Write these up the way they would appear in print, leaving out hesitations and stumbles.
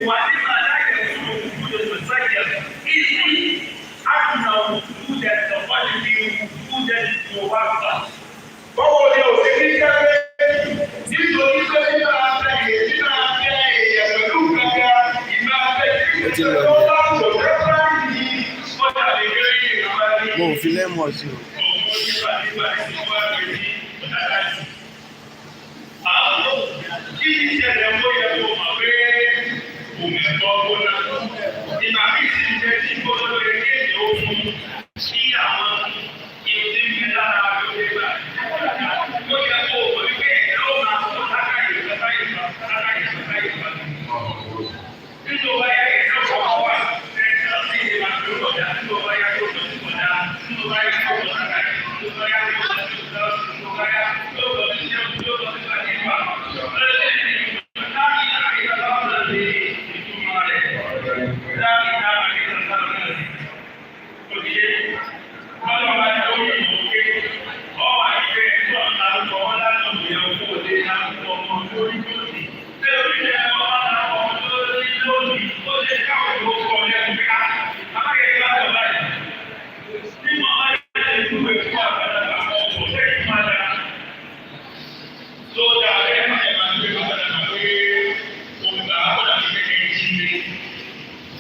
ولما لا يكون وجود المسير إذ أن وجود القلب وجودا مؤقت. Báwo ni ò ṣe ní jẹ́ pé nítorí pé nínú abẹ́ nínú abẹ́ èèyàn pẹ̀lú kankan ìmọ̀ abẹ́ Ó ti lọ tó nìyẹn. bá wò lẹ́fẹ̀ẹ́ yìí Ó dàbí gẹ́gẹ́ ìrànwọ́ ní Mo ò fi lẹ́mọ̀ sí o. òun nípa nípa ìwà rẹ̀ ní ọ̀dàdàsí. Àwọn kí ìṣẹ̀lẹ̀ mọ́ yẹ kó mọ̀ pé òun ẹ̀kọ́ gbóná. Ìgbà míì sì ń jẹ́ tí gbóná lórí kéèyàn ó fún kí àwọn ìlú tí ń bẹ lára rẹ̀ ó lè gbà. Ó yẹ kó mọ̀ wípé ẹ̀dá ó máa kó lákàyè lákàyè lákàyè lákàyè. Nínú ọba yá ẹ̀dá kọ̀ọ̀kan wà, ẹ̀dá sì lè máa fi ọ̀dà, nínú ọba yá tó lọ sí ọ̀dà, nínú ọba yá tó lọ lákàyè, nínú ọba yá tó lọ sí ọ̀dà, nínú ọba yá tó lọ sí ṣẹ́gun tó lọ sí àdìgbà. Tó dáa bẹ́ẹ̀ má ẹ̀ máa ń gbé bàbá dàgbà pé òun gbà á kọ́dà ní kékeré jí mi.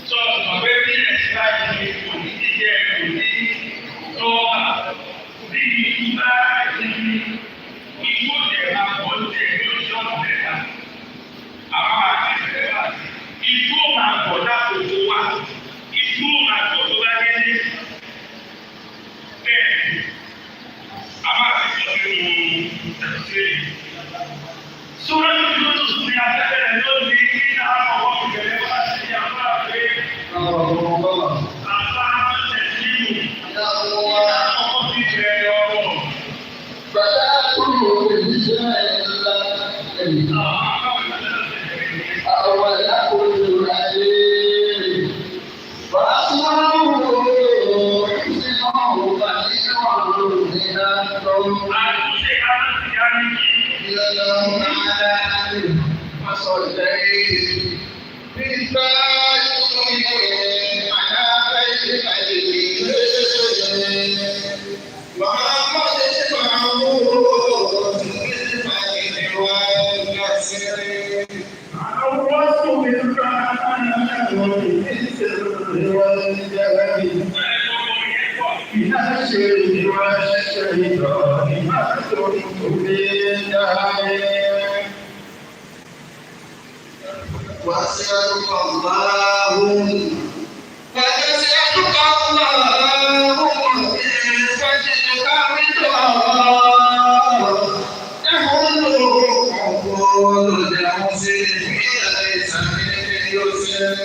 Sọ ọ̀pẹ bí ẹ̀sìn báyìí ni kò ní jíjẹ kò ní tọ́ọ̀bà bí ikú bá ti ní ikú jẹ̀ máa pọ̀ jẹ̀ lórí ọ̀nà mẹ́ta. Àwọn àti ìfẹ́ bá ikú ó máa pọ̀ lákòókò wa, ikú ó máa pọ̀ tó bá délé. Bẹ́ẹ̀ ni, a máa fi sọ nínú ṣe. Sura Yunus ni afẹ́fẹ́ lónìí kí náà ọwọ́ ìbẹ̀rẹ̀ wá sí àwọn àgbẹ̀ àbá tẹ̀síwò. Ọkọ̀ fi bẹ̀rẹ̀ ọ̀rọ̀. Àtúnṣe aláǹtí á ní kí. وأسألك اللهم وأسألك اللهم بفضلك رضا تحل عقول المسلمين ليس من يسر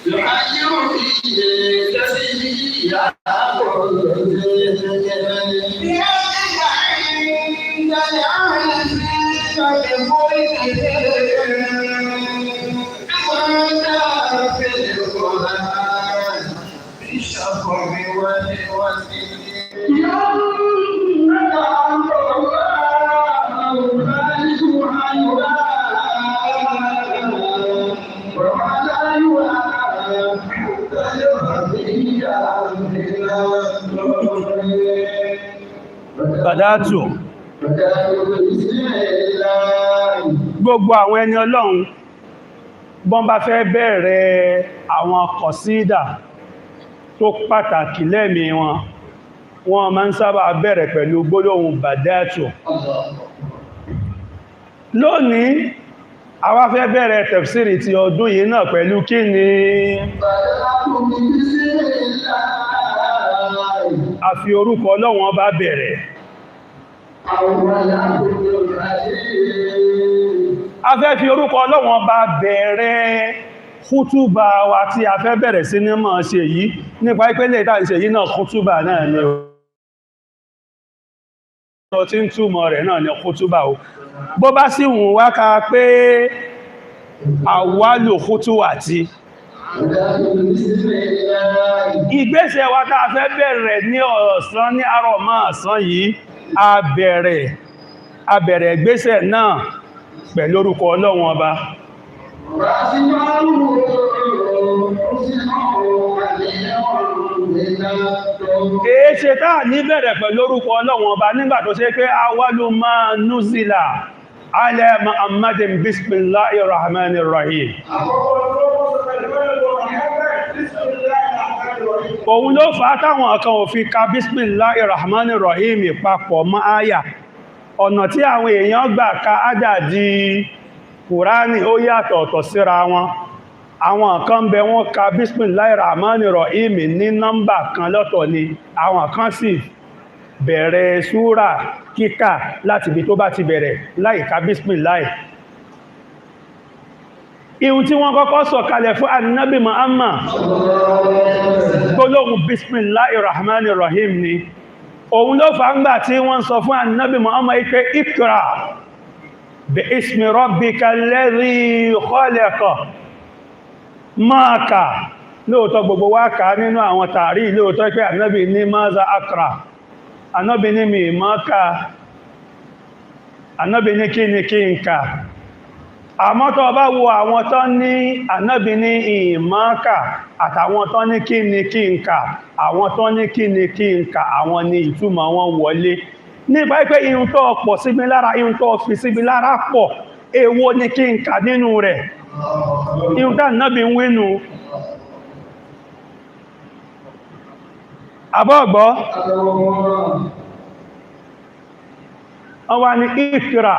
يحير فيه تسليا Bàdátù, gbogbo àwọn ẹni Ọlọ́run bọ́n bá fẹ́ bẹ̀rẹ̀ àwọn kọ̀sídà tó pàtàkì lẹ́mìí wọn, wọ́n máa ń sábà bẹ̀rẹ̀ pẹ̀lú gbólóhùn bàdátù. Lónìí, a wá fẹ́ bẹ̀rẹ̀ tẹ̀fsìrì ti ọdún yìí náà pẹ̀lú kí ni a fi orúkọ Ọlọ́run ọba bẹ̀rẹ̀. A fẹ́ fi orúkọ Ọlọ́run ọba bẹ̀rẹ̀ kútúbà wa tí a fẹ́ bẹ̀rẹ̀ sí ní máa ṣe yìí nípa ìpínlẹ̀ ìta ìṣe yìí náà kútúbà náà ni o tí ń túmọ̀ rẹ̀ náà ni kútúbà o. Bó bá sì wùn wá ká pé àwálò kútúwà tí ìgbésẹ̀ wa tá a fẹ́ bẹ̀rẹ̀ ní ọ̀sán ní àárọ̀ máa sán yìí. A bẹ̀rẹ̀ ìgbésẹ̀ náà pẹ̀lú orúkọ Ọlọ́run Ọba. Èé ṣe táà ní bẹ̀rẹ̀ pẹ̀lú orúkọ Ọlọ́run Ọba nígbà tó ṣe pé awalu ma nuzila ala Muhammadin bismillahir rahmanir rahim. Òun ló fà á táwọn kan ò fi ka bismillahir rahmanir rahim papọ̀ mọ́ áyà. Ọ̀nà tí àwọn èèyàn gbà ka ádàdí Kùránì ó yàtọ̀ ọ̀tọ̀ síra wọn. Àwọn kan bẹ, wọ́n ka bismillahir rahmanir rahim ní nọ́mbà kan lọ́tọ̀ ni, àwọn kan sì bẹ̀rẹ̀ súrà kíkà láti ibi tó bá ti bẹ̀rẹ̀ láì ka bismillah. Ihun tí wọ́n kọ́kọ́ sọ kalẹ̀ fún Annabi Muhammad, gbólóhùn bismillahir rahmanir rahim ni. Òun ló fà ń gbà tí wọ́n sọ fún Annabi Muhammad pé ikra bi ismi rabbika alladhi khalaqa, máa kà. Lóòtọ́ gbogbo wá kà nínú àwọn tààrí lóòtọ́ pé Annabi ní maza akra, Annabi ní mi máa kà, Annabi ní kí ni kí n kà. Àmọ́ tó bá wo àwọn tán ní Ànábì ní ìmọ́kà àtàwọn tán ní kí ni kí n kà, àwọn tán ní kí ni kí n kà, àwọn ni ìtumọ̀ wọn wọlé nípa pé ihun tó pọ̀ síbi lára, ihun tó fi síbi lára pọ̀, èwo ni kí n kà nínú rẹ̀? Ihun tá Ànábì ń wínú àbọ́ọ̀gbọ́. Wọ́n wá ní ikra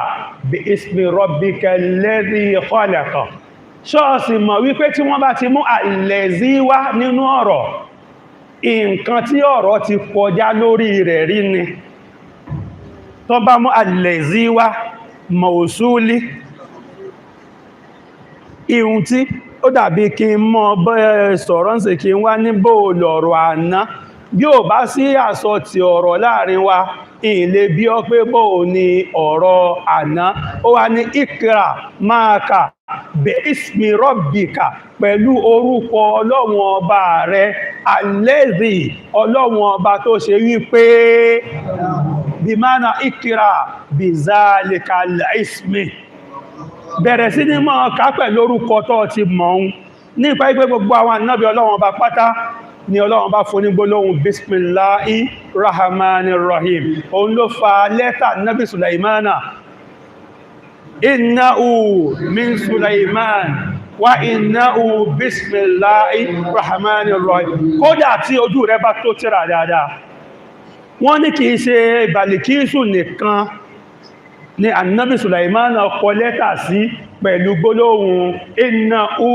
bí ismi rabbika alladhi khalaqa. Ṣọ́ọ̀sì mọ̀ wípé tí wọ́n bá ti mú àlẹ́zí wá nínú ọ̀rọ̀, nǹkan tí ọ̀rọ̀ ti kọjá lórí rẹ̀ rí ni. Tó bá mú àlẹ́zí wá mọ̀ọ̀súlí, ihun tí ó dàbí kí n mọ́ bẹ́ sọ̀rọ̀ ń sì kí n wá ní bóòlù ọ̀rọ̀ àná, bí ò bá sí àsọ ti ọ̀rọ̀ láàrin wa, ilé bí ọ pé bóò ní ọ̀rọ̀ àná. Ó wá ní ikra, máa kà, bí ismi rabbika, pẹ̀lú orúkọ Ọlọ́run Ọba rẹ, alladhi, Ọlọ́run Ọba tó ṣe wípé bí mana ikra bí zalikal ismi, bẹ̀rẹ̀ sí ní máa kà pẹ̀lú orúkọ tó ti mọ̀ ọ́n. Nípa ipé gbogbo àwọn ànábì Ọlọ́run Ọba pátá ni Ọlọ́run bá fún ní gbólóhùn bismillahi rahmanir rahim. Òun ló fa lẹ́tà nábì Sulaimana, innahu min Sulaiman wa innahu bismillahi rahmanir rahim. Kódà tí ojú rẹ bá tó tíra dáadáa, wọ́n ní kìí ṣe Balikisu nìkan ni annabi Sulaimana kọ lẹ́tà sí pẹ̀lú gbólóhùn innahu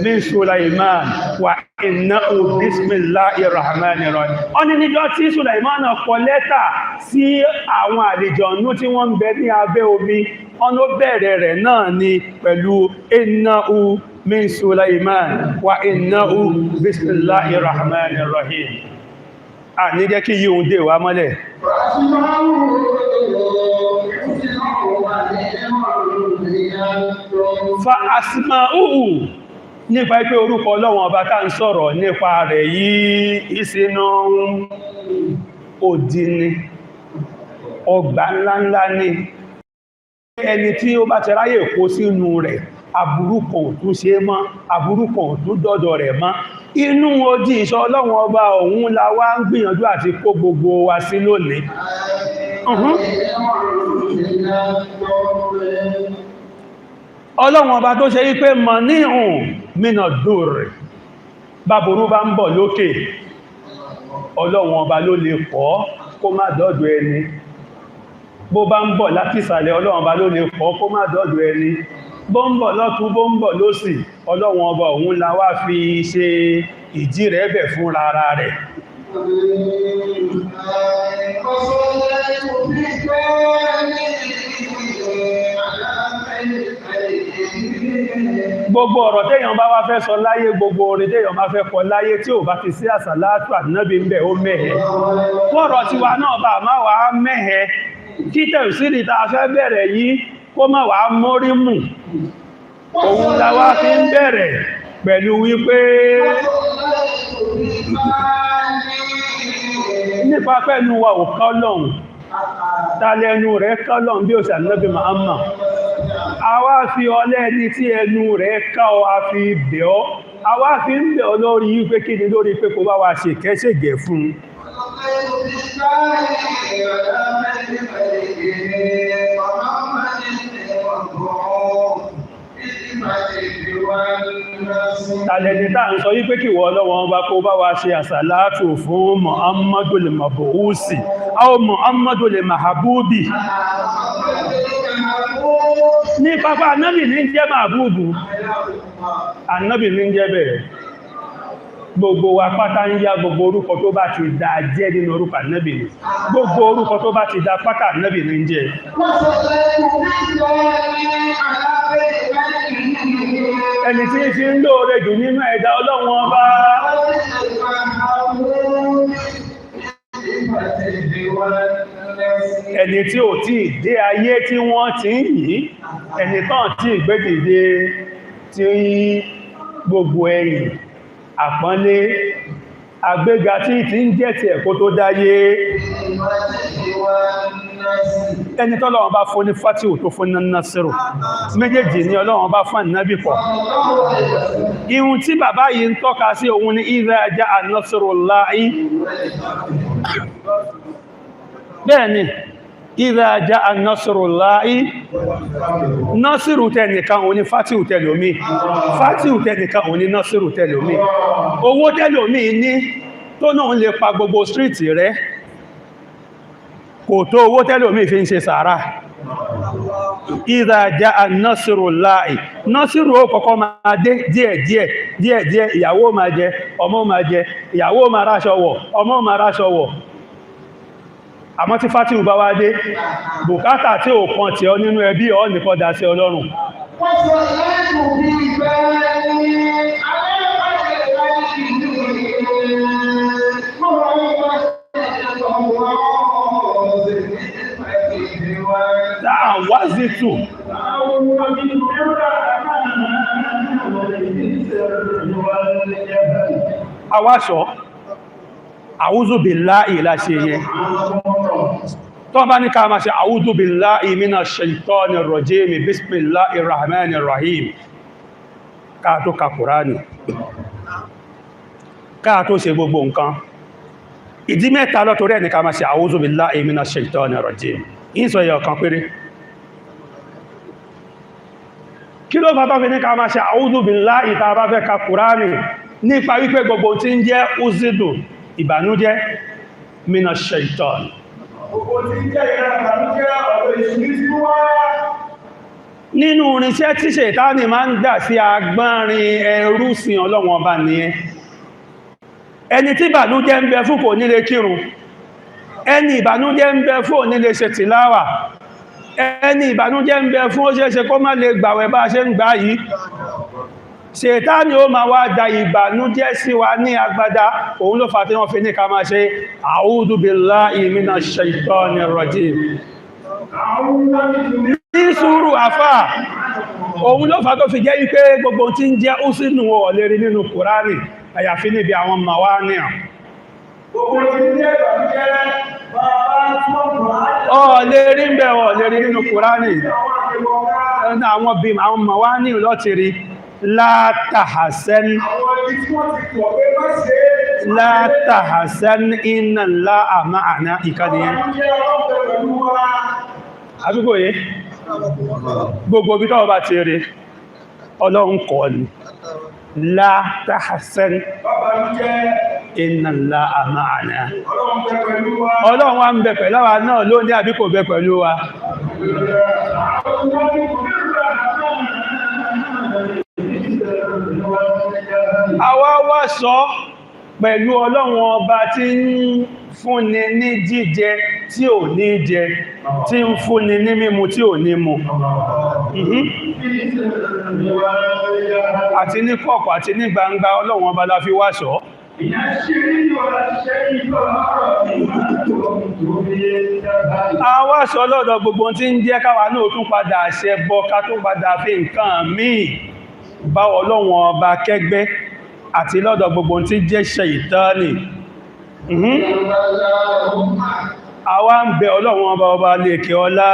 min Sulaiman wa innahu bismillahir rahmanir rahim. Wọ́n ní níjọ́ tí Sulaimana kọ lẹ́tà sí àwọn àlejànú tí wọ́n ń bẹ ní abẹ́ omi, wọ́n ló bẹ̀rẹ̀ rẹ̀ náà ni pẹ̀lú innahu min Sulaiman wa innahu bismillahir rahmanir rahim. À ní jẹ́ kí yíò dé wá mọ́lẹ̀. Fa asma'uhu, nípa pé orúkọ Ọlọ́run Ọba tá ń sọ̀rọ̀ nípa rẹ̀ yìí, ìsinú òdí ni, ọgbà ńláńlá ni. Ẹni tí ó bá ti ráyè kó sínú rẹ̀, aburú kan ò tún ṣe mọ́, aburú kan ò tún dọ́dọ̀ rẹ̀ mọ́. Inú odi ìṣọ́ Ọlọ́run Ọba òun la wá ń gbìyànjú àti kó gbogbo wa sí lónìí. Ọlọ́run Ọba tó ṣe wípé mọ̀ ní ìhùn mínà dùrì, báburú bá ń bọ̀ lókè, Ọlọ́run Ọba ló lè kọ́ kó má dọ́dọ̀ ẹni. Bó bá ń bọ̀ láti ìsàlẹ̀, Ọlọ́run Ọba ló lè kọ́ kó má dọ́dọ̀ ẹni. Bó ń bọ̀ lọ́tún, bó ń bọ̀ lósì, Ọlọ́run Ọba òun la wá fi ṣe ìdí rẹ̀ bẹ̀ fún rárá rẹ̀. Gbogbo ọ̀rọ̀ téèyàn bá wá fẹ́ sọ láyé, gbogbo orin téèyàn bá fẹ́ kọ láyé, tí ò bá ti sí àsàlátù ànábì ń bẹ̀, ó mẹ́hẹ. Fọ́rọ̀ tiwa náà bá má wà á mẹ́hẹ, kí tẹ̀síìrì tá a fẹ́ bẹ̀rẹ̀ yìí kó má wà á mórí mù, òun la wá fi ń bẹ̀rẹ̀ pẹ̀lú wípé nípa pẹ̀lú wa ò kọ́ lọ́hùn, Tàlẹ́nu rẹ̀ kọ́lọ̀n bí òsì Ànábì Muhammad. A wá fi ọlẹ́ ẹni tí ẹnu rẹ̀ ká ọ, a fi bẹ̀ ọ́. A wá fi ń bẹ̀ ọ́ lórí pé kí ni, lórí pé kó bá wa ṣe kẹ́ṣẹ̀gẹ̀ fún un. Tàlẹ́ni tá ń sọ yí pé kí wọ́n lọ́wọ́ bá kó bá wa ṣe àsàlátù fún Muhammadul Mabuusi, aw Muhammadul Mahabubi. Ní pápá Ànábì ní jẹ́ Mahabubu, Ànábì ní jẹ́ bẹ̀rẹ̀. Gbogbo wa pátá ń yá gbogbo orúkọ tó bá ti dá jẹ́ nínú orúkọ Ànábì ni. Gbogbo orúkọ tó bá ti dá pátá Ànábì ní jẹ́. Ẹni tí ń fi ń lóore jù nínú ẹ̀dá Ọlọ́run ọba. Ẹni tí ò tí dé ayé tí wọ́n ti ń yìí, ẹni tán tí ìgbédìde tí gbogbo ẹ̀yìn, àpọ́nlé, àgbéga tí ti ń jẹ́ ti ẹ̀kọ́ tó dáyé. Ẹni tọ́lọ́run bá fún ní Fátíhù tó fún ní Násírù, méjèèjì ni Ọlọ́run bá fún Ànábì pọ̀. Ihun tí bàbá yìí ń tọ́ka sí òun ni idha jaa nasrullahi. Bẹ́ẹ̀ni, idha jaa nasrullahi, Násírù tẹnìkan òun ni Fátíhù tẹlòmí, Fátíhù tẹnìkan òun ni Násírù tẹlòmí. Owó tẹlòmí ní tó náà lè pa gbogbo stíríìtì rẹ̀, kò tó owó tẹ́lòmí fi ń ṣe sàárà. Idha jaa nasrullahi, Násírù ó kọ́kọ́ máa dé díẹ̀díẹ̀ díẹ̀díẹ̀, ìyàwó máa jẹ, ọmọ máa jẹ, ìyàwó máa ráṣọ wọ̀, ọmọ máa ráṣọ wọ̀. Àmọ́ tí Fátíhù bá wá dé, bùkátà tí ò kan tí ọ nínú ẹbí ọ nìkan dá sí Ọlọ́run. Wázìtù. Awáṣọ́, àwúzù billahi láṣe yẹn. Tó bá ní ká máa ṣe àwúzù billahi minash shaitanir rajim, bismillahir rahmanir rahim. Ká tó ka Kùránì. Ká tó ṣe gbogbo nǹkan. Ìdí mẹ́ta lọ́torí ẹ̀ ní ká máa ṣe àwúzù billahi minash shaitanir rajim. Ìsọ ẹyọ kan péré. Kí ló bá bá fi ní ká máa ṣe àúdù billahi tá bá fẹ́ ka Kùránì, nípa wípé gbogbo tí ń jẹ́ uzidu ìbànújẹ́ mina shaitan. Gbogbo tí ń jẹ́ ìbànújẹ́ ọ̀dọ̀ èṣù ní sí wá. Nínú irinṣẹ́ tí ṣètánì máa ń dà sí agbọ́nrin ẹrú sin Ọlọ́run ọba nìyẹn. Ẹni tí ìbànújẹ́ ń bẹ fún kò ní lè kírun, ẹni ìbànújẹ́ ń bẹ fún ò ní lè ṣe tìláwà, ẹni ìbànújẹ́ ń bẹ fún ó ṣeéṣe kó má lè gbàwẹ̀ bá ṣe ń gbà yìí. Ṣètánì ó máa wá da ìbànújẹ́ sí wa ní agbádá. Òun ló fà tí wọ́n fi ní ká máa ṣe a'udhu billahi minash shaitanir rajim. Ní sùúrù àfà, òun ló fà tó fi jẹ́ wípé gbogbo tí ń jẹ́ ó sínú ọ̀lẹ́rí nínú Kùránì, àyàfi níbi àwọn màwánìà. Gbogbo tí ń jẹ́ ìbànújẹ́ Ọ̀lẹ́rí ń bẹ̀ ọ̀lẹ́rí nínú Kùránì. Àwọn bí àwọn màwánìà lọ́ti rí látàhásẹ́n látàhásẹ́n inna Allaha ma'ana ìkànnìyàn. Àdúgbò yìí, gbogbo bí tọ́wọ́ bá ti rí, Ọlọ́run kọ́ ni. Látàhásẹ́n inna Allaha ma'ana. Ọlọ́run wá ń bẹ pẹ̀lú àwa náà lónìí àbí kò bẹ pẹ̀lú wa. Àwa wá sọ pẹ̀lú Ọlọ́run ọba tí ń fúnni ní jíjẹ tí ò ní jẹ, tí ń fúnni ní mímu tí ò ní mu. Àti ní kọ̀kọ̀ àti ní gbangba Ọlọ́run ọba la fi wá sọ. Àwa sọ lọ́dọ̀ gbogbo tí ń jẹ́ káwa náà tún padà ṣẹ bọ, ká tún padà fi nǹkan míì bá Ọlọ́run ọba kẹ́gbẹ́, àti lọ́dọ̀ gbogbo tí jẹ́ ṣẹ̀ìtánì. Àwa ń bẹ Ọlọ́run ọba ọba lékè ọlá.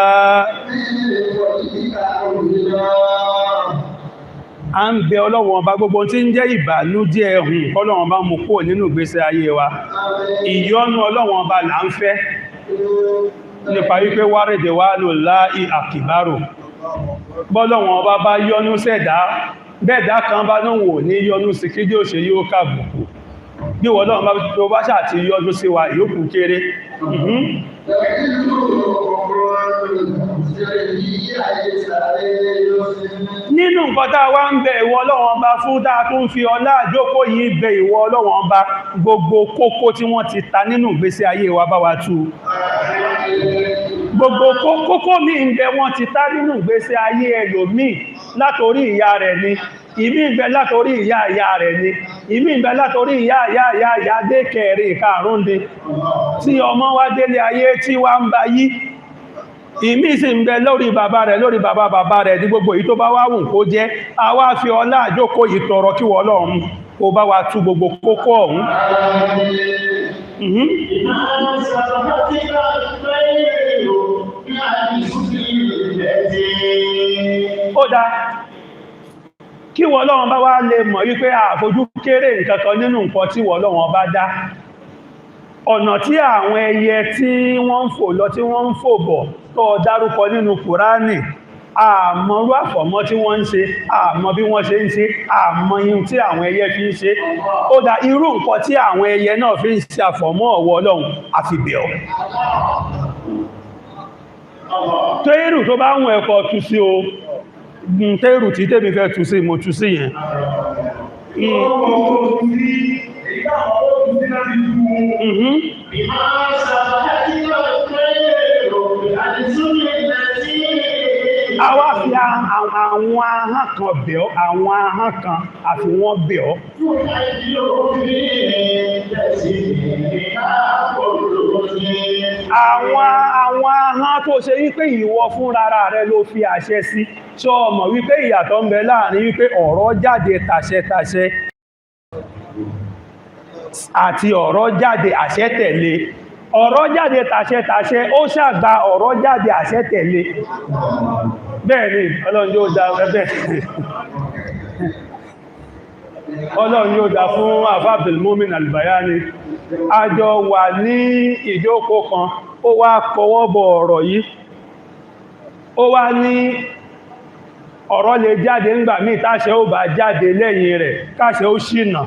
A ń bẹ Ọlọ́run ọba gbogbo tí ń jẹ́ ìbànújẹ́ ẹ̀hùn kọ́lọ́run ọba mú kúrò nínú ìgbésí ayé wa. Ìyọ́nú Ọlọ́run ọba là ń fẹ́ nípa wípé wárèdè wà lò láì àkìbárò. Bọ́lọ́run ọba bá yọ́nú sẹ̀dá, bẹ́ẹ̀dá kan bá náà wò ní yọ́nú sí kí yóò ṣe yóò kàbùkù. Bí Ọlọ́run bá tó bá ṣáà ti yọ́nú sí wa, ìyókù kéré. Nínú nǹkan tá a wá ń bẹ ìwọ Ọlọ́run ọba fún, tá a tún fi ọlá àjókòó yìí bẹ ìwọ Ọlọ́run ọba, gbogbo kókó tí wọ́n ti ta nínú ìgbésí ayé wa bá wa tú. Gbogbo kókó mi ń bẹ wọ́n ti ta nínú ìgbésí ayé ẹlòmíì látorí ìyá rẹ̀ ni, ìmí ń bẹ látorí ìyá ìyá rẹ̀ ni, ìmí ń bẹ látorí ìyá ìyá ìyá ìyá dé kẹrin ìkarùn-ún ni, tí ọmọ wá délé ayé tí wá ń ba yí. Ìmí sì ń bẹ lórí bàbá rẹ̀, lórí bàbá bàbá rẹ̀, ní gbogbo èyí tó bá wá wù kó jẹ́. A wá fi ọlá àjókòó yìí tọrọ kí wọ́n Ọlọ́run kó bá wa tú gbogbo kókó ọ̀hún. Ó dá kí wọ́n Ọlọ́run bá wá lè mọ̀ wípé àfojú kéré nǹkan kan nínú nǹkan tí wọ́n Ọlọ́run bá dá. Ọ̀nà tí àwọn ẹyẹ tí wọ́n ń fò lọ tí wọ́n ń fò bọ̀ tó dárúkọ nínú Kùránì, àmọ́rú àfọ̀mọ́ tí wọ́n ń ṣe, àmọ́ bí wọ́n ṣe ń ṣe, àmọ́ ihun tí àwọn ẹyẹ fi ń ṣe. Ó dá irú nǹkan tí àwọn ẹyẹ náà fi ń ṣe àfọ̀mọ́ ọ̀wọ́ Ọlọ́run, àfi bẹ̀ ọ́. Tẹ́rù tó bá ń ẹ̀kọ́ tú sí o, tẹ́rù tí tèmi fẹ́ tú sí, mo tú sí yẹn. Àwa fi àwọn ahọ́n kan bẹ̀ ọ́, àwọn ahọ́n kan àfi wọ́n bẹ̀ ọ́. Àwọn ahọ́n tó ṣe wípé ìwọ fúnra rẹ ló fi àṣẹ sí. Ṣé o mọ̀ wípé ìyàtọ̀ ń bẹ láàrin wípé ọ̀rọ̀ jáde tàṣẹ tàṣẹ àti ọ̀rọ̀ jáde àṣẹ tẹ̀lé? Ọ̀rọ̀ jáde tàṣẹ tàṣẹ ó ṣàgbà ọ̀rọ̀ jáde àṣẹ tẹ̀lé. Bẹ́ẹ̀ ni Ọlọ́run yóò dá ẹbẹ̀. Ọlọ́run yóò dá fún Àfáà Abdulmumin Albayani. A jọ wà ní ìjókòó kan, ó wá kọwọ́ bọ ọ̀rọ̀ yìí. Ó wá ní ọ̀rọ̀ lè jáde ńgbà míì táṣẹ ó bá jáde lẹ́yìn rẹ̀, káṣẹ ó ṣìnà.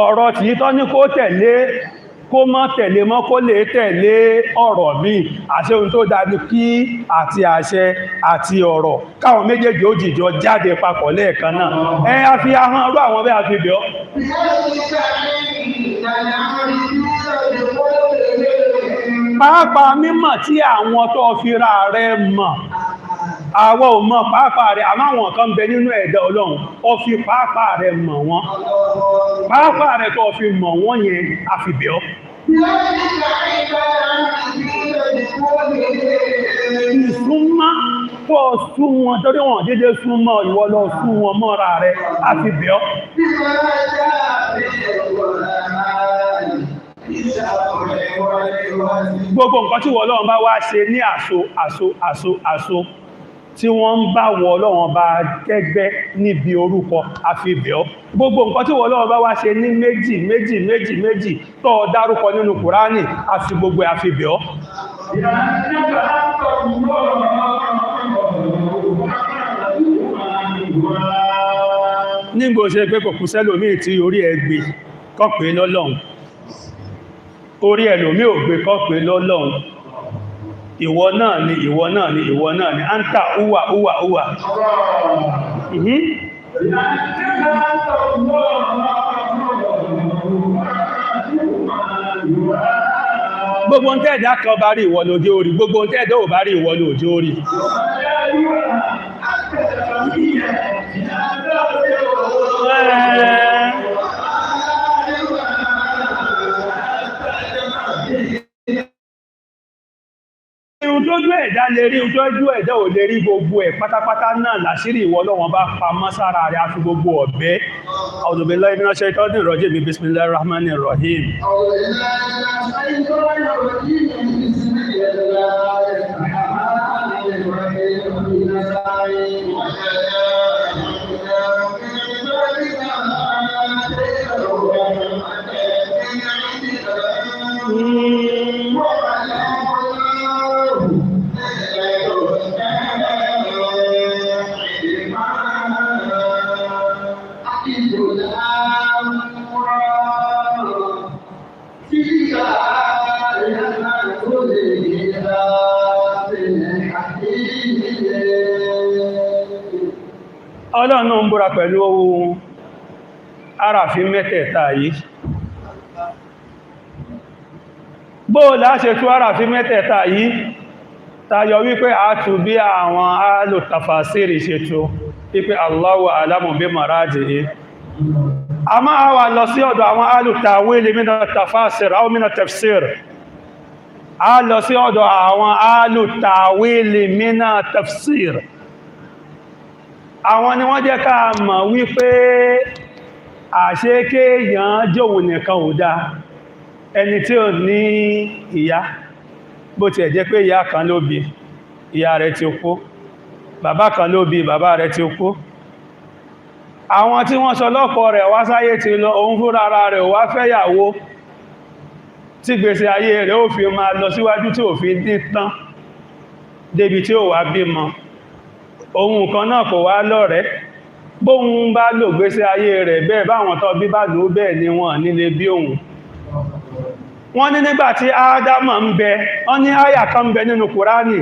Ọ̀rọ̀ tí tọ́ ní kó tẹ̀lé, kó má tẹ̀lé mọ́, kó lè tẹ̀lé ọ̀rọ̀ míì. Àṣẹ ohun tó dáa ni kí àti àṣẹ àti ọ̀rọ̀ káwọn méjèèjì ó jìjọ jáde papọ̀ lẹ́ẹ̀kan náà. Ẹ a fi ahọ́n rú àwọn bẹ́ẹ̀ a fi bẹ̀ ọ́. Pàápàá mímọ̀ tí àwọn tó fi ra rẹ̀ mọ̀, àwọ̀ ò mọ̀ pàápàá rẹ̀, àmọ́ àwọn kan bẹ nínú ẹ̀dá Ọlọ́run, ó fi pàápàá rẹ̀ mọ̀ wọ́n. Pàápàá rẹ̀ tó fi mọ̀ wọ́n yẹn, a fi bẹ̀ ọ́. Ìsúnmọ́ tó sún wọn torí wọn dédé súnmọ́, ìwọ lọ sún wọn mọ́ra rẹ̀, a fi bẹ̀ ọ́. Gbogbo nǹkan tí Ọlọ́run bá wá ṣe ní àṣò àṣò àṣò àṣò tí wọ́n ń bá wọ Ọlọ́run bá kẹ́gbẹ́ níbi orúkọ, a fi bẹ̀ ọ́. Gbogbo nǹkan tí Ọlọ́run bá wá ṣe ní méjì méjì méjì méjì tó dárúkọ nínú Kùránì, a fi gbogbo ẹ̀ a fi bẹ̀ ọ́. Nígbò ṣe pé kò kú sẹ́lòmíì tí orí ẹ gbé kọ́ pé lọ́lọ́run, orí ẹlòmí ò gbé kọ́ pé lọ́lọ́run. Ìwọ náà ni, ìwọ náà ni, ìwọ náà ni, áńtà úwà úwà úwà. Gbogbo ń tẹ́ẹ̀dá kan bá rí ìwọ lójó orí, gbogbo ń tẹ́ẹ̀dá ò bá rí ìwọ lójó orí. Ihun tójú ẹ̀dá lè rí, ihun tójú ẹ̀dá ò lè rí, gbogbo ẹ̀ pátápátá náà làṣírí ìwọ Ọlọ́run bá pamọ́ sára rẹ̀ àfi gbogbo ọ̀bẹ. A'udhu billahi minash shaitanir rajim. Bismillahir rahmanir rahim. Ọlọ́run ń búra pẹ̀lú ohun àràfin mẹ́tẹ̀ẹ̀ta yìí. Bó láṣe tú àràfin mẹ́tẹ̀ẹ̀ta yìí, tayọ wípé a tú bí àwọn alùtàfàsírì ṣe tú, wípé Allahu a'lamu bí maradihi. A máa wà lọ sí ọ̀dọ̀ àwọn alùtàwílì mínà tàfàsírì, àwọn mínà tafsir. A lọ sí ọ̀dọ̀ àwọn alùtàwílì mínà tafsir. Àwọn ni wọ́n jẹ́ ká mọ̀ wípé àṣekéyàn jòun nìkan ò dá, ẹni tí ò ní ìyá, bó ti ẹ̀ jẹ́ pé ìyá kan ló bí, ìyá rẹ̀ ti kú, bàbá kan ló bí, bàbá rẹ̀ ti kú. Àwọn tí wọ́n sọ lọ́kọ rẹ̀ wá sáyé ti lọ, òun fúnra ara rẹ̀ wá fẹ́yàwó tí gbèsè ayé rẹ̀ ó fi máa lọ síwájú tí ò fi ní tán débi tí ó wá bímọ. Ohun kan náà kò wá lọ́rẹ̀ẹ́, bóhun bá lò gbésí ayé rẹ̀ bẹ́ẹ̀, báwọn tó bí bá lò bẹ́ẹ̀ ni wọ́n nílé bí òun. Wọ́n ní nígbàtí Ádámà ń bẹ, wọ́n ní àyà kan ń bẹ nínú Kùránì,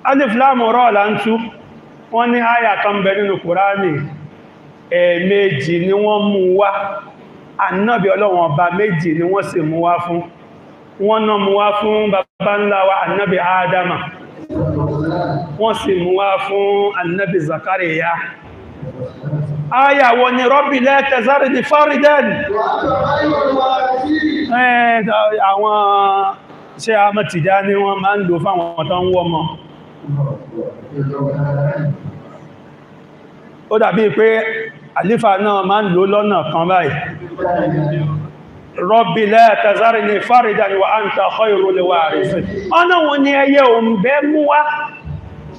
Alif Lam Ra là ń tú. Wọ́n ní àyà kan ń bẹ nínú Kùránì, ẹ̀ẹ̀mejì ni wọ́n mú wá, Ànábì Ọlọ́run ọba méjì ni wọ́n sì mú wá fún. Wọ́n náà mú wá fún bàbá ńlá wa Ànábì Ádámà, wọ́n sì mú wá fún Annabi Zakariya. Aya wo ni Rabbi la tazarni faridan? Àwọn ṣe a mọ́ Tìjání wọ́n máa ń lò fáwọn tó ń wọ́mọ. Ó dàbí pé àlífà náà máa ń lò lọ́nà kan báyìí. Rabbi la tazarni faridan wa anta khayrul warithin. Ọ̀nà wọn ni ẹyẹ òǹbẹ mú wá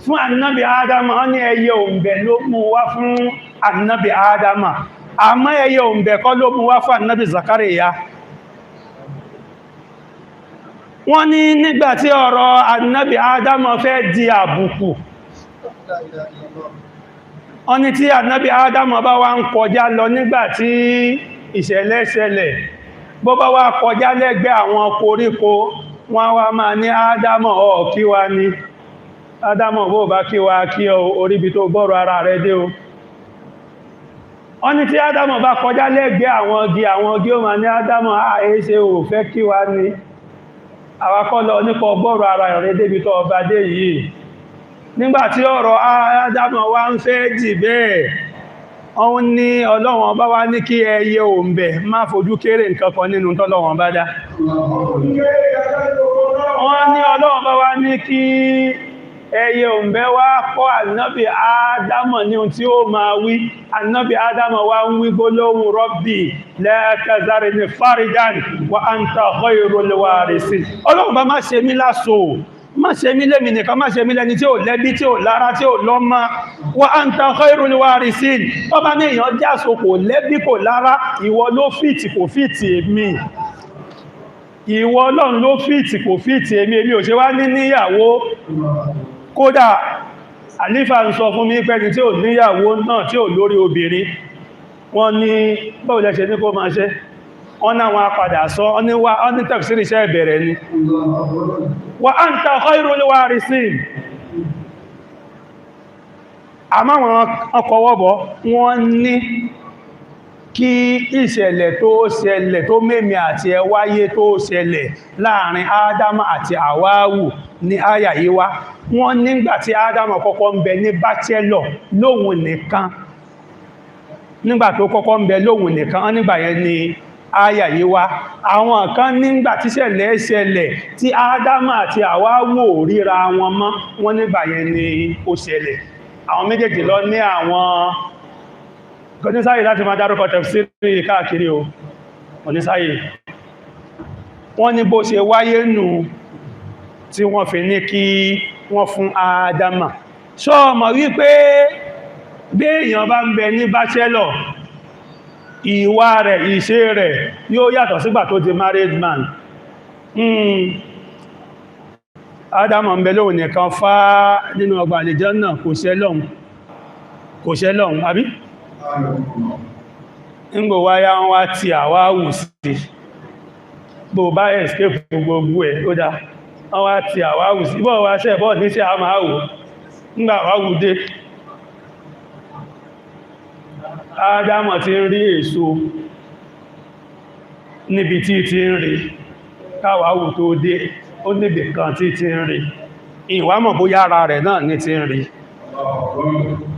fún annabi Adama, wọ́n ní ẹyẹ òǹbẹ ló mú wá fún annabi Adama, àmọ́ ẹyẹ òǹbẹ kọ́ ló mú wá fún annabi Zakariya. Wọ́n ní nígbàtí ọ̀rọ̀ annabi Adama fẹ́ di àbùkù, wọ́n ní tí annabi Adama bá wá ń kọjá lọ nígbàtí ìṣẹ̀lẹ̀ ṣẹlẹ̀, bó bá wá kọjá lẹ́gbẹ̀ẹ́ àwọn koríko, wọ́n wá máa ní Ádámọ̀ ọ̀ kí wa ní Ádámọ̀, bó bá kí wa kí ọ oríbi tó gbọ́rọ̀ ara rẹ̀ dé o. Wọ́n ní tí Ádámọ̀ bá kọjá lẹ́gbẹ̀ẹ́ àwọn igi, àwọn igi ó máa ní Ádámọ̀ àìṣe ò fẹ́ kí wa ní, àwakọ́ lọ nípa ọgbọ́rọ̀ ara rẹ̀ débi tó ọba dé yìí. Nígbàtí ọ̀rọ̀ Ádámọ̀ wá ń fẹ́ jì bẹ́ẹ̀, wọ́n ní Ọlọ́run ọba wá ní kí ẹyẹ òǹbẹ̀ má fojú kéré nǹkan kan nínú tọ́lọ́run bá dá. Wọ́n ní Ọlọ́run bá wá ní kí ẹyẹ òǹbẹ̀ wá kọ́ Ànábì Ádámọ̀ ní ohun tí ó máa wí. Ànábì Ádámọ̀ wá ń wí gbólóhùn Rabbi la tazarni faridan wa anta khayrul warisin. Ọlọ́run bá má ṣe mí láṣo, má ṣe mí lémi nìkan, má ṣe mí lẹ́ni tí ò lẹ́bí, tí ò lára, tí ò lọ́mọ. Wa anta khayrul warisin. Tó bá ní èèyàn jáso kò lẹ́bí kò lára, ìwọ ló fìtì kò fìtì èmi, ìwọ Ọlọ́run ló fìtì kò fìtì èmi, èmi ò ṣe wá ní níyàwó. Kódà àlífà ń sọ fún mi pẹ́ni tí ò níyàwó náà, tí ò lórí obìnrin, wọ́n ní báwo lẹ ṣe ní kó máa ṣe, wọ́n náà wọ́n padà sọ wọ́n ní tafsiri iṣẹ́ ìbẹ̀rẹ̀ ni. Wa anta khayrul warisin. Àmọ́ wọn ọkọ̀wọ́bọ̀ wọ́n ní kí ìṣẹ̀lẹ̀ tó ṣẹlẹ̀ tó mẹ́mí àti ẹwáyé tó ṣẹlẹ̀ láàrin Ádámù àti Àwáwù ní àyà yìí wá. Wọ́n nígbà tí Ádámù kọ́kọ́ ń bẹ ní bachelor lóhun nìkan, nígbà tó kọ́kọ́ ń bẹ lóhun nìkan, wọ́n nígbà yẹn ni Àyà yìí wá, àwọn kan nígbà tí ṣẹlẹ̀ ṣẹlẹ̀ tí Ádámù àti Háwà wò ríra wọn mọ́, wọ́n nígbà yẹn ni ó ṣẹlẹ̀. Àwọn méjèèjì lọ ní àwọn onísáyè láti máa dárúkọ tẹ̀fsíìrì káàkiri o, onísáyè. Wọ́n ní bó ṣe wáyé nù tí wọ́n fi ní kí wọ́n fún Ádámà. Ṣọ́ mọ̀ wípé bí èèyàn bá ń bẹ ní bachelor, ìwà rẹ̀, ìṣe rẹ̀ yóò yàtọ̀ sígbà tó di married man. Ádámà ń bẹ lóhun nìkan fá nínú ọgbà àlìjánnà, kò ṣẹ̀ lọ́hun, kò ṣẹ̀ lọ́hun, àbí? Ńgbò wáyá wọ́n wá tí àwá wù sí. Bó bá escape gbogbo ẹ̀, ó dá. Wọ́n wá tí àwá wù sí. Bọ́ wá ṣẹ́ bọ́ ní ṣe a máa wò. Ńgbà wá wù dé. Ádámọ̀ ti ń rí èso níbi tí ti ń rí. Káwàá wù tó dé, ó níbì kan tí ti ń rí. Ìwà mọ̀ bóyá ara rẹ̀ náà ní ti ń rí.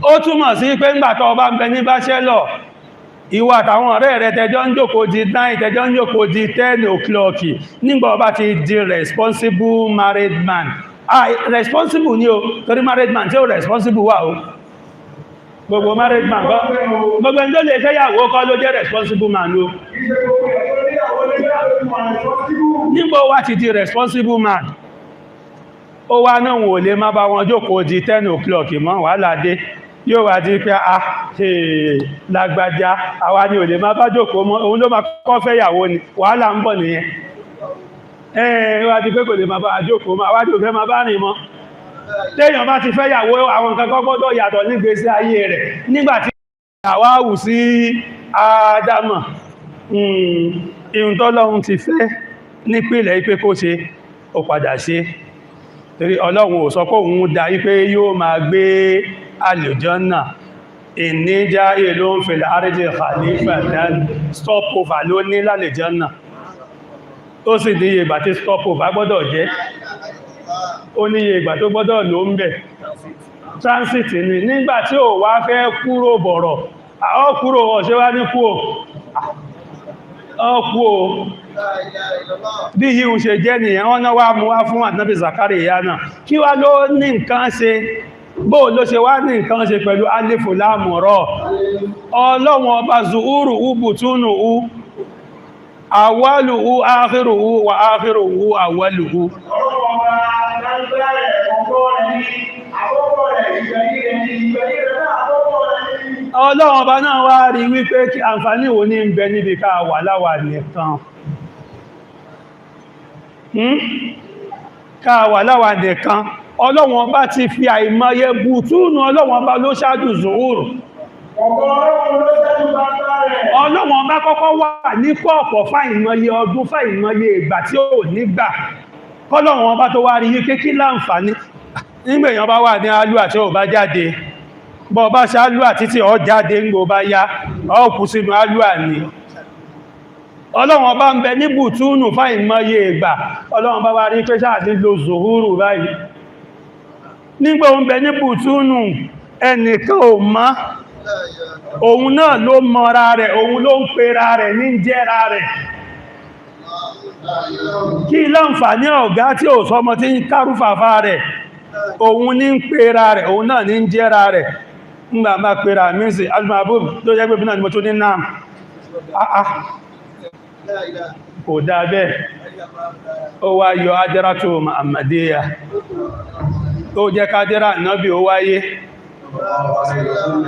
Ó túmọ̀ sí pé ńgbà tó bá ń bẹ ní bachelor, ìwọ àtàwọn ọ̀rẹ́ rẹ̀ tẹjọ́ ń jókòó di 9, tẹjọ́ ń jókòó di 10 o'clock, nígbà ó bá ti di responsible married man. Ah, responsible ni o, torí married man tí ó responsible wà o. Gbogbo married man kọ́, gbogbo ẹni tó lè fẹ́yàwó kọ́ ló jẹ́ responsible man o. Nígbà ó wá ti di responsible man, ó wá náà wò lè má bá wọn jókòó di 10 o'clock mọ́, wàhálà dé. Yóò wá di pé a lágbájá, àwa ni ò lè má bá jókòó mọ́, òun ló máa kọ́ fẹ́yàwó ni, wàhálà ń bọ̀ nìyẹn. Wá di pé kò lè má bá jókòó mọ́, àwa ni ò fẹ́ má bá rìn mọ́. Téèyàn bá ti fẹ́yàwó, àwọn nǹkan kan gbọ́dọ̀ yàtọ̀ nígbésí ayé rẹ̀. Nígbàtí àwa wù sí Ádámà, ihun tọ́lọ́run ti fẹ́ nípìlẹ̀ pé kó ṣe, ó padà ṣe. Torí Ọlọ́run ò sọ pé òun dá wípé yóò máa gbé àlùjánnà. Ìníjá ìlú ń fil ardi khalifatan, stopover ló ní lálùjánnà. Ó sì ní iye ìgbà tí stopover gbọ́dọ̀ jẹ́. Ó ní iye ìgbà tó gbọ́dọ̀ lò ń bẹ̀. Transit ni. Nígbà tí ò wá fẹ́ kúrò bọ̀rọ̀, ọ kúrò, ọ̀ṣẹ́ wá ní kú ọ kú o. Bí yíò ṣe jẹ́ nìyẹn, wọ́n náà wá mú wá fún Ànábì Zakariya náà. Kí wá ló ní nǹkan ṣe? Bó ló ṣe wá ní nǹkan ṣe pẹ̀lú alifu láàmù rọ̀? Ọlọ́run ọba zuhuru u bùtúnù u, àwálù u, áhírù u, wà áhírù u, àwálù u. Ọlọ́run ọba dáńgbá rẹ̀, ọkọ́ rẹ̀ ní àkọ́kọ́ rẹ̀, ìgbẹ̀yìn rẹ̀ ní ìgbẹ̀yìn rẹ̀ náà, àkọ́kọ́ rẹ̀ ní. Ọlọ́run ọba náà wá rí wípé kí àǹfààní wo ní ń bẹ níbi ká wà láwà nìkan. Ká wà láwà nìkan. Ọlọ́run ọba ti fi àìmọye bùtúnù, Ọlọ́run ọba ló ṣáájú zuhuru. Ọ̀gọ́ Ọlọ́run ló ṣáájú bàbá rẹ̀. Ọlọ́run ọba kọ́kọ́ wà ní kọ̀ọ̀kọ̀ fáìmọye ọdún, fáìmọye ìgbà tí ó nígbà. Kọ́lọ́run ọba tó wá rí wípé kí láǹfààní nígbà èèyàn bá wà ní alúà tí ó bá jáde. Bọ́ bá ṣe alúà títí ọ jáde, ńgbò bá yá, ọ kú sínú alúà ni. Ọlọ́run ọba ń bẹ ní bùtúnù fáìmọye ìgbà. Ọlọ́run bá wá rí pé sáà ní lo zuhuru báyìí. Nígbà ó ń bẹ ní bùtúnù, ẹnìkan ò mọ̀, òun náà ló mọra rẹ̀, òun ló ń pera rẹ̀ ní jẹ́ra rẹ̀. Kí láǹfààní ọ̀gá tí ò sọmọ tí ń kárúfàfà rẹ̀? Òun ní ń pera rẹ̀, òun náà ní ń jẹ́ra rẹ̀. Ńgbà máa pera mínsì alùmọ̀bùn tó jẹ́ pé bí náà ni mo tó ní náà, kò dá bẹ́ẹ̀. Ó wá yọ adẹ́rátò Muhammadiyya, ó jẹ́ kádẹ́rà náàbì ó wáyé.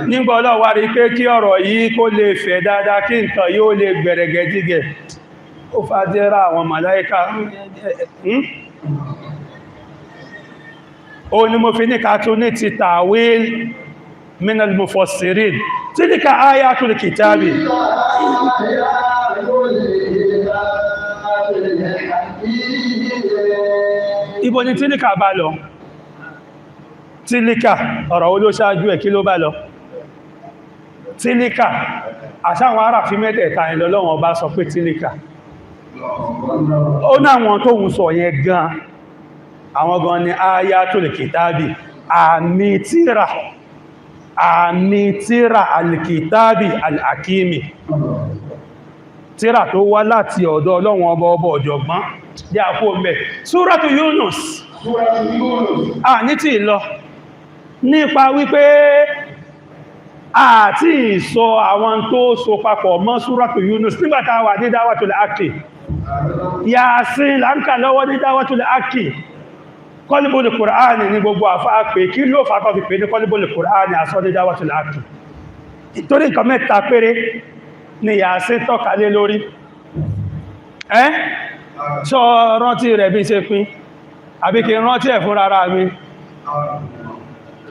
Nígbà Ọlọ́run wá rí pé kí ọ̀rọ̀ yìí kó lè fẹ̀ dáadáa, kí nǹkan yóò lè gbẹ̀rẹ̀gẹ̀dígẹ̀, ó fàdẹ́rà àwọn màláíkà. Ó ní mo fi ní ká tún ní ti ta'wil minal mufassirin, tilka ayatul kitabi. Ibo ni tílíkà bá lọ? Tílíkà, ọ̀rọ̀ olóṣáájú ẹ̀, kí ló bá lọ? Tílíkà, àṣáwọn ará fi mẹ́tẹ̀ẹ̀ta ìlọ́lọ́wọ̀n ọba sọ pé tílíkà. Ó náwọn tó ń sọ yẹn gan, àwọn gan ni ayatul kitabi, àmì tíra, àmì tíra alkitabi al'akimi. Tírà tó wá láti ọ̀dọ̀ Ọlọ́run ọba ọba ọ̀jọ̀gbọ́n jẹ́ àkó mẹ́. Súratu Yunus. Súratu Yunus. A ní tí lọ nípa wípé àti ìsọ àwọn tó so papọ̀ mọ́ Súratu Yunus nígbàtà wà ní Dáwàtul Haqqi. Yàsín là ń kà lọ́wọ́ ní Dáwàtul Haqqi. Kọ́líbólì Kùránì ní gbogbo àfáà pé kí ló fàtọ́ fi pè ní kọ́líbólì Kùránì àsọ ní Dáwàtul Haqqi. Torí nǹkan mẹ́ta péré ni Yàsín tọ́ka lé lórí. Ẹ́ ṣọ́ rántí rẹ̀ bí ṣe pín, àbí kí n rántí ẹ̀ fún rárá mi.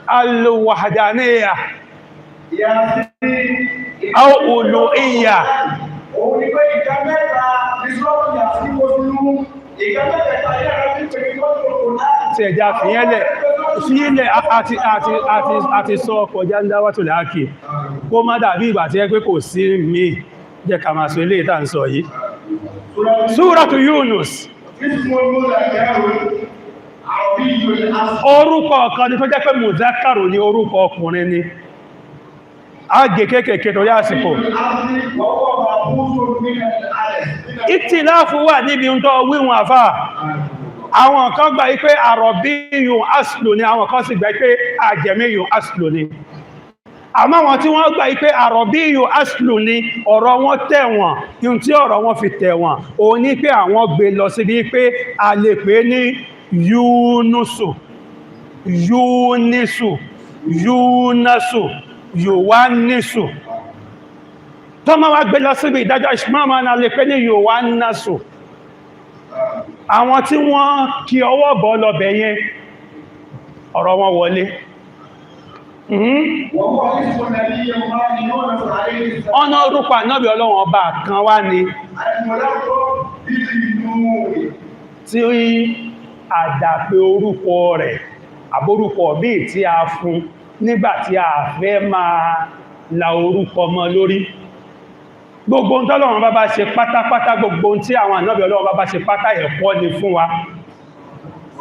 Al-Wahdaniyya Yàsín. aw uluhiyya. Òun ni pé ìka mẹ́ta ní sọ́ọ̀tù Yàsín kó sínú. Ìka mẹ́tẹ̀ẹ̀ta yára ní pé ní kọ́tù Kùránì. Tí ẹja fìyẹ́lẹ̀ fílẹ̀ àti àti àti àti sọ kọjá ń Dáwàtul Haqqi kó má dàbí ìgbà tí ẹ pé kò sí mi jẹ́ ká máa sọ ilé ìta ń sọ yìí. Súratu Yunus. Ismu mudhakkarun arabiyyul asl. Orúkọ kan ni tó jẹ́ pé muzakaru ni, orúkọ ọkùnrin ni. A gé kéèkèé torí àsìkò. Asli wa huwa ma'khuzun min al-alif. Ìtìláàfù wà níbi ń tọ́ wíwọn àfà. Àwọn kan gbà wípé àrọ̀bíyùn aslu ni, àwọn kan sì gbà wípé àjẹmíyùn aslu ni. Àmọ́ àwọn tí wọ́n gbà wípé àrọ̀bíyùn aslu ni, ọ̀rọ̀ wọn tẹ̀wọ̀n. Ihun tí ọ̀rọ̀ wọn fi tẹ̀wọ̀n òun ní pé àwọn gbé lọ síbi pé a lè pè ní Yúnúsù, Yúnísù, Yúnásù, Yòwánísù. Tó máa wá gbé lọ síbi ìdájọ́ ìṣmọ́mọ́ náà lè pè ní Yòwánásù. Àwọn tí wọ́n kí ọwọ́ bọ́ lọ́bẹ̀ yẹn, ọ̀rọ̀ wọn wọlé. Wa huwa ismu nabiyyillahi Yunus alayhi salam. Ọ̀nà orúkọ ànábì Ọlọ́run ọba kan wá ní Al-mulaqab bil-nun. tí àdàpé orúkọ rẹ̀ àbórúkọ míì tí a fún nígbàtí a fẹ́ máa la orúkọ mọ́ lórí. Gbogbo ohun tọ́lọ́run bá bá ṣe pátápátá, gbogbo ohun tí àwọn ànábì Ọlọ́run bá bá ṣe pátá, ẹ̀kọ́ ni fún wa.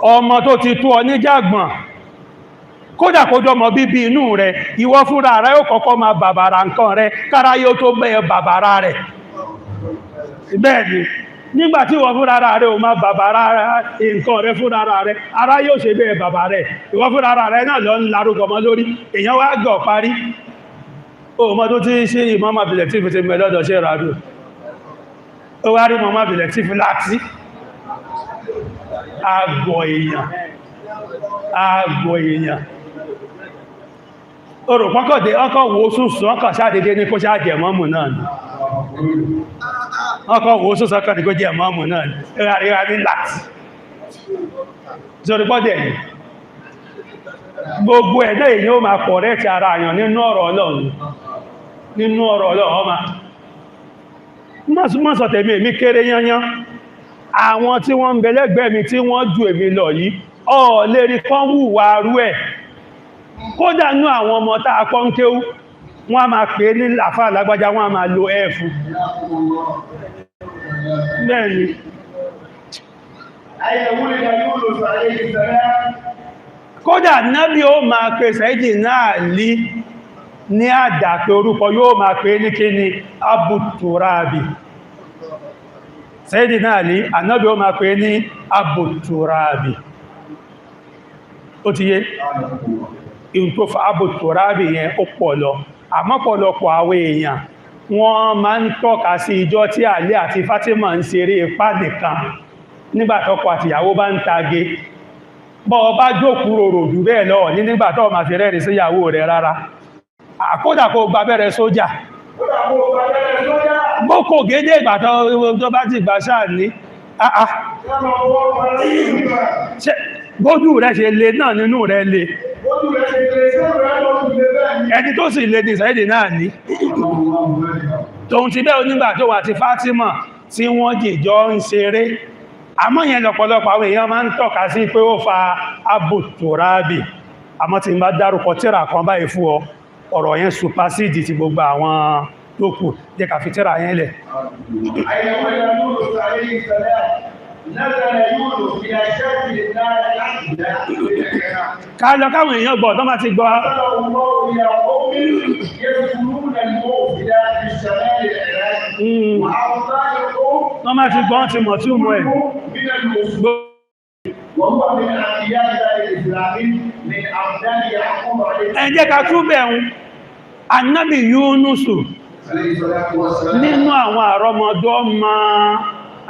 Ọmọ tó ti tó ọ níjàgbọ̀n, kódà kó jọmọ bíbí inú rẹ̀, ìwọ fúnra rẹ̀ ó kọ́kọ́ máa bàbàrà nǹkan rẹ̀ kára yóò tó bẹ́ẹ̀ bàbàrà rẹ̀. Bẹ́ẹ̀ ni, nígbàtí ìwọ fúnra rẹ̀ ò máa bàbàrà nǹkan rẹ̀ fúnra rẹ̀, ara yóò ṣe bẹ́ẹ̀ bàbà rẹ̀. Ìwọ fúnra rẹ̀ náà lọ ń larúkọ mọ́ lórí. Èèyàn wá gọ̀ parí. Ó mọ́ tó tí ṣe ìmọ́mà bìlẹ̀ tí fi ti mẹ́ lọ́dọ̀ ṣe ràdù. Ó wá rí mọ́mà bìlẹ̀ tí fi láti àgọ̀ èèyàn, àgọ̀ èèyàn. Orùpọ́kọ̀dé ọkọ̀ wo súnsùn ọkọ̀ sáàdédé ní kó sáàjẹ̀ mọ́mù náà ni. Ọkọ̀ wo súnsùn ọkọ̀ ní kó jẹ́ mọ́mù náà ni. Ríra ní láti. Zorípọ́dẹ̀ ni. Gbogbo ẹ̀dẹ́ èyí ó máa pọ̀ rẹ̀ ti ara àyàn nínú ọ̀rọ̀ Ọlọ́run. Nínú ọ̀rọ̀ Ọlọ́run ọmọ. Má sọ tèmi, èmi kéré yányán. Àwọn tí wọ́n ń bẹ lẹ́gbẹ̀ẹ́ mi tí wọ́n ju èmi lọ yìí, ó lè rí kán wùwà rú ẹ̀. Kódà nú àwọn ọmọ tá a kọ́ ń kéwú, wọ́n a máa pè ní àfáà lágbájá, wọ́n a máa lo ẹ̀fù. Bẹ́ẹ̀ni. Ayna wulida Yunus alayhi salam. Kódà nábì ó máa pè Sayyidina náà lí ní àdàpé orúkọ, yóò máa pè ní kí ni Abu Turabi. Sayyidina Ali, ànábì ó máa pè ní Abu Turabi. Ó ti yé, ihun tó fa Abu Turabi yẹn ó pọ̀ lọ. Àmọ́ pọ̀lọpọ̀ àwọn èèyàn wọ́n máa ń tọ́ka sí ìjọ tí Ali àti Fatima ń ṣeré ipá nìkan nígbàtọ́kọ àtìyàwó bá ń tage. Bọ́ ọ bá jókòó rorò jù bẹ́ẹ̀ lọ ní nígbàtọ́ ma fi rẹ́rìn sí ìyàwó rẹ̀ rárá. Àkódà kó gba abẹ́rẹ́ sójà. Kódà kó gba abẹ́rẹ́ sójà. Bókò gédé ìgbàtọ́ tó bá ti gbà sáà ní. Bójú rẹ̀ ṣe le náà nínú rẹ̀ le. Ẹni tó sì le ní Saidi náà ní. Tòun ti bẹ́ẹ̀ onígbà tó wà ti Fátímà tí wọ́n jìjọ ń ṣeré. Àmọ́ yẹn lọ́pọ̀lọpọ̀ àwọn èèyàn máa ń tọ́ka sí pé ó fa Abu Turabi. Àmọ́ tí n bá dárúkọ tírà kan báyìí fún ọ, ọ̀rọ̀ yẹn supersede ti gbogbo àwọn tó kù. Jẹ́ ká fi tírà yẹn lẹ̀. Ká lọ káwọn èèyàn gbọ́ tó máa ti gbọ́. وهؤلاء القوم Wọ́n má ti gbọ́n ti mọ̀ túmọ̀ ẹ̀. من الأصول وهو من أنبياء الإسلام من أبناء يعقوب عليه Ẹ jẹ́ ká túbẹ̀ ń Ànábì Yúnúsù عليه الصلاة والسلام. nínú àwọn àrọmọdọ́mọ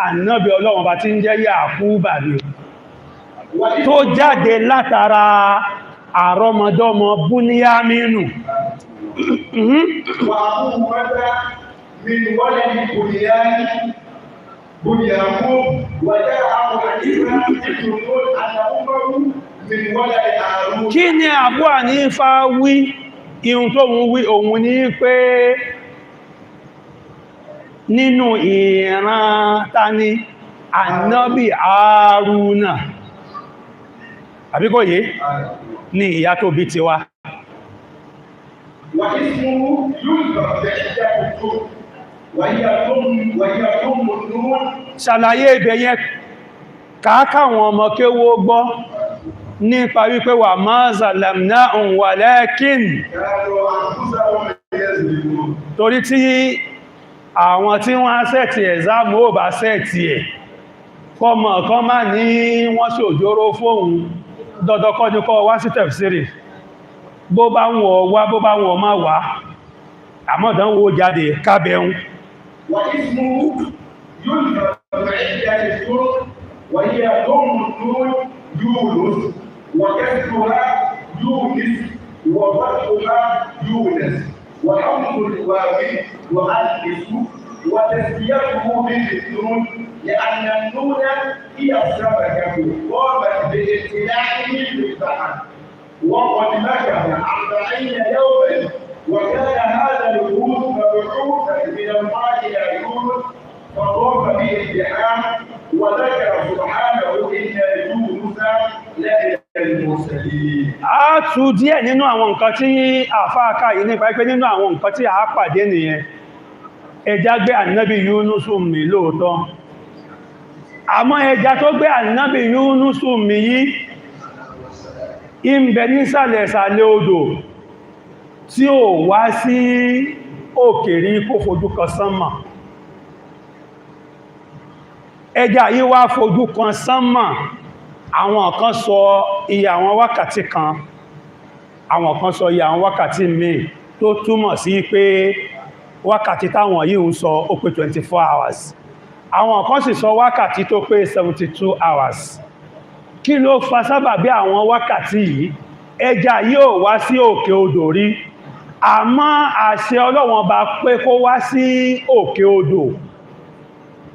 Ànábì Ọlọ́run bá ti ń jẹ́ Yàkúbà ni tó jáde látara àrọmọdọ́mọ Búníyámínù. وأبوه متى من ولد بنيان بن يعقوب وجاء أبو حنيفة بن نون أن أمه من ولد هارون. Kí ni Abu Hanifa wí? Ihun tó ń wí òun ní pé nínú ìran tani Ànábì Haruna, àbíkò yé ní ìyá tó bí tiwa. واسمه يذكر بعدة كتب وهي ضم وهي ضم النون. Ṣàlàyé ibẹ̀ yẹn káàkàwọn ọmọ kéwó gbọ́ nípa wípé wà ma zalamnahum walakin كانوا أنفسهم يظلمون. Torí tí àwọn tí wọ́n á set exam ó bá set ẹ̀, kọmọ̀ kan má ní wọ́n sí òjòrò fóhun dandan kọ́ ní kọ́ wá sí tẹ̀fsírì. Bó bá ń wọ̀ wá, bó bá wọ̀ má wá, àmọ́dánwò jáde kábẹ̀ún. واسمه يذكر بعدة طرق وهي ضم النون يونس وكسرها يونس وفتحها يونس وحمض الواو يؤنس وتسميته بالنون لأن النون هي السمكة قامت بابتلاعه في البحر وقد مكث 40 يوما وكان هذا الحوت مبعوثا من الله إلى يونس فطاف به البحار وذكر سبحانه إن يونس لمن المرسلين. A tú díẹ̀ nínú àwọn nǹkan tí àfáàkà yìí nípa pé nínú àwọn nǹkan tí a pàdé nìyẹn. Ẹja gbé Ànábì Yúnúsù mì lóòótọ́, àmọ́ ẹja tó gbé Ànábì Yúnúsù mì yìí ń bẹ nísàlẹ̀ ìsàlẹ̀ odò tí ó wá sí òkèrí kó fojú kan sánmà. Ẹja yìí wá fojú kan sánmà. Àwọn kan sọ iye àwọn wákàtí kan, àwọn kan sọ iye àwọn wákàtí míì, tó túmọ̀ sí pé wákàtí táwọn yìí ń sọ ó pé 24 hours. Àwọn kan sì sọ wákàtí tó pé 72 hours. Kí ló fa sábàbí àwọn wákàtí yìí? Ẹja yóò wá sí òkè odò rí, àmọ́ àṣẹ Ọlọ́run bá pé kó wá sí òkè odò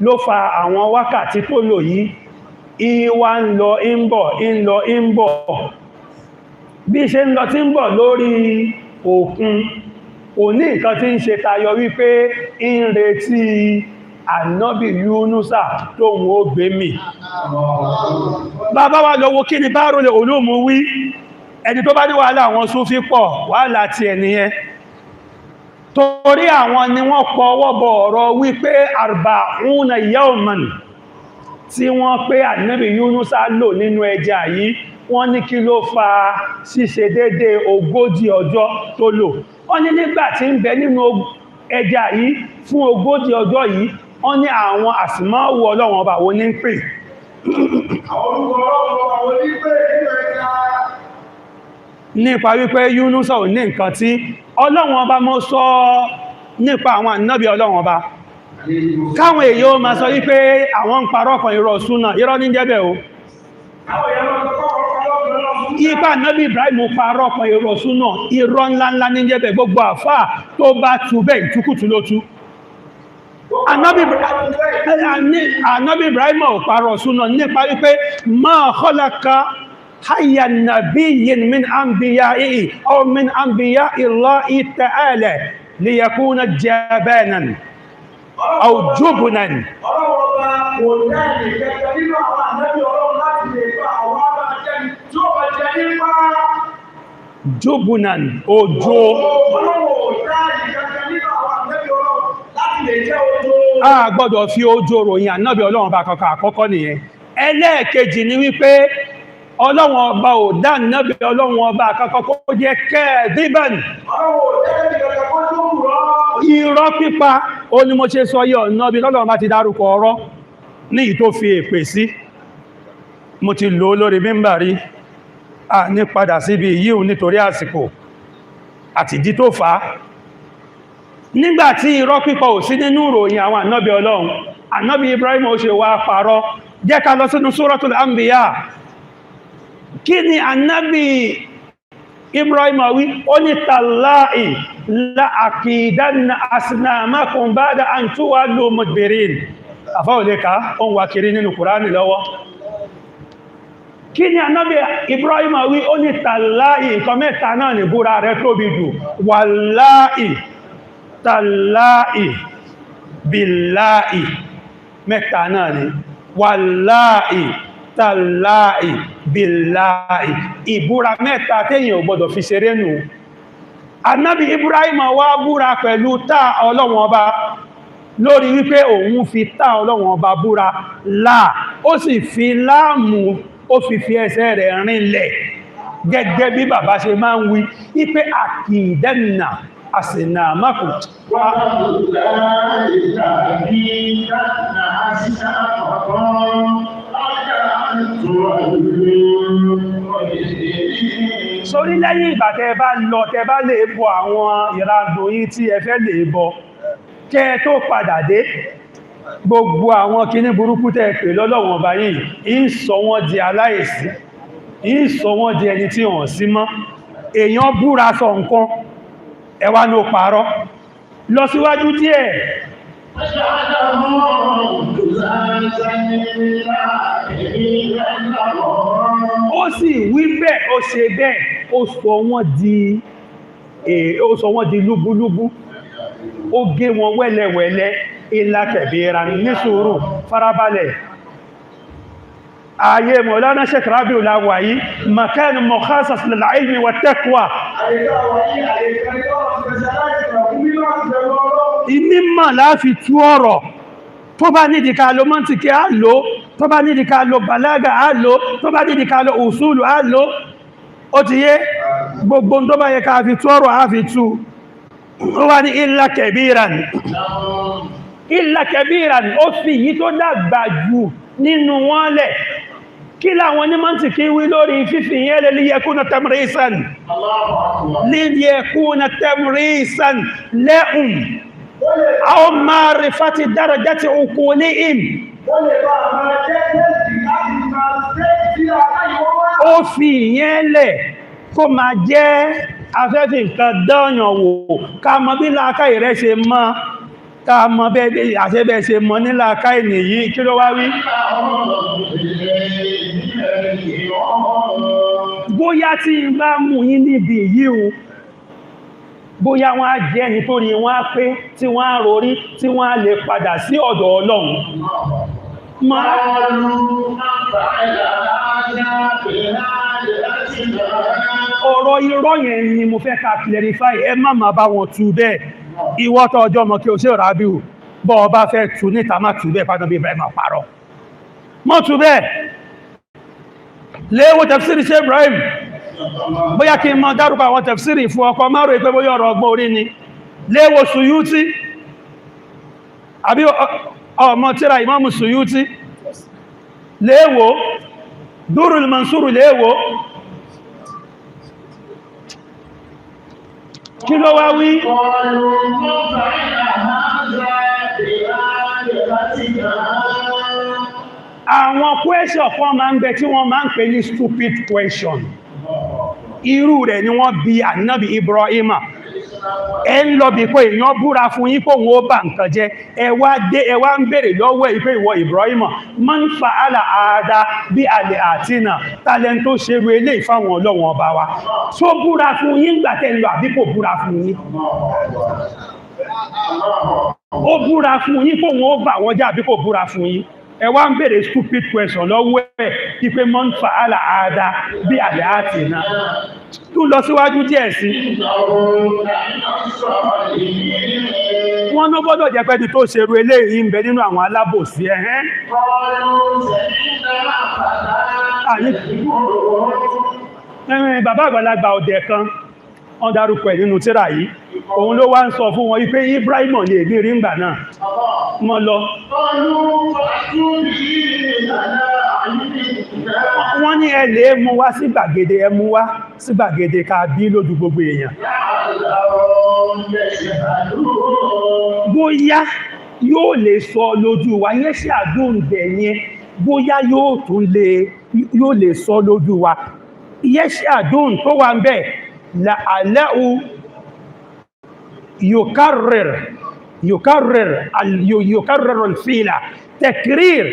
ló fa àwọn wákàtí tó lò yìí. Ìwà ń lọ ń bọ̀, ń lọ ń bọ̀, bí ṣe ń lọ tí ń bọ̀ lórí òkun, kò ní nǹkan tí ń ṣe tayọ wípé ń retí Ànábì Yúnúsà tóhun ó gbé mì. Bàbá wa lọ wo kí ni Bahrul Ulum wí. Ẹni tó bá ní wàhálà àwọn Súfí pọ̀, wàhálà ti ẹniyẹn, torí àwọn ni wọ́n pọ̀ ọwọ́ bọ̀ ọ̀rọ̀ wípé arba'una yawman tí wọ́n pé Ànábì Yúnúsà lò nínú ẹja yìí. Wọ́n ní kí ló fa ṣíṣe dédé 40 ọjọ́ tó lò? Wọ́n ní nígbà tí ń bẹ nínú ẹja yìí fún 40 ọjọ́ yìí, wọ́n ní àwọn àsìmáwò Ọlọ́run ọba wo ní ń pè? Àwọn orúkọ Ọlọ́run ọba wo ní pè nínú ẹja? Nípa wípé Yúnúsà ò ní nǹkan tí Ọlọ́run ọba mọ́ sọ nípa àwọn ànábì Ọlọ́run ọba, káwọn èyí ó máa sọ wípé àwọn ń parọ́ kan, irọ́ súnà, irọ́ ní jẹ́bẹ̀ o. Àwọn èèyàn máa sọ pé ọ̀rọ̀ Ọlọ́run Ọlọ́run. Ipa ànábì Ibrahim parọ́ kan, irọ́ súnà, irọ́ ńláńlá ní jẹ́bẹ̀. Gbogbo àfáà tó bá tú bẹ́ẹ̀, ìtukùtù ló tú. Ànábì Ibrahim ò parọ́ súnà nípa wípé ma khalaqa hayya nabiyyin min anbiya'ihi aw min anbiya'i Allahi ta'ala liyakuna jabanan aw jubnan. Ọlọ́run ọba kò dá ẹnì kẹta nínú àwọn ànábì Ọlọ́run láti lè bá àwọn abájẹ́ni tí ó bá jẹ nípa. Jubnan, òjò. Ọlọ́run ò dá ẹnì kẹta nínú àwọn ànábì Ọlọ́run láti lè jẹ́ ojo. A gbọ́dọ̀ fi ojú ròyìn ànábì Ọlọ́run ọba kankan. Àkọ́kọ́ nìyẹn. Ẹlẹ́ẹ̀kejì ni wípé Ọlọ́run ọba ò dá ànábì Ọlọ́run ọba kankan kó jẹ́ kẹ́ẹ̀díbàn. Ọlọ́run ò dá ẹnì kẹta kó tó wùrọ̀. Irọ́ pípa. Ó ní mo ṣe sọ yí ọ̀nà bí lọ́lọ́run bá ti dárúkọ ọ̀rọ̀ ní ìyí tó fi èpè sí. Mo ti lò ó lórí mímbàrí, a ní padà síbi yíò nítorí àsìkò àtìdí tó fà á. Nígbàtí irọ́ pípọ̀ ò sí nínú ìròyìn àwọn ànábì Ọlọ́run, ànábì Ibrahim ó ṣe wá parọ́? Jẹ́ ká lọ sínú Suratul Anbiya. Kí ni ànábì Ibrahim wí? Ó ní tallahi la akidanna asnamakum ba'da an tuwallu mudbirin. Àfáwọ̀lẹ́ka ó ń wá kiri nínú Kùránì lọ́wọ́. Kí ni ànábì Ibrahim wí? Ó ní tallahi, nǹkan mẹ́ta náà ní búra rẹ̀ tóbi jù: wàláì, tàláì, bíláì. Mẹ́ta náà ni: wàláì, tàláì, bíláì. Ìbúra mẹ́ta téèyàn ò gbọdọ̀ fi ṣeré nù. Ànábì Ibrahim wá búra pẹ̀lú tá Ọlọ́run Ọba lórí wípé òun fi tá Ọlọ́run Ọba búra láà, ó sì fi láàmù, ó fi ẹsẹ̀ rẹ̀ rinlẹ̀, gẹ́gẹ́ bí bàbá ṣe máa ń wí wípé àkìdẹ́nà àsìnàmákù. والله لأكيدن أصنامكم بعد أن تولوا مدبرين. Sórí lẹ́yìn ìgbà tẹ́ bá lọ, tẹ́ bá lè bọ àwọn ìrandò yín tí ẹ fẹ́ lè bọ, kẹ́ tó padà dé, gbogbo àwọn kinní burúkú tẹ́ pè lọ́lọ́wọ̀n ọba yìí, ń sọ wọ́n di aláìsí, ń sọ wọ́n di ẹni tí wọ́n sí mọ́. Èèyàn búra sọ nǹkan, ẹ wá ní ó parọ́. Lọ síwájú díẹ̀. فجعلهم جثاثا إلا كبيرا لهم. Ó sì wí bẹ́ẹ̀, ó ṣe bẹ́ẹ̀, ó sọ wọ́n di lúbúlúbú, ó gé wọn wẹ́lẹ̀wẹ́lẹ́. Ilá kẹ̀bẹ̀ẹ́ra ní sùúrù, farabalẹ̀. Ààyè Mọ̀lánà Sheikh Rabiu láwà yìí, makan mukhassas lil ilmi wat taqwa. Àyíká wà ní àyíká ní ọ̀rọ̀ specialize fún mímọ̀ àti bẹ̀rù Ọlọ́run. Ìmímọ̀ láfi tú ọ̀rọ̀. Tó bá nídìí ká lo mọ́ntìkì, á lò. Tó bá nídìí ká lo bàlágà, á lò. Tó bá nídìí ká lo usulu, á lò. Ó ti yé gbogbo tó bá yẹ ká fi tú ọ̀rọ̀, á fi tú. Ó wá ní illa kabiran, illa kabiran. Ó fi yí tó dàgbà jù nínú wọn lẹ̀. Kí láwọn ní mọ́ntìkì wí lórí fífi yẹn lè? Liyakuna tamrisan, liyakuna tamrisan lahum aw ma'rifati darajati uqulihim. Ó lè bá máa jẹ́ test láti máa ṣe tí aláìwọ́ wá. Ó fi ìyẹn lẹ̀ kó máa jẹ́ afẹ́fẹ́ nǹkan dányàn wò, ká mọ bí làákàyè rẹ̀ ṣe mọ́, ká mọ bẹ́ẹ̀ àṣẹ́bẹ̀ ṣe mọ́ ní làákàyè nìyí. Kí ló wá wí? Bóyá tí n bá mú yín níbi yìí o, bóyá wọ́n á jẹ́ nítorí wọ́n á pé tí wọ́n á rorí, tí wọ́n á lè padà sí ọ̀dọ̀ Ọlọ́run. Máa قالوا من فعل هذا بآلهتنا؟ Ọ̀rọ̀ irọ́ yẹn ni mo fẹ́ ká clarify. Ẹ má máa bá wọn tú bẹ́ẹ̀. Ìwọ tó ọjọ́ mọ̀ kí o ṣe Rabiu, bọ́ ọba fẹ́ tú níta, má tú bẹ́ẹ̀ fádán bí Ibrahim parọ́ mọ́ tú bẹ́ẹ̀. Léwó tafsiri ṣe Ibrahim, bóyá kí n mọ dárúkọ àwọn tafsiri fún ọkọ̀ márùn ìpé bóyá ọ̀rọ̀ ọgbọ́n orí ni. Léwó Suyuti, àbí ọmọ tíra Imamu Suyuti, léwó Durul Mansur, léwó. Kí ló wá wí? قالوا من فعل هذا بآلهتنا؟ Àwọn question kan máa ń bẹ tí wọ́n máa ń pè ní stupid question. Irú rẹ̀ ni wọ́n bi ànábì Ibrahima. Ẹ ń lọ bí pé èèyàn búra fún yín pé òun ó bà nǹkan jẹ́, ẹ wá dé, ẹ wá ń bèèrè lọ́wọ́ ẹ̀ pé, ìwọ Ibrahima, man fa'ala àádá bí àlè àtìnà, talent tó ṣerú eléyìí fáwọn ọlọ́wọ̀n ọba wa? Tó búra fún yín gbà tẹ́ ń lọ, àbí kò búra fún yín? Ó búra fún yín pé òun ó bà wọ́n jẹ́, àbí kò búra fún yín? Ẹ wá ń bèèrè stupid question lọ́wọ́ ẹ̀ wípé man fa'ala àádá bí àlè àtìnà. Tún lọ síwájú díẹ̀ sí. Wọ́n ló gbọ́dọ̀ jẹ́ pẹ́ni tó ṣerú eléyìí ń bẹ nínú àwọn alábòsí. Ẹ̀hẹ́n. Ẹ̀hìn, bàbá àgbàlagbà ọ̀dẹ̀ kan Wọ́n dárúkọ ẹ̀ nínú tírà yìí. Òun ló wá ń sọ fún wọn wípé Ibrahim ní èmi rí ńgbà náà mọ́ lọ. Wọ́n ní ẹ lè mú wá sí gbàgede, ẹ mú wá sí gbàgede ká bí lójú gbogbo èèyàn. Bóyá yóò lè sọ lójú wa yẹ́ sí àdúǹdẹ̀ yẹn, bóyá yóò tún lè yóò lè sọ lójú wa yẹ́ sí àdún tó wà ń bẹ̀ la'allahu yukarrir yukarrir yukarrir al-fila takrir.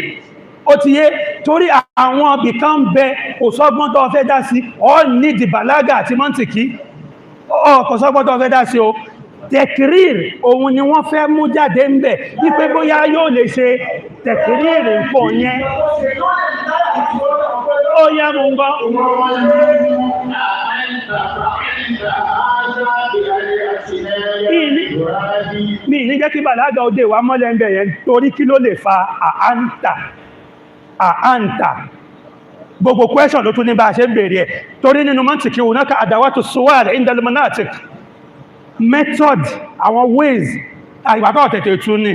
Ó ti yé, torí àwọn ibìkan ń bẹ, kò sọ́gbọ́n tó fẹ́ dá sí ọ ní dìbàlágà àti mọ́ntìkì, ọ kò sọ́gbọ́n tó fẹ́ dá sí o. Tẹ̀kìrìr òun ni wọ́n fẹ́ mú jáde ń bẹ̀ wípé bóyá yóò lè ṣe tẹ̀kìrìr nǹkan yẹn. Ó yá, mú ń gbọ́. Mi ní jẹ́ kí bàlágà òde wà mọ́lẹ̀ ń bẹ̀ yẹn, torí kí ló lè fa àáńtà àáńtà? Gbogbo question ló tún ní bá a ṣe ń bèèrè ẹ̀, torí nínú mọ́ntìkì hunaka adawatu suwal inda al-manatik method, àwọn ways àgbàtà ọ̀tẹ̀tẹ̀ tún ní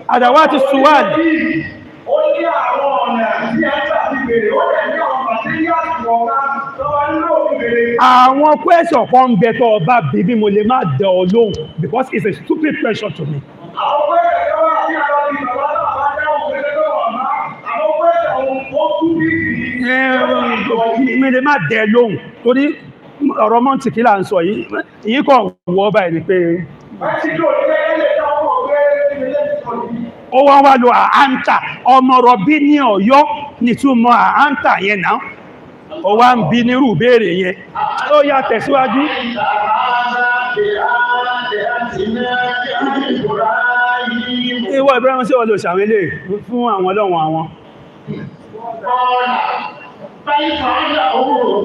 adawatu suwal. Ó ní àwọn ọ̀nà tí a ń gbà fi bèrè, ó dẹ̀ ní àwọn materials kọ̀ọ̀kan tó wá ń lò fi bèrè. Àwọn question kan ń bẹ tó ọba bíbí mo lè má dẹ̀ ọ lóhùn because it's a stupid question to me. Àwọn pẹ́sẹ̀ tó wà ní àwọn ibi bàbá náà bá dáhùn pé tó wà má, àwọn pẹ́sẹ̀ òun ó kú bí ìdí. Mi lè má dẹ̀ lóhùn torí ọ̀rọ̀ mọ́ntìkì là ń sọ yìí. Yìí kàn wọ́ báyìí ni pé Mẹ́tíkò ní ẹgbẹ́ táwọn ọ̀gbẹ́ ilé ìsọ̀ yìí. Ó wá wá lo àáńtà ọmọ rọ̀bí ní Ọ̀yọ́ nítumọ̀ àáńtà yẹn náà, ó wá ń bi nírú ìbéèrè yẹn. Ó yá, tẹ̀síwájú. Ìwọ Ibrahim, sí wọ́n lò ṣàwọn ilé fún àwọn ọlọ́run àwọn?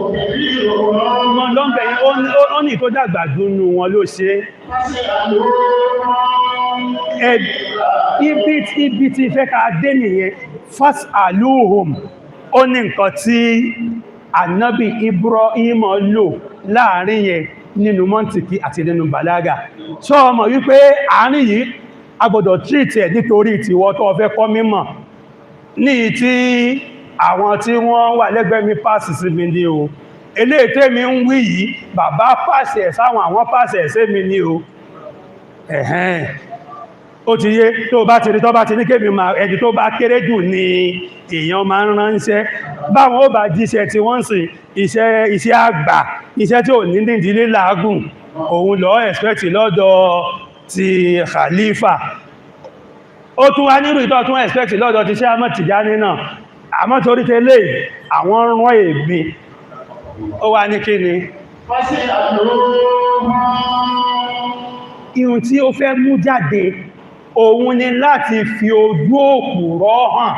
Ọmọ lọ́nbẹ̀ yẹn, ó ní tó dàgbà dúnú wọn ló ṣe é. Ibi tí fẹ́ ká dé nìyẹn. Fas aluhum, ó ní nǹkan tí Ànábì Ibrahim lò láàrin yẹn nínú mọ́ntìkì àti nínú bàlágà. Sọ ọmọ wípé àárín yìí a gbọ́dọ̀ treat ẹ̀ nítorí tiwọ́ tó fẹ́ kọ́ mímọ̀ ní tí àwọn tí wọ́n wà lẹ́gbẹ̀ẹ́ mi pàṣì sí mi ní o. Eléyìí tẹ́mi ń wí yìí, bàbá pàṣẹ ẹ̀ sáwọn, àwọn pàṣẹ ẹ̀ sí mi ní o. Ẹ̀hẹ́n, ó ti yé. Tó bá ti rí, tó bá ti ní kémi máa ẹni tó bá kéré jù ní èèyàn máa ń ránṣẹ́ báwọn ó bá jíṣẹ́ tí wọ́n ń sìn, iṣẹ́ àgbà, iṣẹ́ tí ò ní nídìílé làágùn, òun lọ expect lọ́dọ̀ ti khalifa. Ó tún wá nírú ìtọ́ tún expect lọ́dọ̀ ti ṣe àmọ́ Tìjání náà. Àmọ́ torí tẹ́lẹ̀ àwọn rán èmi, ó wá ní kí ni ihun tí ó fẹ́ mú jáde? Òun ni láti fi ojú òpùrọ́ hàn.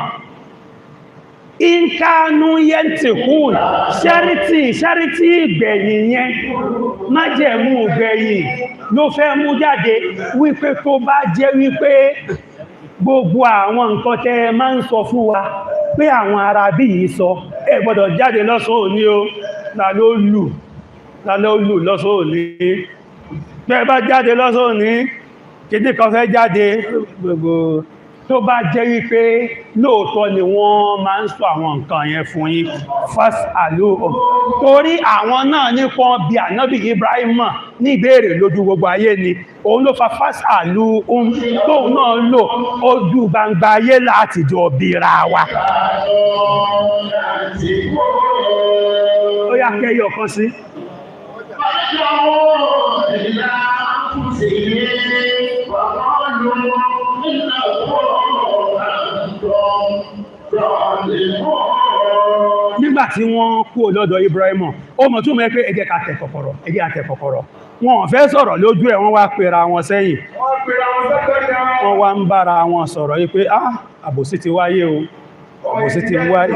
Ìkánú yẹntìkún ṣẹ́rítì ṣẹ́rítì ìgbẹ̀yìn yẹn, májẹ̀mú ìgbẹ̀yìn ló fẹ́ mú jáde, wípé tó bá jẹ́ wípé gbogbo àwọn nǹkan tẹ́ ẹ máa ń sọ fún wa pé àwọn ará bí yìí sọ, ẹ gbọ́dọ̀ jáde lọ́sàn òní o, la ló lù lọ́sàn òní, tẹ́ bá jáde lọ́sàn òní, kìdí kan fẹ́ jáde. Gbogbo tó bá jẹ́ wípé lóòótọ́ ni wọ́n máa ń sọ àwọn nǹkan yẹn fún yín, fas alo, torí àwọn náà ní kan bí ànábì Ibrahim ní ìbéèrè lójú gbogbo ayé ni òun ló fa fas alu ohun tóun náà lò ojú gbangba ayé láti jọ bíra wa. Ó yá, kẹyọ kan sí. Nígbà tí wọ́n kú lọ́dọ̀ Ibrahim, ó mọ̀ tún mẹ́ pé ẹ jẹ́ ká tẹ̀ kọ̀kọ̀rọ̀, ẹ jẹ́ ká tẹ̀ kọ̀kọ̀rọ̀. Wọn ò fẹ́ sọ̀rọ̀ lójú ẹ̀, wọ́n wá pera wọn sẹ́yìn. Wọ́n pera wọn sẹ́gbẹ́ kan. Wọ́n wá ń bára wọn sọ̀rọ̀ yìí pé ah, àbòsí ti wáyé o, àbòsí ti wáyé.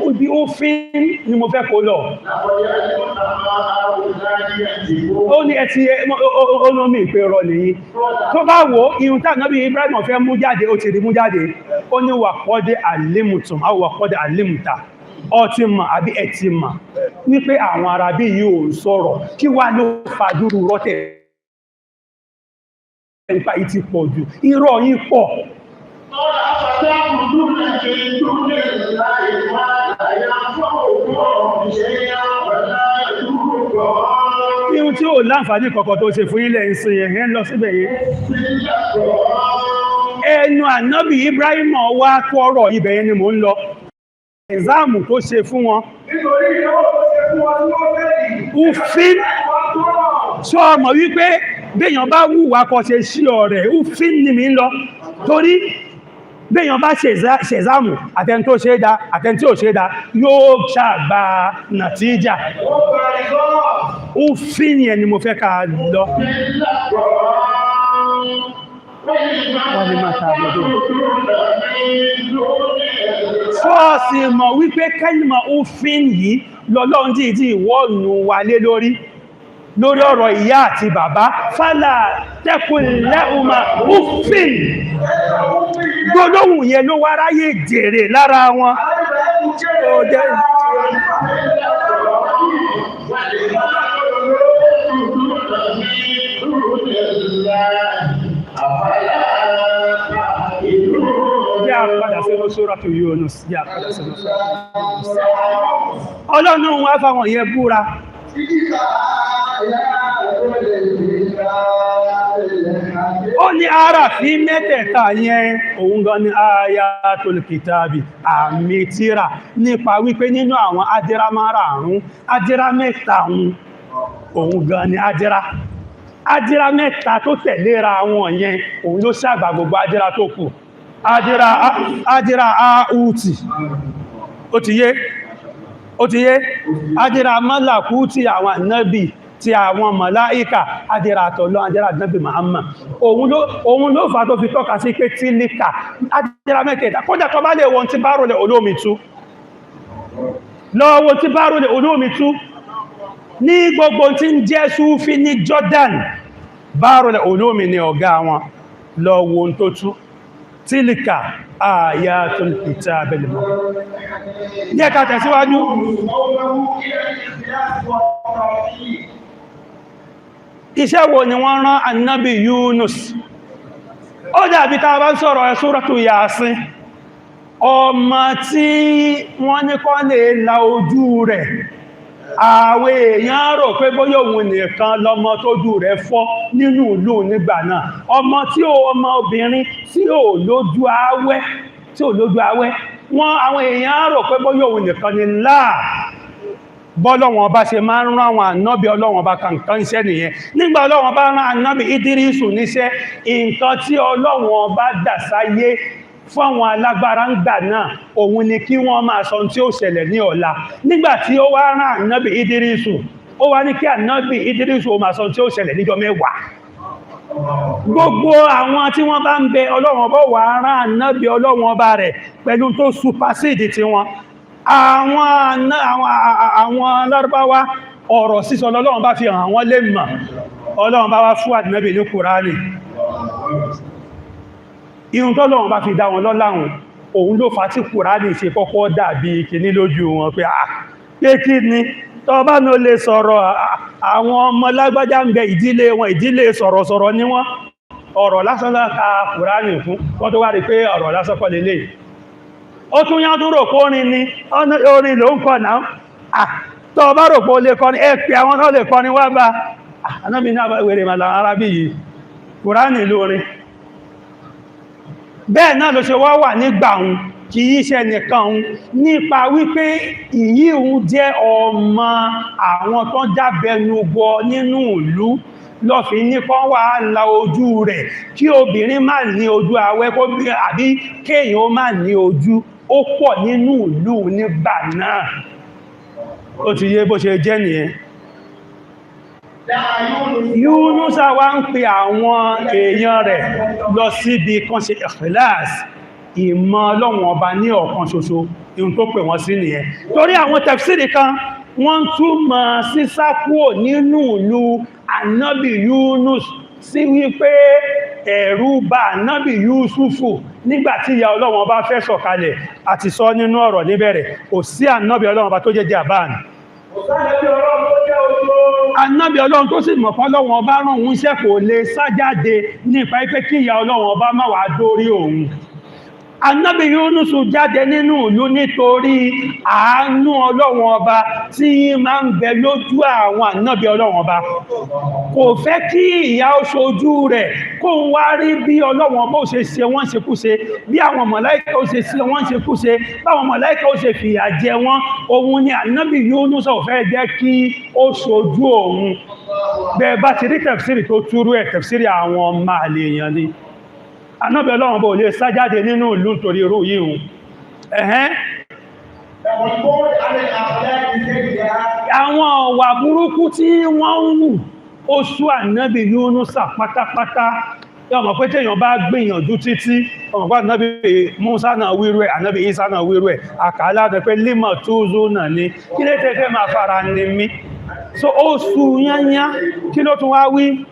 Ibi òfin ni mo fẹ́ kó lọ. Ó ní ẹtì olómi ìpè rọ nìyí. Tó bá wo ihun tí ànábì Ibrahim fẹ́ mú jáde, ó ti rí mú jáde. Ó ní wà kọ́dé àlímùtùm, á wà kọ́dé àlímùtà. Ọ ti mọ̀ àbí ẹ ti mọ̀ wípé àwọn arábí yìí ò ń sọ̀rọ̀. Kí wá ló fàdúrú rọ́tẹ̀ nípa yìí ti pọ̀ jù? Irọ́ yín pọ̀. قال أفتعبدون من دون الله ما لا ينفعكم شيئا ولا يضركم؟ Ihun tí ò láǹfààní kọ̀kọ̀ tó ṣe fún ilẹ̀ ìsìn yẹn ń lọ síbẹ̀ yẹn. Ẹnu ànábì Ibrahim wá kọ́rọ̀ ibẹ̀ yẹn ni mò ń lọ. Ẹ̀záàmù tó ṣe fún wọn. Nítorí ìnáwó tó ṣe fún wọn tí wọ́n fẹ́ yìí. Ufin Wọ́n tó rọ̀. sọ ọmọ wípé béèyàn bá wùwà kọ ṣe sí ọ̀rẹ́ ufin ni mi ń lọ. Torí béèyàn bá ṣe ẹ̀záàmù, àtẹni tó ṣe é da, àtẹni tí ò ṣe é da, yóò ṣàgbà nàtíjà. Wọ́n gba rìsọ́ọ̀tì. Ufin yẹn ni mo fẹ́ ká lọ. ولم تعبدون من دون Fọ́ọ̀sì mọ̀ wípé kẹ́lìmọ̀ òfin yìí lọ́lọ́run dìídì ìwọ́nù wà lé lórí lórí ọ̀rọ̀ ìyá àti bàbá. Fálà tẹ́kùnlẹ́ùmà òfin, gbólóhùn yẹn ló wá ráyè jèrè lára wọn. Ó jẹ́- Jẹ́ àpadà sínú Suratu Yunus, jẹ́ àpadà sínú Suratu Yunus. Ọlọ́run wá fáwọn yẹn búra. Ó ní àràfí mẹ́tẹ̀ẹ̀ta yẹn, òun gan ni ayatul kitabi, àmì tíra, nípa wípé nínú àwọn adira márààrún, adira mẹ́ta òun, òun gan ni adira. Adira mẹ́ta tó tẹ̀léra wọn yẹn, òun ló ṣàgbà gbogbo adira tó kù. Adira adira áútì, ó ti yé, ó ti yé. Adira mọ́làkú ti àwọn ànábì, ti àwọn màláíkà, adira àtọ̀lọ́, adira ànábì Muhammad. Òun ló fà tó fi tọ́ka sí pé tílíkà adira mẹ́tẹ̀ẹ̀ta. Kódà tó bá lè wọ́n tí bá rọlẹ̀ olómi tú lọ́wọ́, tí bá rọlẹ̀ olómi tú ní gbogbo tí ń jẹ́ Súfí ní Jordan, bá rọlẹ̀ olómi ní ọ̀gá wọn, lọ́wọ́ tó tú tílíkà ayatul kitabil mubin. Jẹ́ ká tẹ̀síwájú. Iṣẹ́ wo ni wọ́n rán annabi Yunus? Ó dàbí tá a bá ń sọ̀rọ̀ ẹ̀ Suratu Yasin, ọmọ tí wọ́n ní kọ́ lè la ojú rẹ̀. Àwọn èèyàn rò pé bóyá òun nìkan lọmọ tójú rẹ̀ fọ́ nínú ìlú nígbà náà. Ọmọ tí ó, ọmọ obìnrin tí ò lójú awẹ́, tí ò lójú awẹ́, wọ́n, àwọn èèyàn rò pé bóyá òun nìkan ni. Láà bọ́lọ́wọ́n bá ṣe máa ń rán àwọn ànábì Ọlọ́wọ́n bá kankan iṣẹ́ nìyẹn. Nígbà Ọlọ́wọ́n bá rán ànábì Ídírísù níṣẹ́, nǹkan tí Ọlọ́wọ́n bá dà sáyé fún àwọn alágbára ń gbà náà, òun ni kí wọ́n máa sọ tí ó ṣẹlẹ̀ ní ọ̀la. Nígbà tí ó wá rán ànábì Ídírísù, ó wá ní kí ànábì Ídírísù ó máa sọ tí ó ṣẹlẹ̀ níjọ́ 10. Gbogbo àwọn tí wọ́n bá ń bẹ, Ọlọ́run ọba wà rán ànábì Ọlọ́run ọba rẹ̀ pẹ̀lú tó supersede tí wọn. Àwọn Lárúbáwá, ọ̀rọ̀ sísọ lọ́lọ́run bá fi hàn wọ́n lè mọ̀. Ọlọ́run bá wá fún ànábì ní Kùránì. Irun tọ́lọ́run bá fi dá wọn lọ́láhun, òun ló fa tí Kùránì ṣe kọ́kọ́ dàbí kìíní lójú wọn pé à pé kí ni tọ́ bá ní ó lè sọ̀rọ̀. Àwọn ọmọ lágbájá ń bẹ, ìdílé wọn, ìdílé sọ̀rọ̀sọ̀rọ̀ ní wọ́n. Ọ̀rọ̀ lásán láka Kùránì fún wọ́n, tó wá rí pé ọ̀rọ̀ lásán kọ́ lélẹ̀. Ó tún yán tún rò pé orin ni, orin ló ń kọ náà. Tọ́ bá rò pé ó lè kọrin, ẹ pé àwọn náà lè kọrin wá bá anábì ní wèrè màlà arábí yìí, Kùránì lórin. Bẹ́ẹ̀ náà ló ṣe wá wà nígbà òun, kì í ṣe nìkan òun, nípa wípé ìyí òun jẹ́ ọmọ àwọn tó jábẹnu gbọ́ nínú ìlú, lọ́fi ní kán wà la ojú rẹ̀, kí obìnrin má ní ojú awẹ́ kó bí àbí kéèyàn ó má ní ojú, ó pọ̀ nínú ìlú nígbà náà. Ó ti yé bó ṣe jẹ́ nìyẹn. Yúnúsà wá ń pe àwọn èèyàn rẹ̀ lọ síbi kan ṣe ikhlas, ìmọ̀ Ọlọ́run ọba ní ọ̀kan ṣoṣo. Ihun tó pè wọ́n sí nìyẹn. Torí àwọn tafsiri kan, wọ́n túmọ̀ sísá kúrò nínú ìlú ànábì Yúnús sí wípé ẹ̀rù bà ànábì Yúsúfù. Nígbàtí ìyà Ọlọ́run Ọba fẹ́ sọ̀kalẹ̀, àti sọ nínú ọ̀rọ̀ níbẹ̀rẹ̀, kò sí ànábì Ọlọ́run Ọba tó jẹ́ jàbáàn. Ànábì Ọlọ́run tó sì mọ̀ pé Ọlọ́run Ọba rán òun iṣẹ́ kò lè sájáde nípa pé kí ìyà Ọlọ́run Ọba má wá dórí òun. Ànábì Yúnúsù jáde nínú ìlú nítorí àánú Ọlọ́run Ọba tí máa ń bẹ lójú àwọn ànábì Ọlọ́run Ọba. Kò fẹ́ kí ìyà ó ṣojú rẹ̀, kó ń wá rí bí Ọlọ́run Ọba ó ṣe ṣe wọ́n ṣekúṣe, bí àwọn màláíkà ó ṣe ṣe wọ́n ṣekúṣe, báwọn màláíkà ó ṣe fìyà jẹ wọ́n. Òun ni Ànábì Yúnúsù ò fẹ́ jẹ́ kí ó ṣojú òun. Bẹ́ẹ̀ bá ti rí tẹ̀fsírì tó túrú ẹ̀, tẹ̀fsírì àwọn ọmọ àlè èèyàn ni. Ànábì Ọlọ́run bó lè sájáde nínú ìlú nítorí irú yìí hùn. Ẹ̀hẹ́n. Àwọn ọ̀wà burúkú tí wọ́n ń wù ó sú Ànábì Yúnúsà pátápátá. Yọ́ mọ̀ pé téèyàn bá gbìyànjú títí, ọmọ pé Ànábì Mùsá náà wírú ẹ̀, Ànábì Ìsá náà wírú ẹ̀, àkàlà rẹ̀ pé límọ̀ túzú náà ni, kí ló tẹ́ fẹ́ máa fara ní mí? So ó sú yányá, kí ló tún wá wí?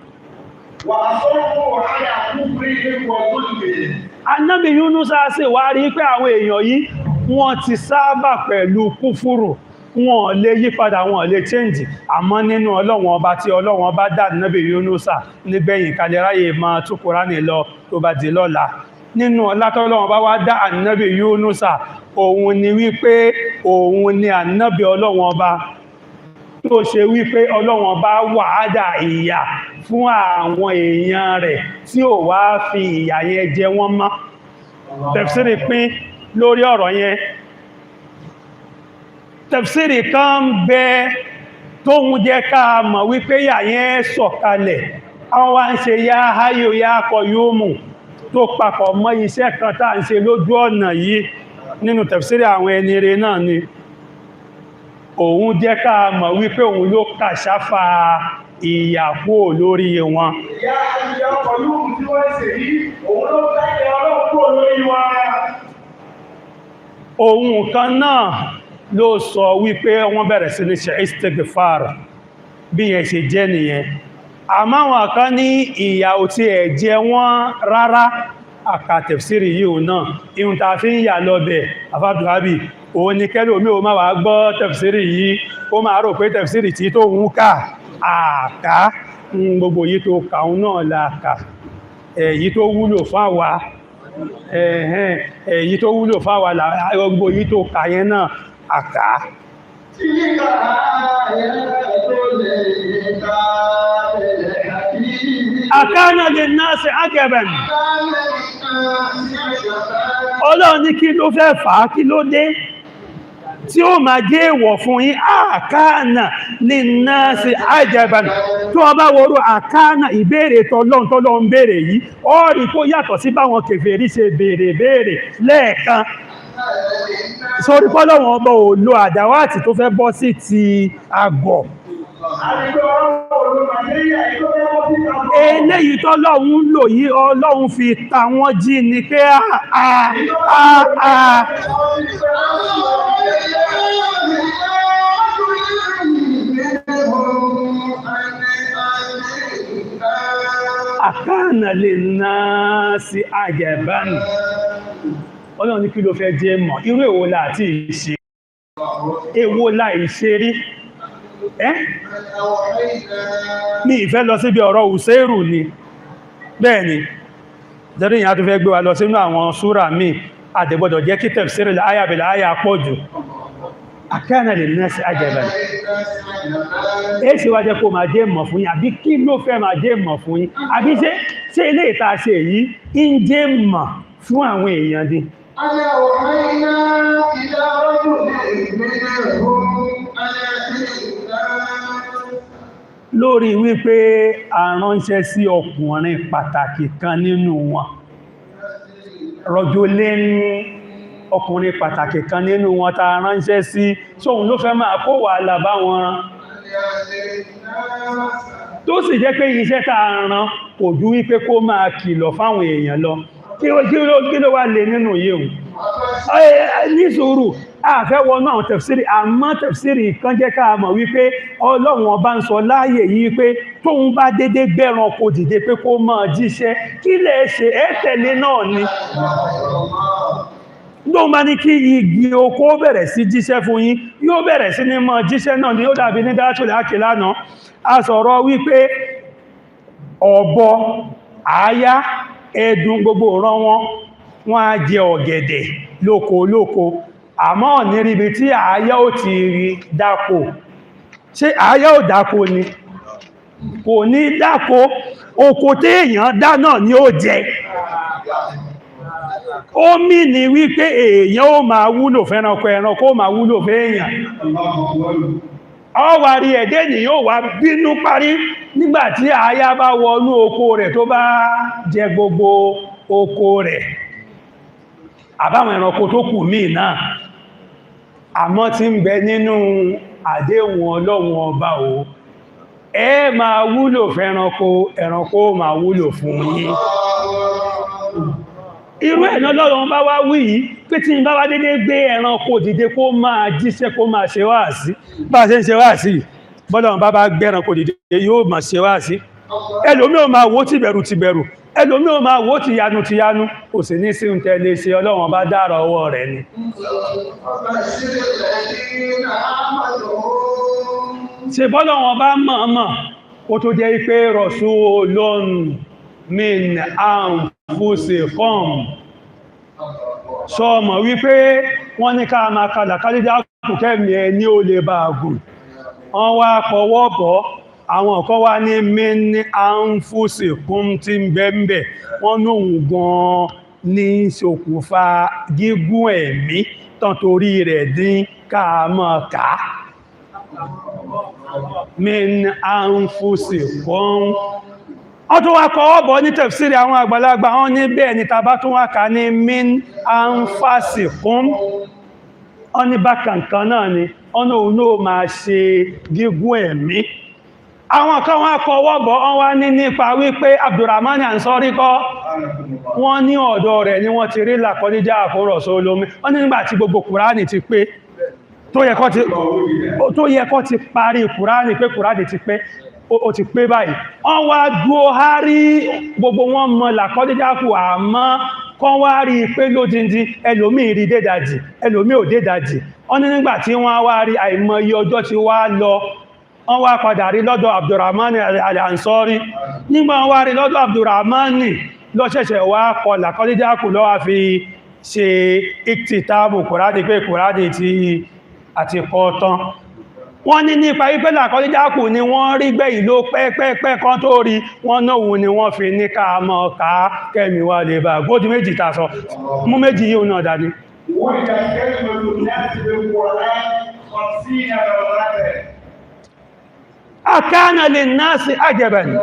Ànábì Yúnúsà sì wá rí pé àwọn èèyàn yìí wọ́n ti sábà pẹ̀lú kúfúrù, wọn lè yípadà, wọn lè change. Àmọ́ nínú Ọlọ́run Ọba tí Ọlọ́run Ọba dá Ànábì Yúnúsà nígbẹ̀yìn kalẹ̀ráyè máa tú Kùránì lọ tó bá di lọ́la. Nínú ọlá tọ́lọ́run Ọba wá dá Ànábì Yúnúsà, òun ni wípé òun ni Ànábì Ọlọ́run Ọba tó ṣe wípé Ọlọ́run Ọba wàhádà ìyà fún àwọn èèyàn rẹ̀ tí ò wá fi ìyà yẹn jẹ wọ́n mọ́. Tẹ̀fsírì pín lórí ọ̀rọ̀ yẹn. Tẹ̀fsírì kan ń bẹ tóhun jẹ́ ká mọ̀ wípé ìyà yẹn sọ̀kalẹ̀. Àwọn wá ń ṣe yá háyò yá kọ yóò mú tó papọ̀ mọ́ iṣẹ́ kan tá ń ṣe lójú ọ̀nà yìí nínú tẹ̀fsírì àwọn ẹni rere náà ni. Òun jẹ́ ká mọ̀ wípé òun ló kàṣáfà ìyà kúrò lórí wọn. Ìyá ìyá ọkọ̀ yóò tí wọ́n ṣe yìí, òun ló káyẹ̀ Ọlọ́run kúrò lórí wa. Òun kan náà ló sọ wípé wọ́n bẹ̀rẹ̀ sí ní ṣe istighfar, bí yẹn ṣe jẹ́ nìyẹn. Àmọ́ àwọn kan ní ìyà ò ti ẹ̀ jẹ wọ́n rárá. Àkà tẹ̀fsírì yìí náà, ihun ta fi ń yà lọ́bẹ̀ àfábùhábì, òun ni kẹ́lò omi ò máa wà gbọ́ tẹ̀fsírì yìí, ó máa rò pé tẹ̀fsírì tí tó ń kà àká gbogbo yìí tó kàún náà la kà, èyí tó wúlò fáwa, èyí tó wúlò fáwa gbogbo yìí tó kà yẹn náà àká. Àkánà lè náà ṣe ágẹ̀bẹ̀n. Ọlọ́run ní kí ló fẹ́ fà á, kí ló dé tí ó máa jẹ́ èèwọ̀ fún yín? Àkánà lè náà ṣe ágẹ̀bẹ̀n. Tó ọba wọ́rọ̀ àkánà ìbéèrè tọ́lọ́run tọ́lọ́run béèrè yìí, ó rí kó yàtọ̀ sí báwọn kèfèrí ṣe béèrè béèrè lẹ́ẹ̀kan. Sórí pọ́lọ́wọ́n ọba ò lo àdáwàtì tó fẹ́ bọ́ sí ti àgọ̀. Eléyìí tọ́lọ́run lò yí, Ọlọ́run fi ta wọ́n jí ni pé a a a. Àkánà lè náà sí àjẹ̀bánu. Ọlọ́run ní kí ló fẹ́ jẹ́ mọ̀, irú èwo la àti ìṣe, èwo la ìṣe rí? Ẹ́ ní ìfẹ́ lọ síbi ọ̀rọ̀ Ùsẹ́rù ni, bẹ́ẹ̀ ni, jẹ́rí ìyá tó fẹ́ gbé wa lọ sínú àwọn súrà míì, àdẹ̀gbọ́dọ̀ jẹ́ kí tafsir al-aya bil-aya pọ̀ jù. Àkánà lè náà sí àjẹ̀bánu. Èsì wá jẹ́ kó máa jẹ́ mọ̀ fún yín, àbí kí ló fẹ́ máa jẹ́ mọ̀ fún yín? Àbí ṣé ilé ìta ṣe yìí ń jẹ́ mọ̀ fún àwọn èèyàn ni? Lórí wípé a ránṣẹ́ sí ọkùnrin pàtàkì kan nínú wọn, rọjò lé ní ọkùnrin pàtàkì kan nínú wọn ta ránṣẹ́ sí, sóhun ló fẹ́ máa kó wàhálà bá wọn, tó sì jẹ́ pé iṣẹ́ tá a rán kò ju wípé kó máa kìlọ̀ fáwọn èèyàn lọ. Kí ló wá lè nínú yìí? Ní sùúrù, Àfẹ́ wọnú àwọn tẹ̀fsìrì, àmọ́ tẹ̀fsìrì kan jẹ́ ká mọ̀ wípé Ọlọ́run Ọba ń sọ láàyè yìí pé tóun bá dédé gbẹ́ran kò dìde pé kó máa jíṣẹ́, kí lẹ ṣe? Ẹ tẹ̀lé náà ni. Lóun bá ní kí igi oko bẹ̀rẹ̀ sí jíṣẹ́ fún yín, yóò bẹ̀rẹ̀ sí ní máa jíṣẹ́ náà ni. Ó dàbí ní dátòlẹ̀ ákè lánàá, a sọ̀rọ̀ wípé ọ̀bọ, àáyá, ẹdun, gbogbo ìran wọn, wọ́n á jẹ ọ̀gẹ̀dẹ̀ lóko lóko, àmọ́ níbi tí àáyá ó ti rí dáko. Ṣé àáyá ò dáko ni? Kò ní dáko. Oko tí èèyàn dá náà ni ó jẹ. Ó mì ní wípé èèyàn ó máa wúlò fẹ́ranko, ẹranko ó máa wúlò fẹ́èyàn. Ọ wà rí ẹ̀dẹ́ ni yóò wá bínú parí nígbàtí àáyá bá wọnú oko rẹ̀, tó bá jẹ gbogbo oko rẹ̀, àbáwọn ẹranko tó kù míì náà. Àmọ́ tí ń bẹ nínú àdéhùn Ọlọ́run Ọba o, ẹ máa wúlò fẹ́ranko, ẹranko ó máa wúlò fún yín. Irú ẹ̀ náà lọ́run bá wá wí yìí pé tí n bá wá dédé gbé ẹranko dìde kó máa jíṣẹ́, kó máa ṣe wáàsí, bá ṣe ń ṣe wáàsí, bọ́lọ́run bá bá gbé ẹranko dìde, yóò máa ṣe wáàsí. Ẹlòmí ò máa wò tìbẹ̀rù tìbẹ̀rù, ẹlòmí ò máa wò tìyanu tìyanu, kò sì ní sí ń tẹ́lé ṣe. Ọlọ́run bá dára ọwọ́ rẹ̀ ni. وبشر الذين آمنوا Ṣe bọ́lọ́run bá mọ̀ọ́mọ̀ kó tó jẹ́ pé rasulun min anfusikum, sọ mọ̀ wípé wọ́n ní ká máa kalà kálídá kùkẹ́mì ẹ ní ó lè bá gùn. Wọ́n wá kọwọ́ bọ́, àwọn kan wá ní min anfusikum tí ń bẹ́m̀bẹ̀, wọ́n nóhun gan ní ṣokùnfà gígùn ẹ̀mí tán torí rẹ̀ dín ká mọ́ ká min anfusikum. Wọ́n tún wá kọ́ ọ̀bọ̀ ní tafsiri àwọn àgbàlagbà, wọ́n ní bẹ́ẹ̀ ni tàbá tún wá ká ní min anfasikum, wọ́n ní bákankan náà ni, ọ̀nà òun náà máa ṣe gígùn ẹ̀mí. Àwọn kan wá kọwọ́ bọ̀, wọ́n wá ní nípa wípé Abdurrahman Ansori kọ́, wọ́n ní ọ̀dọ̀ rẹ̀ ni wọ́n ti rí làkọ́níjà àkórọ̀ sólómi. Wọ́n ní nígbà tí gbogbo Kùránì ti pé, tó yẹ kó ti parí Kùránì, pé Kùránì ti pé, ó ti pé báyìí, wọ́n wá dúó hárí, gbogbo wọn mọ̀ làkọ́níjà kù, àmọ́ kán wá rí i pé lódindi, ẹlòmíì rí dédàjì, ẹlòmíì ò dédàjì. Wọ́n ní nígbà tí wọ́n wá rí, àìmọye ọjọ́ ti wá lọ, wọ́n wá padà rí lọ́dọ̀ Abdurrahman al-Ansori. Nígbà wọ́n wá rí lọ́dọ̀ Abdurrahman, lọ́ṣẹ̀ṣẹ̀ wá kọlà kọlíjákù lọ́wà fi ṣe ìtìtàbù Kùránì, pé Kùránì ti àti kọ́ tán. Wọ́n ní nípa wípé làkọlíjákù ni wọ́n rí gbẹ̀yìn ló pẹ́pẹ́pẹ́ kan tó rí wọ́n náà ni wọ́n fi ní ká mọ́ ká kẹ́mi wá lè bá gbójú méjì ta sọ mú méjì yíò náà dání. وجدت كلمة الناس بالقرآن 50 مرة. Akánà lè náà sí àjẹ̀bẹ̀ni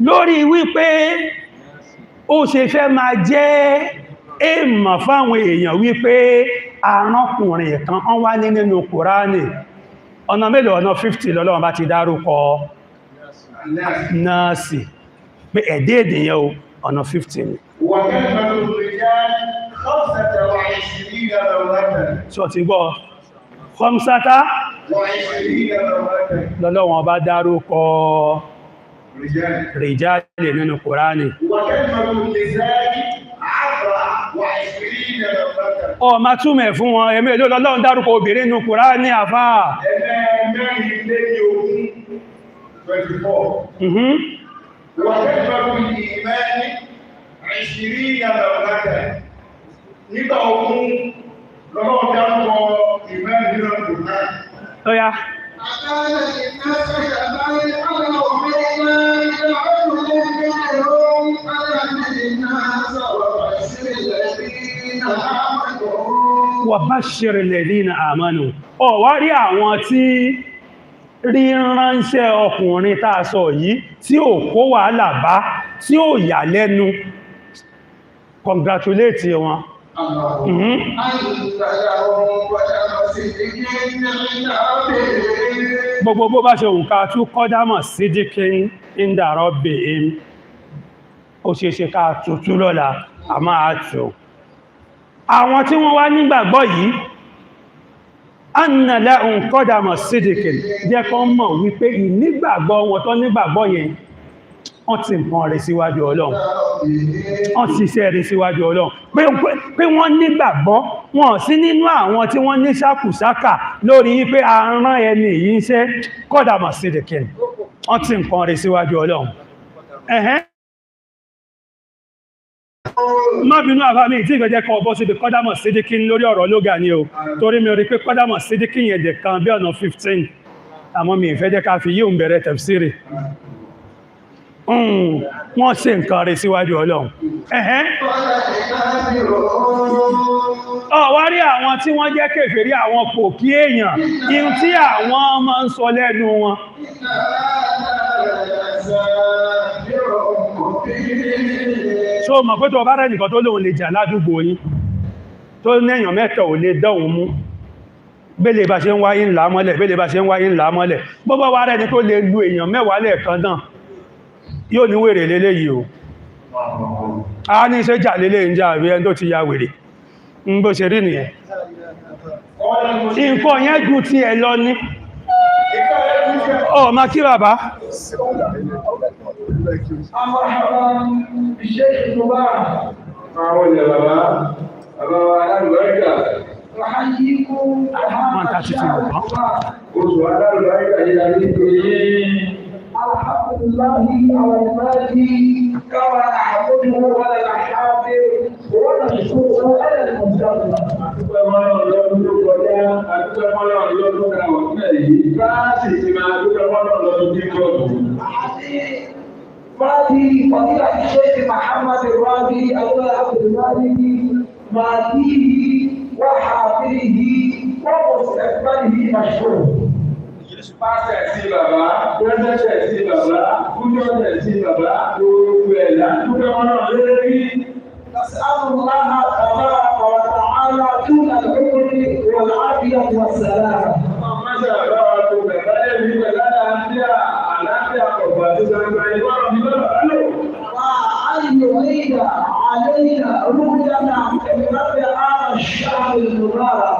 lórí wípé ó ṣe fẹ́ máa jẹ́ èèmọ̀ fáwọn èèyàn wípé arákùnrin kan wọ́n wá ní nínú Kùránì, ọ̀nà mélòó? Ọ̀nà 50 lọ́lọ́run bá ti dárúkọ náàsì pé ẹ̀dẹ́ èdèyàn o, ọ̀nà 50 ni. وكلمة الرجال 25 مرة. Tí ó ti gbọ́ kọmsátá 20 مرة. Lọ́lọ́run bá dárúkọ رجال rìjáàlì nínú Kùránì. وكلمة النساء 24 مرة. Ọ ma túmẹ̀ fún wọn, ẹ̀mí èlò lọ́lọ́run dárúkọ obìnrin nínú Kùránì, àfáà? 24, 24. وكلمة الإيمان 20 مرة. Nígbà 20 lọ́lọ́run dárúkọ ìmánì nínú Kùránì. Ó yá. أكان للناس عجبا أن أوحينا إلى رجل منهم أن أنذر الناس وبشر الذين آمنوا. Wa bashir alladhina amanu. Ọ wá rí àwọn tí rí ránṣẹ́ ọkùnrin tá a sọ yìí tí ò kó wàhálà bá, tí ò yà lẹ́nu, congratulate wọn. أن لهم قدم صدق عند ربهم. Gbogbo bó bá ṣe òǹkà tún kọ́dámọ̀ sídíkín inda rabbihim, ó ṣe ṣe ká tutù lọ́la, a máa tù àwọn tí wọ́n wá nígbàgbọ́ yìí. Anna lahum qadama sidikin, jẹ́ kán mọ̀ wípé ìnígbàgbọ́ wọn tó nígbàgbọ́ yẹn, wọ́n ti nǹkan rẹ̀ síwájú Ọlọ́run, wọ́n ti iṣẹ́ rẹ̀ síwájú Ọlọ́run, pé wọ́n nígbàgbọ́, wọn sí nínú àwọn tí wọ́n ní ṣàkùṣàkà lórí wípé a rán ẹni yìí ń ṣe. Qadama sidikin, wọ́n ti nǹkan rẹ̀ síwájú Ọlọ́run. Ẹ̀hẹ́n, má bínú àbá mi tí ìgbẹ́jẹ́ kan bọ́ síbi qadama sidikin lórí ọ̀rọ̀ lóga ni o, torí mi rí pé qadama sidikin yẹn dẹ̀ kan bí ọ̀nà 15, àmọ́ mi ìfẹ́ jẹ́ ká fi yíò ń bẹ̀rẹ̀ tafsiri. Wọ́n ṣe nǹkan rẹ̀ síwájú Ọlọ́run. Ẹ̀hẹ́n, ó wá rí àwọn tí wọ́n jẹ́ kèfèrí, àwọn pòkí èèyàn, ihun tí àwọn máa ń sọ lẹ́nu wọn. So mọ̀ pé tó bá rẹ̀ nìkan tó lóun lè jà ládùúgbò yín, tó ní èèyàn mẹ́ta ò lè dán òun mú, bẹ́lẹ̀ bá ṣe ń wáyé ńlá mọ́lẹ̀, bẹ́lẹ̀ bá ṣe ń wáyé ńlá mọ́lẹ̀, bọ́bá wá rẹ̀ ní tó lè lu èèyàn 10 lẹ́ẹ̀kan náà, yóò ní wèrè lélé yìí o. A ní ṣe jà lélé ń jà àbí ẹni tó ti ya wèrè ń bó ṣe rí nìyẹn. Nǹkan yẹn ju ti ẹ lọ ní ọ ma kí bàbá. Àwọn ilẹ̀ bàbá, bàbá wa alálùbáríkà, Wọ́n ta títí lùkọ́. Oṣù alálùbáríkà yìí la ní pé الحمد لله على الماضي كما نحمده على الحاضر ونشكره على المستقبل. Adúpẹ́ mọ́lọ́run lọ́dún tó kọjá, adúpẹ́ mọ́lọ́run lọ́dún tá a wà nílẹ̀ yìí, bá sì ti máa dúpẹ́ mọ́lọ́run lọ́dún tí ń bọ̀ bọ̀. ماضي فضيلة الشيخ محمد الرابي أبو عبد المالك، ماضيه وحاضره ومستقبله مشهور. Pásẹ̀ sí bàbá, pẹ́sẹ̀sẹ̀ sí bàbá, kújọ́sẹ̀ sí bàbá, gbogbo ẹ̀ là ń dúpẹ́ mọ́lọ́run lórí. نسأل الله تبارك وتعالى طول العمر والعافية والسلامة. Máṣe àbá wa tó bàbá lẹ́nu pẹ̀lú àlàáfíà, àlàáfíà kọ̀ọ̀bà tó gbangba ìwọ́n mi lọ́wọ́ lò. وأن يعيد علينا رؤينا في هذا الشهر المبارك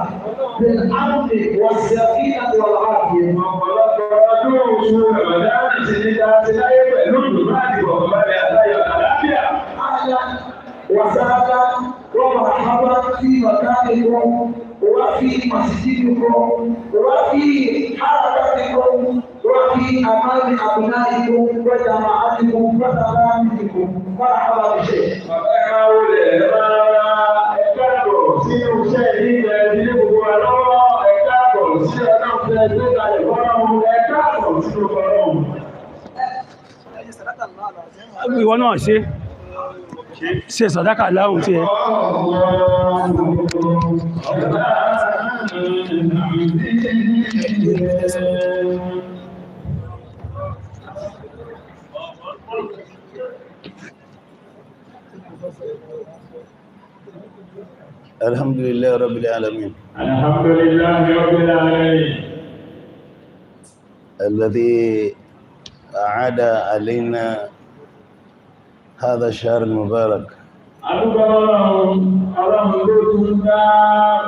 بالأمن والسكينة والعافية. Ọ̀pọ̀lọpọ̀ ọdún oṣù Ramadan ti ní ta ti láyé pẹ̀lú ìdùnnú àti ìfọ̀kànbalẹ̀ àtayọ̀ àlàáfíà. أهلا وسهلا ومرحبا في مكانكم وفي مسجدكم وفي حركتكم وفي أمام أبنائكم وجماعتكم وتلاميذكم. مرحبا بشيخ. Bàbá ẹ máa wọlé, ẹ máa ra, ẹ káàbọ̀ sínú iṣẹ́ yìí ẹ ilé gbogbo wa lọ́wọ́, ẹ káàbọ̀ sí ọlọ́run tẹ gbé kalẹ̀ fọ́lọ́run, ẹ káàbọ̀ sínú fọ́lọ́run. Ìwọ náà ṣe ṣe sàdákà láhùn tí ẹ. الحمد لله رب العالمين. الحمد لله رب العالمين. الذي أعاد علينا هذا الشهر المبارك. Adúgbò ọlọ́run, ọlọ́run ló tún dá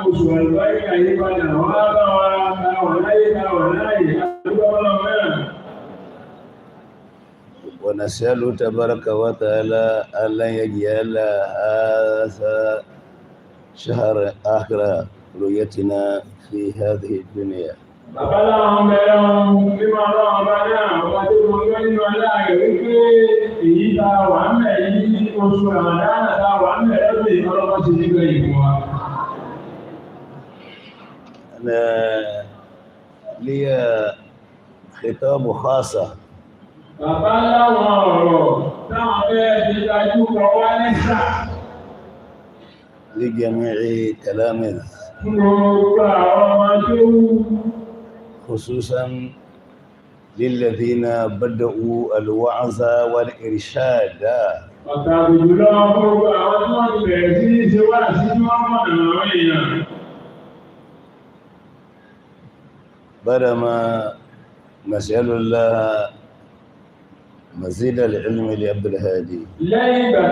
oṣù àlùbáríkà yìí padà wá bá wa ká wà láyé ká wà láyé. Adúgbò ọlọ́run mẹ́rin. ونسأله تبارك وتعالى أن يجعل هذا شهر آخر رؤيتنا في هذه الدنيا. Bàbá láwọn bẹ̀rẹ̀ ohun mímọ́ ọlọ́run ọba náà, ọba tó mọ ọjọ́ nínú aláàrẹ̀ wípé èyí tá a wà ń bẹ̀ yìí, oṣù Ràmàdánà tá a wà ń bẹ̀ lọ́dún yìí, ọlọ́mọ ti nígbà yìí fún wa. أنا لي خطاب خاصة. Bàbá láwọn ọ̀rọ̀ táwọn fẹ́ fi dájú kọ wá lẹ́sà لجميع تلاميذ fún gbogbo àwọn ọmọ tó wú. خصوصا للذين بدأوا الوعظ والإرشاد. Pàtàkì jùlọ gbogbo àwọn tí wọ́n ti bẹ̀rẹ̀ sí ní ṣe wá sí tí wọ́n mọ̀nà àwọn èèyàn. بعدما نسأل الله مزيد العلم لعبد الهادي. Lẹ́yìn ìgbà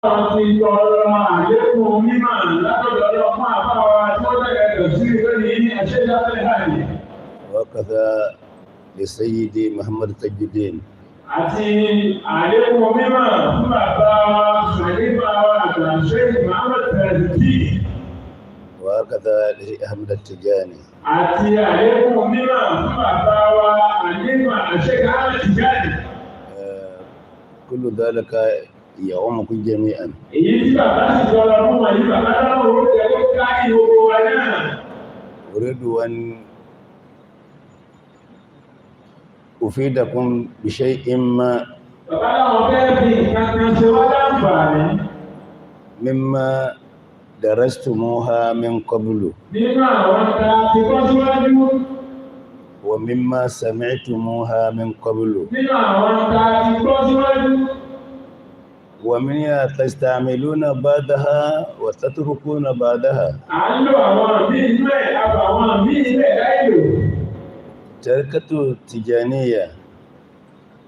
táwọn ti tọrọ àlékún mímọ̀ látọ̀dọ̀ ọlọ́pàá àbáwa tí wọ́n bẹ̀rẹ̀ tọ̀ sí lónìí Sheikh Abdul Hadi. وهكذا لسيدي محمد تاج الدين. Àti àlékún mímọ̀ fún bàbá wa Khalifa wa àgbà Sheikh Muhammad Tajuddin. وهكذا لأحمد التجاني. Àti àlékún mímọ̀ fún bàbá wa Àlífà Sheikh Ahmed Tijani. كل ذلك يعمكم جميعا. Èyí tí bàbá sì tọrọ fún wọn yìí, bàbá náà ó jẹ́ kó kárí gbogbo wa náà. أريد أن أفيدكم بشيء ما Bàbá láwọn fẹ́ fi nǹkan kan ṣe wá láǹfààní مما درستموها من قبل nínú àwọn ta ti kọ́ síwájú, ومما سمعتموها من قبل nínú àwọn ta ti gbọ́ síwájú, ومنها تستعملون بعضها وتتركون بعضها. À ń lò àwọn míì inú ẹ̀, àbọ̀ àwọn míì ilẹ̀ láìlò. طريقة التجانية،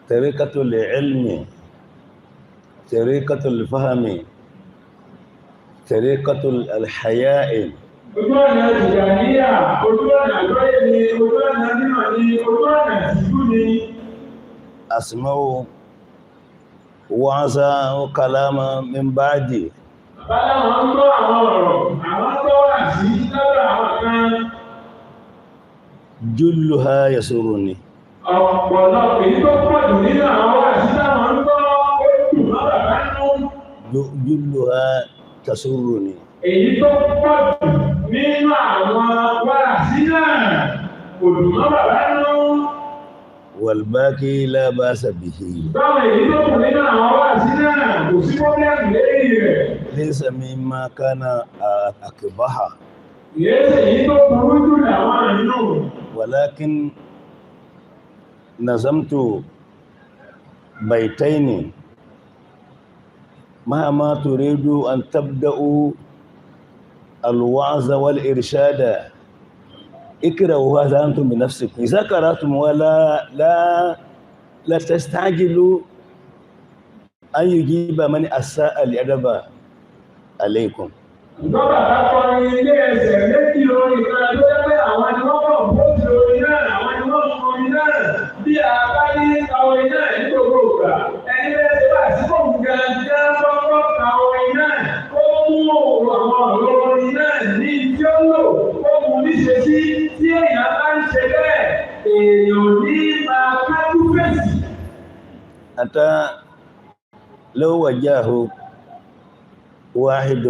طريقة العلم، طريقة الفهم، طريقة الحياء. Ojú ọ̀nà Tìjàníyà, ojú ọ̀nà àgbọ́yé ni, ojú ọ̀nà mímọ̀ ni, ojú ọ̀nà ìtìjú ni. أسمع وعظا وكلاما من بعدي. Bàbá láwọn ń gbọ́ àwọn ọ̀rọ̀, àwọn ń gbọ́ wà sí lọ́dọ̀ àwọn kan. جلها يسرني. Ọ̀pọ̀lọpọ̀ èyí tó pọ̀ jù nínú àwọn wà sí táwọn ń gbọ́ ó dùn mọ́ bàbá nú. جلها تسرني. Èyí tó pọ̀ jù nínú àwọn wà sí náà kò dùn mọ́ bàbá nú. والباقي لا بأس به. Báwọn èyí tó kù nínú àwọn wà sí náà kò sí pọ́blẹ́mù lérí rẹ̀. ليس مما كان أكبح. Kìí ṣe èyí tó burú jù làwọn nínú. ولكن نظمت بيتين مهما تريد أن تبدأوا الوعظ والإرشاد اقرأوا هذا أنتم بنفسكم. إذا قرأتم ولا لا لا تستعجلوا أن يجيب من أساء الأدب عليكم. Ṣùgbọ́n bàbá kọrin ilé ẹsẹ̀ méjì orin kan tó jẹ́ pé àwọn ni wọ́n kọ̀ bóòtù orin náà, àwọn ni wọ́n kọ orin náà. Bí a bá ní ka orin náà ní gbogbo ìgbà, ẹni bẹ́ẹ̀ ṣe bá sí fóun gangan kọ́kọ́ ka orin náà, kó mú àwọn ọ̀rọ̀ orin náà ní tí ó lò, kó mú níṣe sí tí èèyàn bá ń ṣe bẹ́ẹ̀, èèyàn ò ní máa kájú fèsì. حتى لو وجهه واحد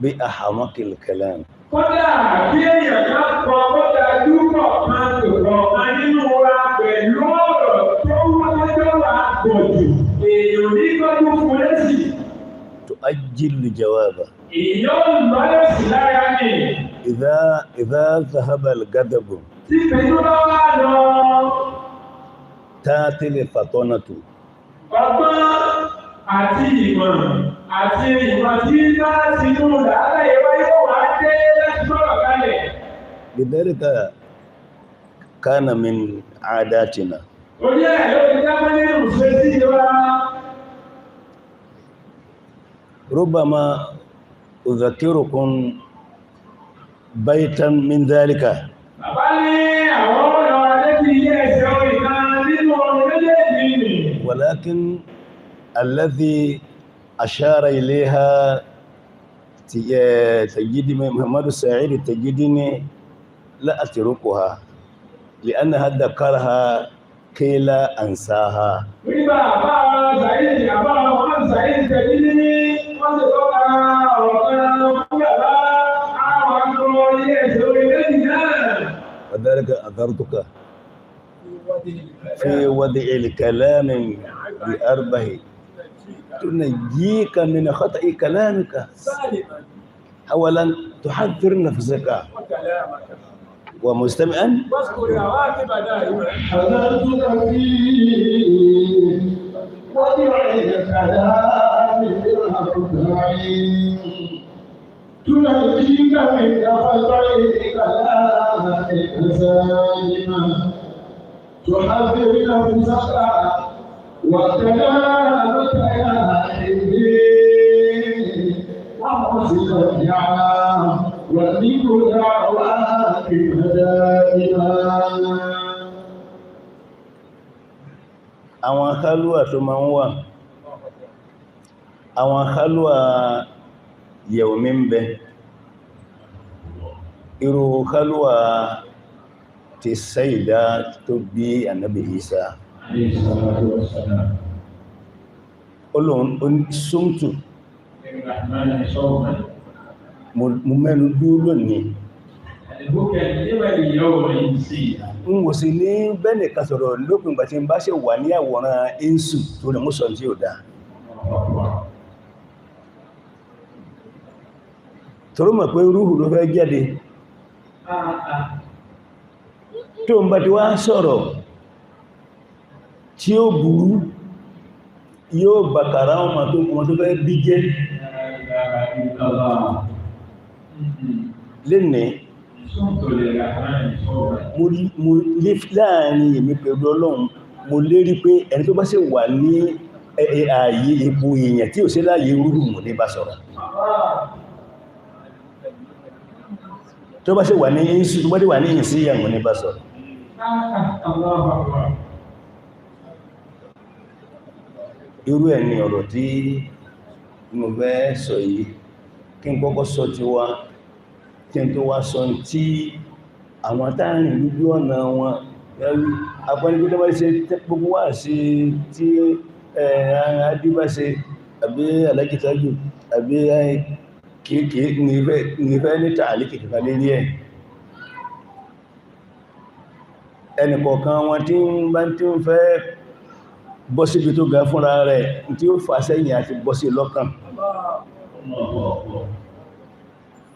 بأحمق الكلام. Kódà kí èèyàn ká kọ kódà dúpọ̀ kan tòkọ̀ kan nínú wa pẹ̀lú ọ̀rọ̀ tó wájọ́ wa pọ̀ jù, èèyàn ní gbọ́dọ̀ fún lẹ́sì. تؤجل جوابه. Èèyàn ń lọ lẹ́sì lára ni. إذا ذهب الغضب Tí pẹ̀lú bá wà lọ, تأتي الفطنة. ọgbọ́n àti ìmọ̀ àti ìmọ̀ tí láti inú làákàyè wáyé wà dé láti sọ̀rọ̀ kalẹ̀. لذلك كان من عاداتنا. Orí ẹ̀ ló ti dápẹ́ nínú ìṣesí wa. ربما أذكركم بيتا من ذلك. Bàbá ní àwọn ọ̀rọ̀ alẹ́bí ilé ẹsẹ̀ orin kan nínú orin méjèèjì nì. ولكن الذي أشار إليها سيدي محمد السعيد تجدني لا أتركها لأنها ذكرها كي لا أنساها. Nígbà àbá Sàyídì, àbá Muhammad Sàyídì tẹ̀lé ní wọ́n sì tọ́ka ọ̀rọ̀ kan fún bàbá àwọn akọ ilé ẹsẹ̀ orin méjì náà. وذلك أثرتك في وضع الكلام بأربه تنجيك من خطأ كلامك. أولا تحذر نفسك ومستمعا. واذكر العواقب دائما. حذرتك في وضع الكلام بالأربعين تنجيك من خطأ كلامك سالما تحذر نفسك وكلامك يا حبي وحسن الدعاء وذكر دعواتك. دائما. Àwọn kálúwà tó máa ń wà, àwọn kálúwà yẹ̀wòmí ń bẹ, irú kálúwà ti Sayyida tó bí Ànábì Isa. عليه الصلاة والسلام. Olóhun súntù. للرحمن صوما. Mo mẹ́nu dúró lónìí. أن اليوم إنسيا. N wò sí ní bẹ́ẹ̀nì kan sọ̀rọ̀ lópin ìgbà tí n bá ṣe wà ní àwòrán insu tó rẹ̀ mú sọ tí ò dáa. Torí mọ̀ pé rúhù ló fẹ́ jáde tó ń bá ti wá sọ̀rọ̀ tí ó burú, yóò bàkàrà ọmọ tó kọmọ tó fẹ́ bí jẹ́. لا إله إلا الله. Lénìí, صمت للرحمن صوما. mo lé láàrin èmi pẹ̀lú Ọlọ́run, mo lérí pé ẹni tó bá sì wà ní ààyè ipò èèyàn tí ò sí láàyè rúrù mò ní bá sọ̀rọ̀, tó bá sì wà ní ìsú, tó bá sì wà ní ìsí ìyàwó ní bá sọ̀rọ̀. الله أكبر. Irú ẹ̀ ni ọ̀rọ̀ tí mo fẹ́ sọ yìí. Kí n kọ́kọ́ sọ ti wá, kí n tó wá sọ tí àwọn táàrin lójú ọ̀nà wọn ẹrú agbọ́nigbé tó bá ṣe gbogbo wà sí tí adébá ṣe àbí alákìtájù àbí kìí nífẹ́ ní tààlì kìkìfà lérí ẹ̀. Ẹnìkọ̀ọ̀kan wọn tí ń bá tí ń fẹ́ bọ́ síbi tó ga fúnra rẹ̀ tí ó fà sẹ́yìn àti bọ́ sí lọ́kàn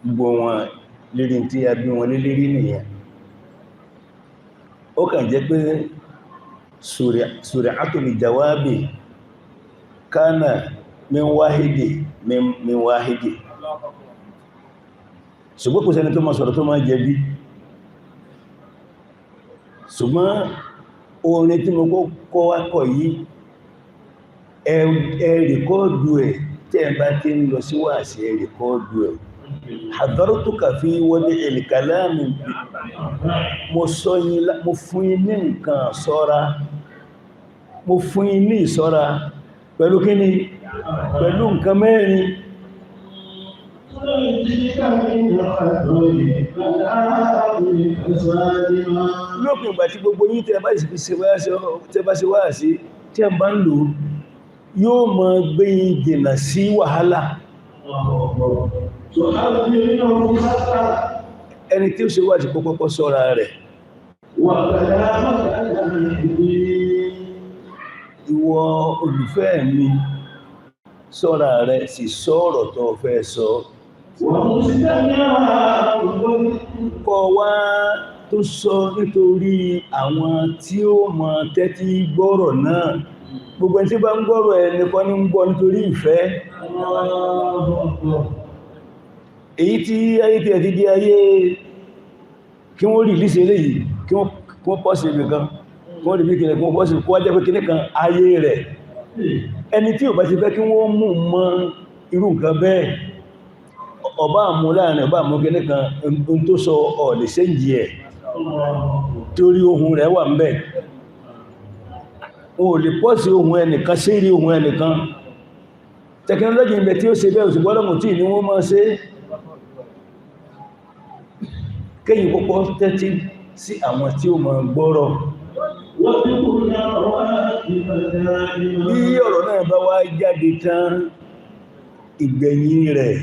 gbogbo wọn lérí tí a bí wọn lérí nìyẹn. Ó kàn jẹ́ pé suri'atul jawabi kana min wahidi min wahidi, ṣùgbọ́n kò sẹ́ni tó máa sọ̀rọ̀ tó máa jẹ̀bi. Ṣùgbọ́n orin tí mo kọ́ wá kọ̀ yìí, ẹ rìkọ́ọ̀dù ẹ̀. Tẹ́ ẹ bá ti ń lọ sí wáàsí, ẹ rìkọ́ọ̀dù ẹ̀. Hadartuka fi wadi al-kalami, mo sọ yín, mo fún yín ní nǹkan ṣọ́ra, mo fún yín ní ìṣọ́ra pẹ̀lú kíni? Pẹ̀lú nǹkan mẹ́rin. تنجيك من عدو الآب فسالما. Lópin ìgbà tí gbogbo yín tẹ́ bá sì fi ṣe wáàsí, tẹ́ bá ṣe wáàsí tí ẹ bá ń lò, yóò máa gbé yín jìnà sí wàhálà. تحذر نفسك. Ẹni tí ó ṣe wáàsí kó kọ́kọ́ ṣọ́ra rẹ̀. وكلامك الحكيم. Ìwọ olùfẹ́ mi, ṣọ́ra rẹ̀, sì sọ̀rọ̀ tó fẹ́ sọ. ومستمعا. Kọ́ wá tó sọ nítorí àwọn tí ó mọ tẹ́tí gbọ́rọ̀ náà. Gbogbo ẹni tí bá ń gbọ́rọ̀ ẹni kọ́ ní ń gbọ́ nítorí ìfẹ́. الله أكبر. Èyí tí ayé tí ẹ ti di ayé kí wọ́n rí líse eléyìí, kí wọ́n pọ́ sí ibì kan, kí wọ́n rí bí kìnnì, kí wọ́n pọ́ sí kó wá jẹ́ pé kìnnì kan ayé rẹ̀. Ẹni tí ò bá ti fẹ́ kí wọ́n mú mọ́ irú nǹkan bẹ́ẹ̀, ọba àmú láàrin ọba àmú kìnnì kan, ohun tó sọ ọ̀ lè ṣéǹjì ẹ̀ torí ohun rẹ̀ wà ń bẹ̀. O lè pọ́ sí ohun ẹnìkan sí rí ohun ẹnìkan. Tẹkinọ́lọ́jì ń bẹ tí ó ṣe bẹ́ẹ̀, òṣùgbọ́n lọ́mù tí ní wọ́n máa ṣe. Kéyìn púpọ̀ tẹ́tí sí àwọn tí ó máa gbọ́rọ̀. وذكرنا رواتب دائما. Bí ọ̀rọ̀ náà bá wá jáde tán, ìgbẹ̀yìn rẹ̀,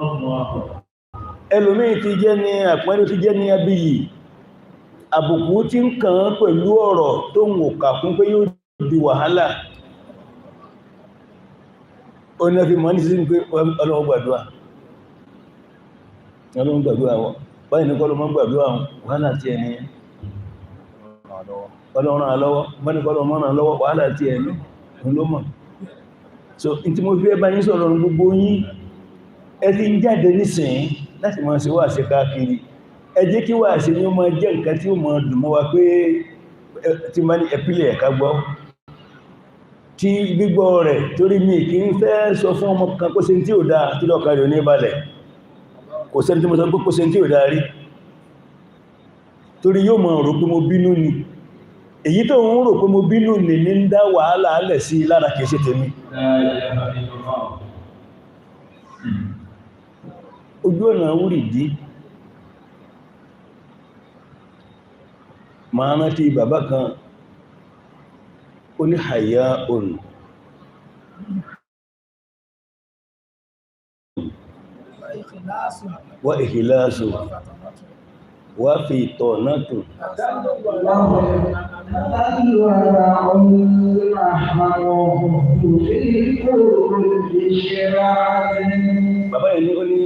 الله. Ẹlòmíì ti jẹ́ ní àpẹẹrẹ, ti jẹ́ ní abiyì, àbùkù tí ń kàn án pẹ̀lú ọ̀rọ̀ tó ń wò kà fún pé yóò di wàhálà. Ó ní fi mọ́ ní sí pé Ọlọ́run gbàdúrà, Ọlọ́run gbàdúrà wọn báyìí ní kọ́lọ́ mọ́ gbàdúrà wọn, wàhálà tí ẹni Ọlọ́run ràn án lọ́wọ́ báyìí ní kọ́lọ́ mọ́ ràn án lọ́wọ́, wàhálà tí ẹni òun ló mọ̀. So n tí mo fi bá yín sọ̀rọ̀ gbogbo yín, ẹ ti ń jáde nísìnyí láti máa ṣe wáàsí káàkiri, ẹ jẹ́ kí wáàsí ní ó máa jẹ́ nǹkan tí ó máa dùn mọ́ wa pé tí máa ní ẹ̀pílẹ̀ ẹ̀ká gbọ́ tí gbígbọ́ rẹ̀, torí mi kì í fẹ́ sọ fún ọmọ kan kó ṣe tí ò dáa tí lọ́kàn rẹ̀ ò ní balẹ̀. Kò sẹ́ni tí mo sọ pé kó ṣe tí ò dáa rí. Torí yóò mọ̀ rò pé mo bínú ni. Èyí tó ń rò pé mo bínú ni ní ń dá wàhálà alẹ̀ sí lára, kìí ṣe tèmi. Ojú ọ̀nà wúrìdí, máa rántí bàbá kan, ó ní àyà òrùn wa ìhìláṣù wà fi ìtọ̀nàtù. Bàbá yẹn ní ó ní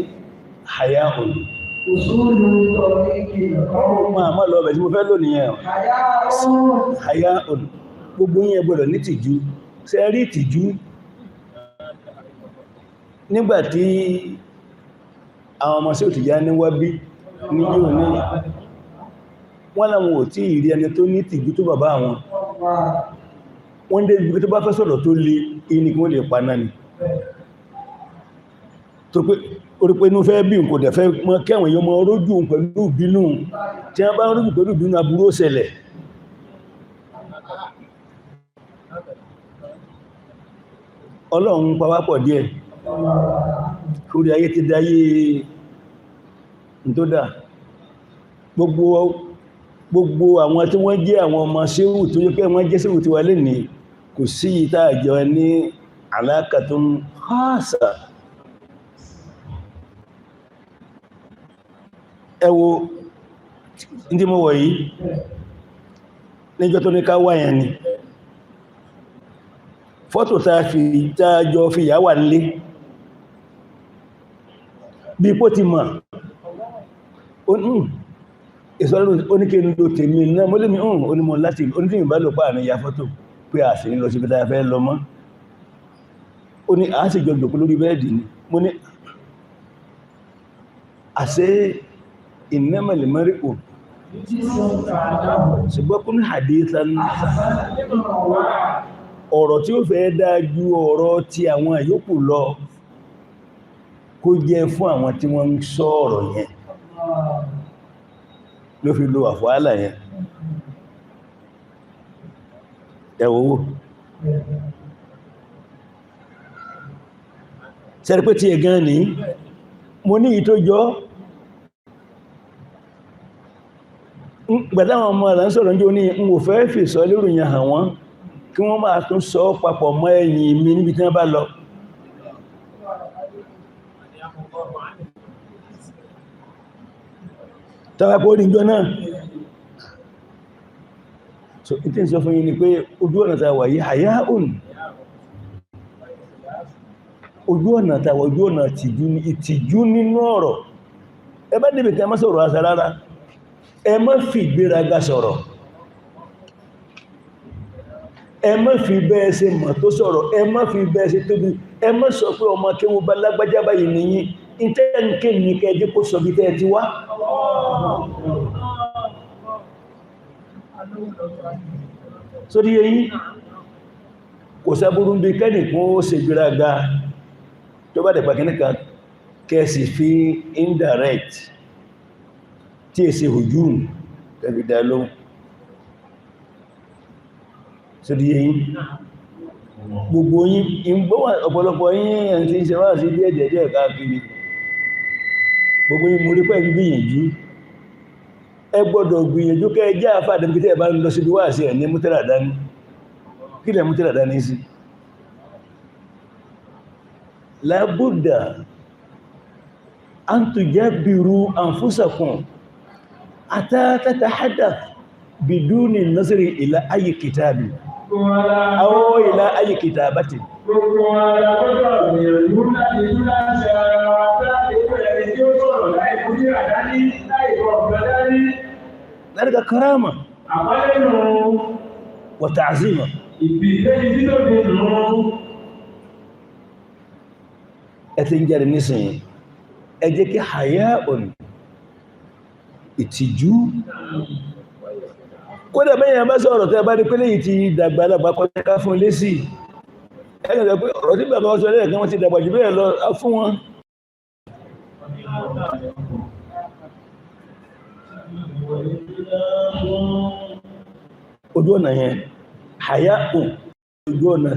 àyà òrùn máa má lọ bẹ̀ tí mo fẹ́ lónìí yẹn. Àyà òrùn, gbogbo yẹn gbọ́dọ̀ ní tìjú. Ṣé rí ìtìjú? Nígbàtí àwọn ọmọ sí òtìjá ní wábí ní yíò ní wọ́n láwọn ò tí ìrí ẹni tó ní tìjú tó bàbá àwọn. Wọ́n dé ibi tó bá fẹ́ sọ̀rọ̀ tó le ní kí wọ́n lè pa náà ni, tó pé orí pé inú fẹ́ bí n kò dẹ̀ fẹ́ mọ́ kẹwọ̀n yóò mọ́ rójú pẹ̀lú ìbínú. Tí wọ́n bá ń rójú pẹ̀lú ìbínú, aburú ó ṣẹlẹ̀. Ọlọ́run pawápọ̀ díẹ̀ orí ayé ti dáyé tó dà. Gbogbo àwọn tí wọ́n jẹ́ àwọn ọmọ séwù tó yẹ pé wọ́n jẹ́ séwù tí wà lè ní, kò sí ìta àjọ ní alákàtún khasa. Ẹ wo tí mo wọ̀ yìí níjọ́ tó ní ká wà yẹn ni fọ́tò tá fi tájọ fi yà wà nílé bí pó ti mọ̀ oníkè ń lo tèmi náà mọ́ lèmi ọ̀hún onímọ̀ láti oníkè ìbá lò páà ní ya fọ́tò pé a sì ní lọ sí ibi tá a fẹ́ lọ mọ́. Ó ní a sì jọ jòkó lórí bẹ́ẹ̀dì ni. Mo ní àṣẹ innamal mar'u, ṣùgbọ́n kún hadithan, ọ̀rọ̀ tí ó fẹ́ dáa ju ọ̀rọ̀ tí àwọn àyókù lọ, kó jẹ́ fún àwọn tí wọ́n ń sọ ọ̀rọ̀ yẹn ló fi lo àfọ́álà yẹn. Ẹ̀wọ̀wó sẹ́rí pé tí ẹ̀gán ní mo ní ìtó jọ gbẹ̀dáwọn ọmọ rẹ̀ ń sọ̀rọ̀ ní oní n ò fẹ́ fi sọ lérò yẹn hàn wọ́n, kí wọ́n máa tún sọ papọ̀ mọ́ ẹ̀yìn mi níbi tí wọ́n bá lọ. Tọ́wọ́ orí ìjọ náà. So ìtí ń sọ fún yín ni pé ojú ọ̀nà tàwà yìí, àyá òun, ojú ọ̀nà tàwà, ojú ọ̀nà ìtìjú nínú ọ̀rọ̀. Ẹ bá débi tí a má sọ̀rọ̀ àṣà rárá, ẹ má fi ìgbéraga sọ̀rọ̀, ẹ má fi bẹ́ẹ̀ ṣe mọ̀ tó sọ̀rọ̀, ẹ má fi bẹ́ẹ̀ ṣe tóbi, ẹ má sọ pé ọmọ kéwú bá lágbájá báyìí nìyí. Ìtẹ́ǹkè ní kẹjẹ́ kó sọ bí tẹ́ ti wá. Sórí eyín kò sábúrú bí kẹ́nìkún ó ṣe gbéraga tó bá dẹ̀pà kìníkan kẹsì fi indirect tí è ṣe hujum tẹ́bí dá lóhùn. Sórí eyín gbogbo yín ìgbówà ọ̀pọ̀lọpọ̀ yín ẹ̀ tí ń ṣe wá sí díẹ̀ díẹ̀ káàkiri, gbogbo yín mú rí pẹ́ gbìyànjú. Ẹ gbọ́dọ̀ gbìyànjú kẹ́ jẹ́ àfáà dẹ̀mí tẹ́ bá ń lọ síbi wá sí ẹ̀ ní mútẹ́rà dání. Kí lẹ mútẹ́rà dání sí? Lábúdà an tujabbiru anfusakum hatta tatahaddath biduni nazari ila ayi kitabi aw ila ayi kitabati. Gbogbo ara gbọ́dọ̀ gbìyànjú láti tú láti ara wa láti bẹ̀rẹ̀ tí ó sọ̀rọ̀ láì kú sí àdání láì kọ̀ ọ̀gá dání. ذلك كرامة Àpọ́nlé nù. وتعظيما. Ìbí lẹ́yìn tí tó fi nù. Ẹ ti ń jáde nísìnyí, ẹ jẹ́ kí àyà òní ìtìjú kódà bẹ́yìn bá sọ̀rọ̀ tẹ́ bá rí pé léyìí ti dàgbà lágbà kọjá ká fún lésì. Ẹgbẹ̀rẹ̀ pé ọ̀rọ̀ tí bàbá wọn sọ lẹ́ẹ̀kan, wọ́n ti dàgbà jù bẹ́ẹ̀ lọ á fún wọn. Ojú ọ̀nà yẹn haya'u, ojú ọ̀nà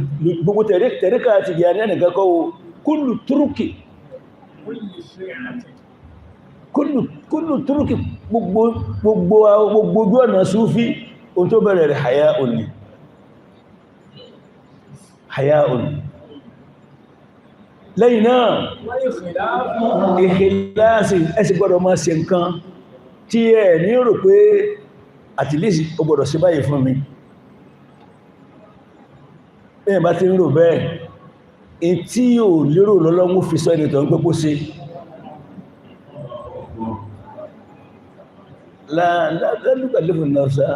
gbogbo tẹ̀ríkà àti ìyá ní ẹnìkan kọ́ o, kúlù túrùkì, kúlù túrùkì, gbogbo gbogbo ojú ọ̀nà súfí, ohun tó bẹ̀rẹ̀ rẹ̀ haya'u ni, haya'u ni. Lẹ́yìn náà ìkìláàsì, ẹ sì gbọ́dọ̀ máa ṣe nǹkan tí ẹ ní rò pé àtìlísì ó gbọ́dọ̀ ṣe báyìí fún mi. Bẹ́ẹ̀ bá ti ń rò bẹ́ẹ̀, in tí ò lérò lọ́lọ́mú fi sọ ẹni tó ń pé kó ṣe. Lálùkàlẹ́fù náà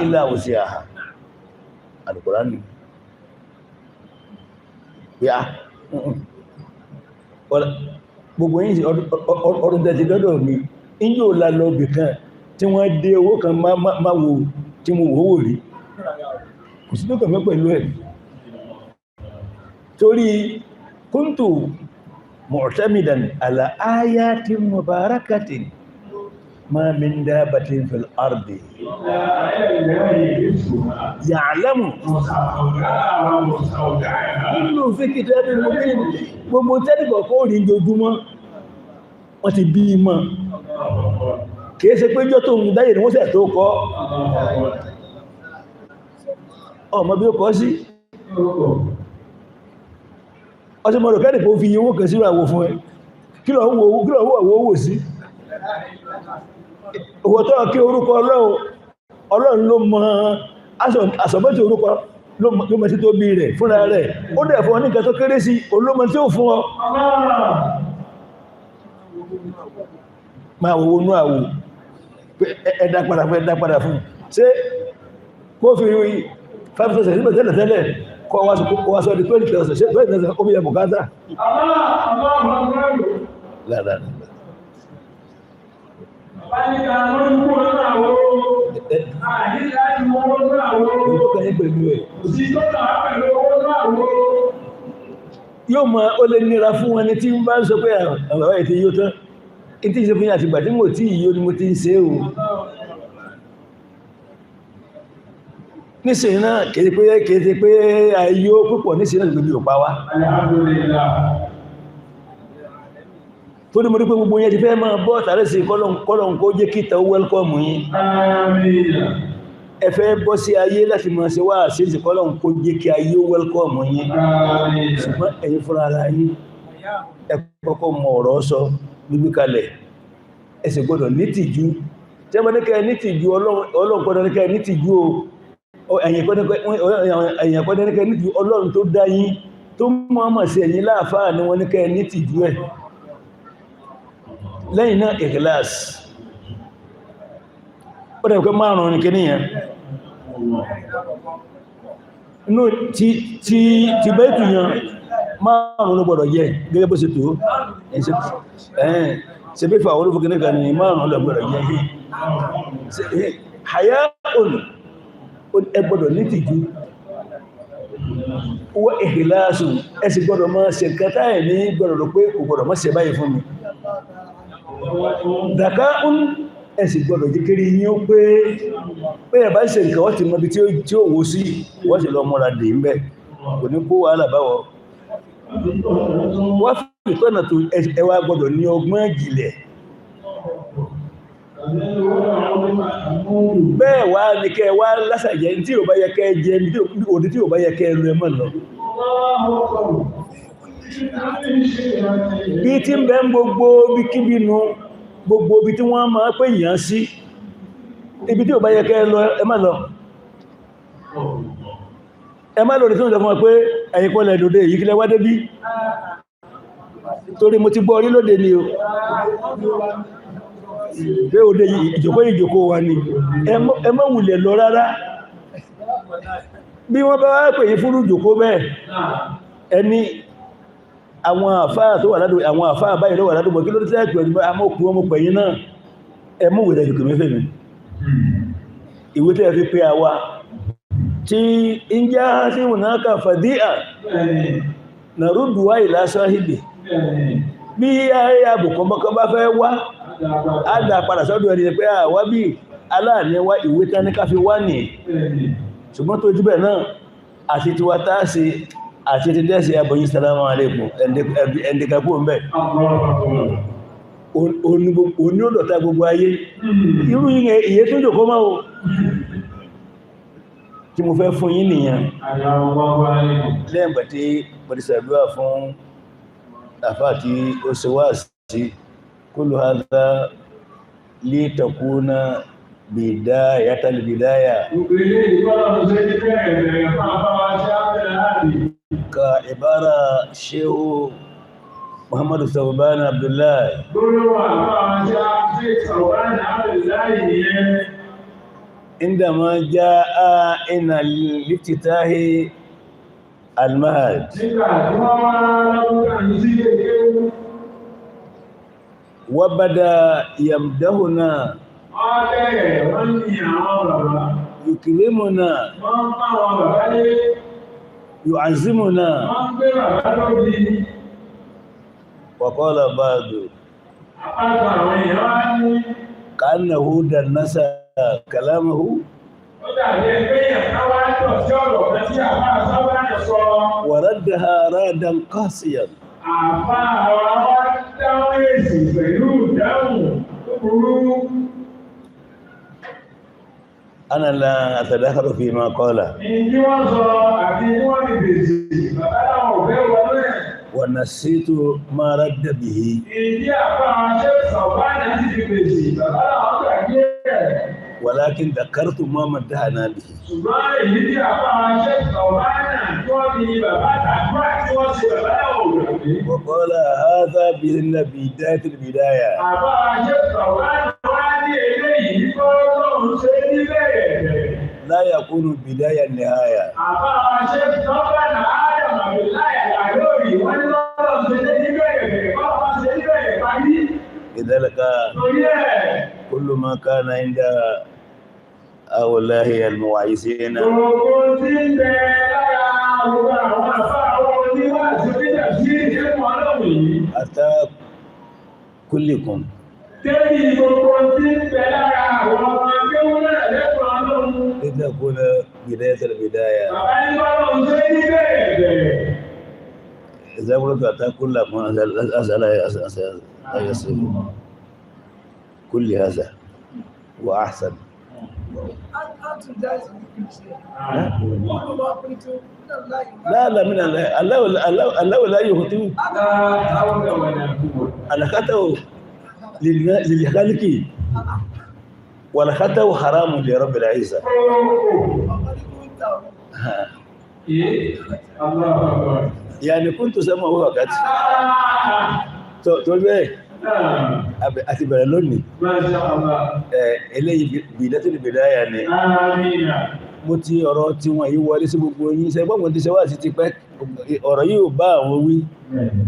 ilá òsì àhà Al-Qur'ani. Ya, gbogbo yìí sí ọdún tẹ́tí lọ́dọ̀ mi, injú ò lálọ́ ibì kan tí wọ́n dé owó kan máa wo tí mo wòówò rí. Kò sí tó kàn mí pẹ̀lú ẹ̀. Torí kúntù mu'tamidan ala ayatin mubarakatin ma min dabbatin fil ardi ya'lamu nínú fi kitabin mubin. Gbogbo tẹ́lì kọ̀ọ̀kan ò rí ojoojúmọ́, wọ́n ti bí i mọ́. Kìí ṣe pé jọ́ tó ń dáyè ní wọ́n sẹ̀ tó kọ́. Ọmọ bí ó kọ́ sí. Ọtí mọ̀rọ̀ kẹ́rì kó fi owó kan sínú àwo fún ẹ. Kí lọ ń wo àwo owó sí? Owó tó kí orúkọ Ọlọ́run, Ọlọ́run ló mọ àsọ̀bẹ́tì orúkọ ló mọ sí tó bí rẹ̀ fúnra rẹ̀. Ó dẹ̀ fún ọ ní nǹkan tó kéré sí, olómọ tí ó fún ọ. Máa wo inú àwo, ẹ dá padà fún, ẹ dá padà fún. Ṣé kó fi 5,000 síbẹ̀ tẹ́lẹ̀ tẹ́lẹ̀ kọ́ wá sọ di 20,000, ṣé 20,000 ó fi yẹ bùkátà? Lára yóò mọ ó lè nira fún ẹni tí ń bá ń sọ pé àwọn bàbá yìí ti yóò tán, tí ń ṣe fún yín àtìgbà tí mo tí yíò ni mo ti ń ṣe o. Nísìnyí náà kìí pé kìí pé ayó púpọ̀ nísìnyí náà gbogbo òpá wá. Tó ní mo rí pé gbogbo yẹn ti fẹ́ máa bọ́ tààrẹ sí kọ́lọ̀n kó jẹ́ kíta ó wẹ́lkọ́mù yín. Ẹ fẹ́ bọ́ sí ayé láti máa ṣe wá sí ìsìn kọ́lọ̀n kó jẹ́ kí ayé ó wẹ́lkọ́mù yín. Ṣùgbọ́n ẹ̀yin fúnra ara yín, ẹ kọ́kọ́ mọ ọ̀rọ̀ sọ gbígbé kalẹ̀, ẹ sì gbọ́dọ̀ nítìjú. Tí wọ́n ní kẹ́ nítìjú, Ọlọ́run kọ́ ní kẹ́ nítìjú o, ẹ̀yin kọ́ ní kẹ́ nítìjú. Ọlọ́run tó dá yín tó mọ̀ọ́mọ̀ sí ẹ̀yin láàfáà ni wọ́n ní kẹ́ nítìjú ẹ̀. Lẹ́yìn náà ìkìláàs, ó dẹ̀ pé márùn-ún ní kíní yẹn inú ti bẹ́ẹ̀tù yẹn márùn-ún ló gbọ́dọ̀ yẹ gẹ́gẹ́ bó ṣe tó ṣe bí fà orúfù kíní kan ní márùn-ún ló gbọ́dọ̀ yẹ. Haya'un, ẹ gbọ́dọ̀ ní tìjú, wọ́n ìkìláàsù, ẹ sì gbọ́dọ̀ máa ṣe nǹkan táyẹ̀ ní gbọ́dọ̀ rò pé kò gbọ́dọ̀ má ṣe báyìí fún mi. Dàkà ń ẹ̀sì gbọ́dọ̀ jẹ́ kiri yín ó pé pé ẹ̀bá ṣe nǹkan wọ́n ti mọ ibi tí ó wó sí, wọ́n sì lọ mọ́ra dè ń bẹ̀, kò ní kó wàhálà báwọ̀. Wọ́n fi tọ́nà tó ẹwà gbọ́dọ̀ ní ọgbọ́n ìjìnlẹ̀. Bẹ́ẹ̀ wá ní kẹ́ wá lásàjẹ́ tí ò bá yẹ kẹ́ jẹ, òdí tí ò bá yẹ kẹ́ lọ ẹmọ́ lọ. Bí tí ń bẹ ń gbogbo bí kíbi nu, gbogbo ibi tí wọ́n máa pè yàn sí, ibi tí ò bá yẹ kẹ́ lọ ẹ má lọ. Ẹ má lòdì tí wọ́n sọ fún ọ pé ẹ̀yin kọ́ lẹ lòdì èyí kílẹ̀ wá débí, torí mo ti gbọ́ orí lóde ni o, pé òde ìjòkó ìjòkó wa ni, ẹ má wulẹ̀ lọ rárá. Bí wọ́n bá wá pè yín fúrú ìjòkó bẹ́ẹ̀, ẹni àwọn àfáà tó wà ládùúgbò, àwọn àfáà báyìí ló wà ládùúgbò, kí ló dé tẹ́ pẹ̀lú amókù ọmọ pẹ̀yìn náà, ẹ mú ìwé ìjòkó mẹ́fẹ́ mi, ìwé tẹ́ fi pé àwa tí ń já sí ìwọ̀nàkà fàdíà na rúdùwá ìlà sáhìbì. Bí ayé àbùkọ́ mọ́kàn bá fẹ́ wá, Á dá padà sọ́dọ̀ ẹni pé àwá bí aláàní wá ìwé tán ní ká fi wá nì. Ṣùgbọ́n tó jú bẹ̀ náà àti tiwa tá a ṣe àti ti dẹ́sẹ̀ abọ̀yí salamu alaikum ẹ̀ndẹ̀kàkú mẹ́. Òní ó dọ̀ta gbogbo ayé. Irú ìyẹn ìyẹ́ tó jòkó máa o. Tí mo fẹ́ fún yín nìyẹn. Lẹ́yìn tí mo ti ṣàdúrà fún àfáà tí ó ṣe wá sí kullu hadha li takuna bidayatal bidaya ka ibara Shehu Muhammadu Sauban Abdullahi. Indama jaa ina liftitahi al-mahad wabada yamdahuna yukrimuna yu'azzimuna wa qala ba'du ka'annahu dannasa kalamahu wa raddaha raddan qasiyan. Àfá àwọn wá dáhùn èsì pẹ̀lú ìdáhùn tó burú. Ana la atadakhalu fi ma qala. Ìjí wọ́n sọ àti tí wọ́n fi fèsì, bàbá láwọn ò fẹ́ wọlé ẹ̀. Wa nasitu ma radda bihi. Ìdí àfá ṣe sọ̀bánà sì fi fèsì, bàbá láwọn gbàgbé ẹ̀. Walakin dhakartu ma maddahana bihi. Ṣùgbọ́n èyí tí àfá ṣe sọ̀bánà tí wọ́n fi bàbá tàdúrà tí wọ́n ṣe bàbá láwọn ò gbàgbé. Wa qala hadha bidayat al-bidaya. Àfá ṣe sọ̀bánà wá ní eléyìí kọ́ lóun ṣe ní bẹ̀rẹ̀ bẹ̀rẹ̀. La yakunu bidaya an-nihaya. Àbá ṣe sọ́kànà Ádámù Abdullahi Àlórí wọ́n ní lọ́rọ̀ ṣe ní bẹ̀rẹ̀ bẹ̀rẹ̀ kọ́ wọ́n ṣe ní bẹ̀rẹ̀ parí. Lidhalika Torí ẹ̀, kullu ma kana inda haula'i al-muwa'izina gbogbo tí ń bẹ lára gbogbo àwọn àfá àwọn oníwàásí oníjàsí ìdẹ́kun ọlọ́run yìí. hatta kullikum Débi gbogbo tí ń bẹ lára àwọn ọmọ akéwú náà lẹ́kùn ọlọ́run. litakuna bidayat al-bidaya. Bàbá ní bọ́lá ṣe ní bẹ̀rẹ̀ bẹ̀rẹ̀. إذا قلت حتى كلكم أسأل أسأل كل هذا وأحسن. لا لا من الله الله الله الله لا يخطئ. الخطأ للخالق والخطأ حرام لرب العزة. يعني كنت سمعه وقت tó bẹ́ẹ̀ àti bẹ̀rẹ̀ lónìí. Eléyìí bìdátìlì bìdáyà ni. Mo ti ọ̀rọ̀ tí wọ́n yìí wọlé sí gbogbo yín ṣe gbọ́gbọ́n ti ṣe wá sí ti pẹ́ ọ̀rọ̀ yìí ò bá àwọn wí.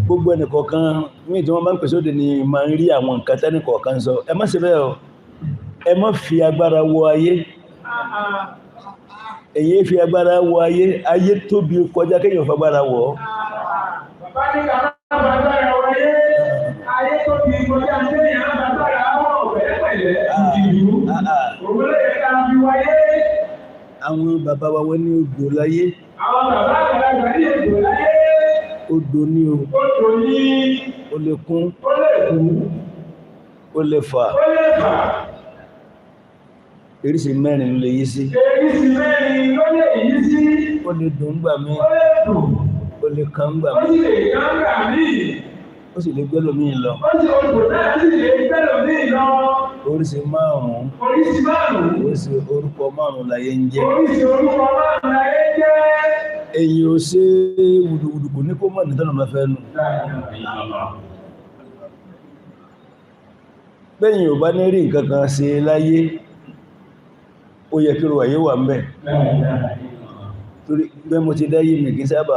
Gbogbo ẹnìkọ̀ọ̀kan ní tí wọ́n bá ń pèsè òde ni máa ń rí àwọn nǹkan tẹ́nìkọ̀ọ̀kan sọ. Ẹ má ṣe bẹ́ẹ̀ o, ẹ má fi agbára wọ ayé. Èyí fi agbára wọ ayé, ayé tóbi kọjá kéèyàn fagbára wọ̀ ọ́. Bàbá ní ká má bàbára wọlé, ayé tóbi kọjá téèyàn á bàbára wọ̀ pẹ̀lẹ́pẹ̀lẹ́ ìdìbò. Òun ló yẹ ká fi wáyé. Àwọn bàbá wa wọ́n ní odò láyé. Àwọn bàbá àgbàlagbà ní odò láyé. Odò ní o. Odò ní. Ó lè kún. Ó lè kún. Ó lè fà. Ó lè fà. Oríṣi mẹ́rin ló lè yí sí. Oríṣi mẹ́rin ló lè yí sí. Ó lè dùn gbà mí. Ó lè dùn. Ó lè kàn gbà Ó mí. sì lè kàn gbà mí. Ó sì lè gbẹ́lòmíì lọ. Ó sì odò náà sì lè gbẹ́lòmíì lọ. Oríṣi márùn-ún. Oríṣi márùn-ún. Oríṣi orúkọ márùn-ún láyé ń jẹ́. Oríṣi orúkọ márùn-ún láyé ń jẹ́. Èyí ò ṣe wùdùwùdù kò ní kó mọ̀ ní tọ́nà bá fẹ́ nù. Bẹ́yìn ò bá ní rí nǹkan kan ṣe láyé, ó yẹ kí ruwàyé wà ń bẹ̀. Torí bẹ́ mo ti dáyé mi kì í sábà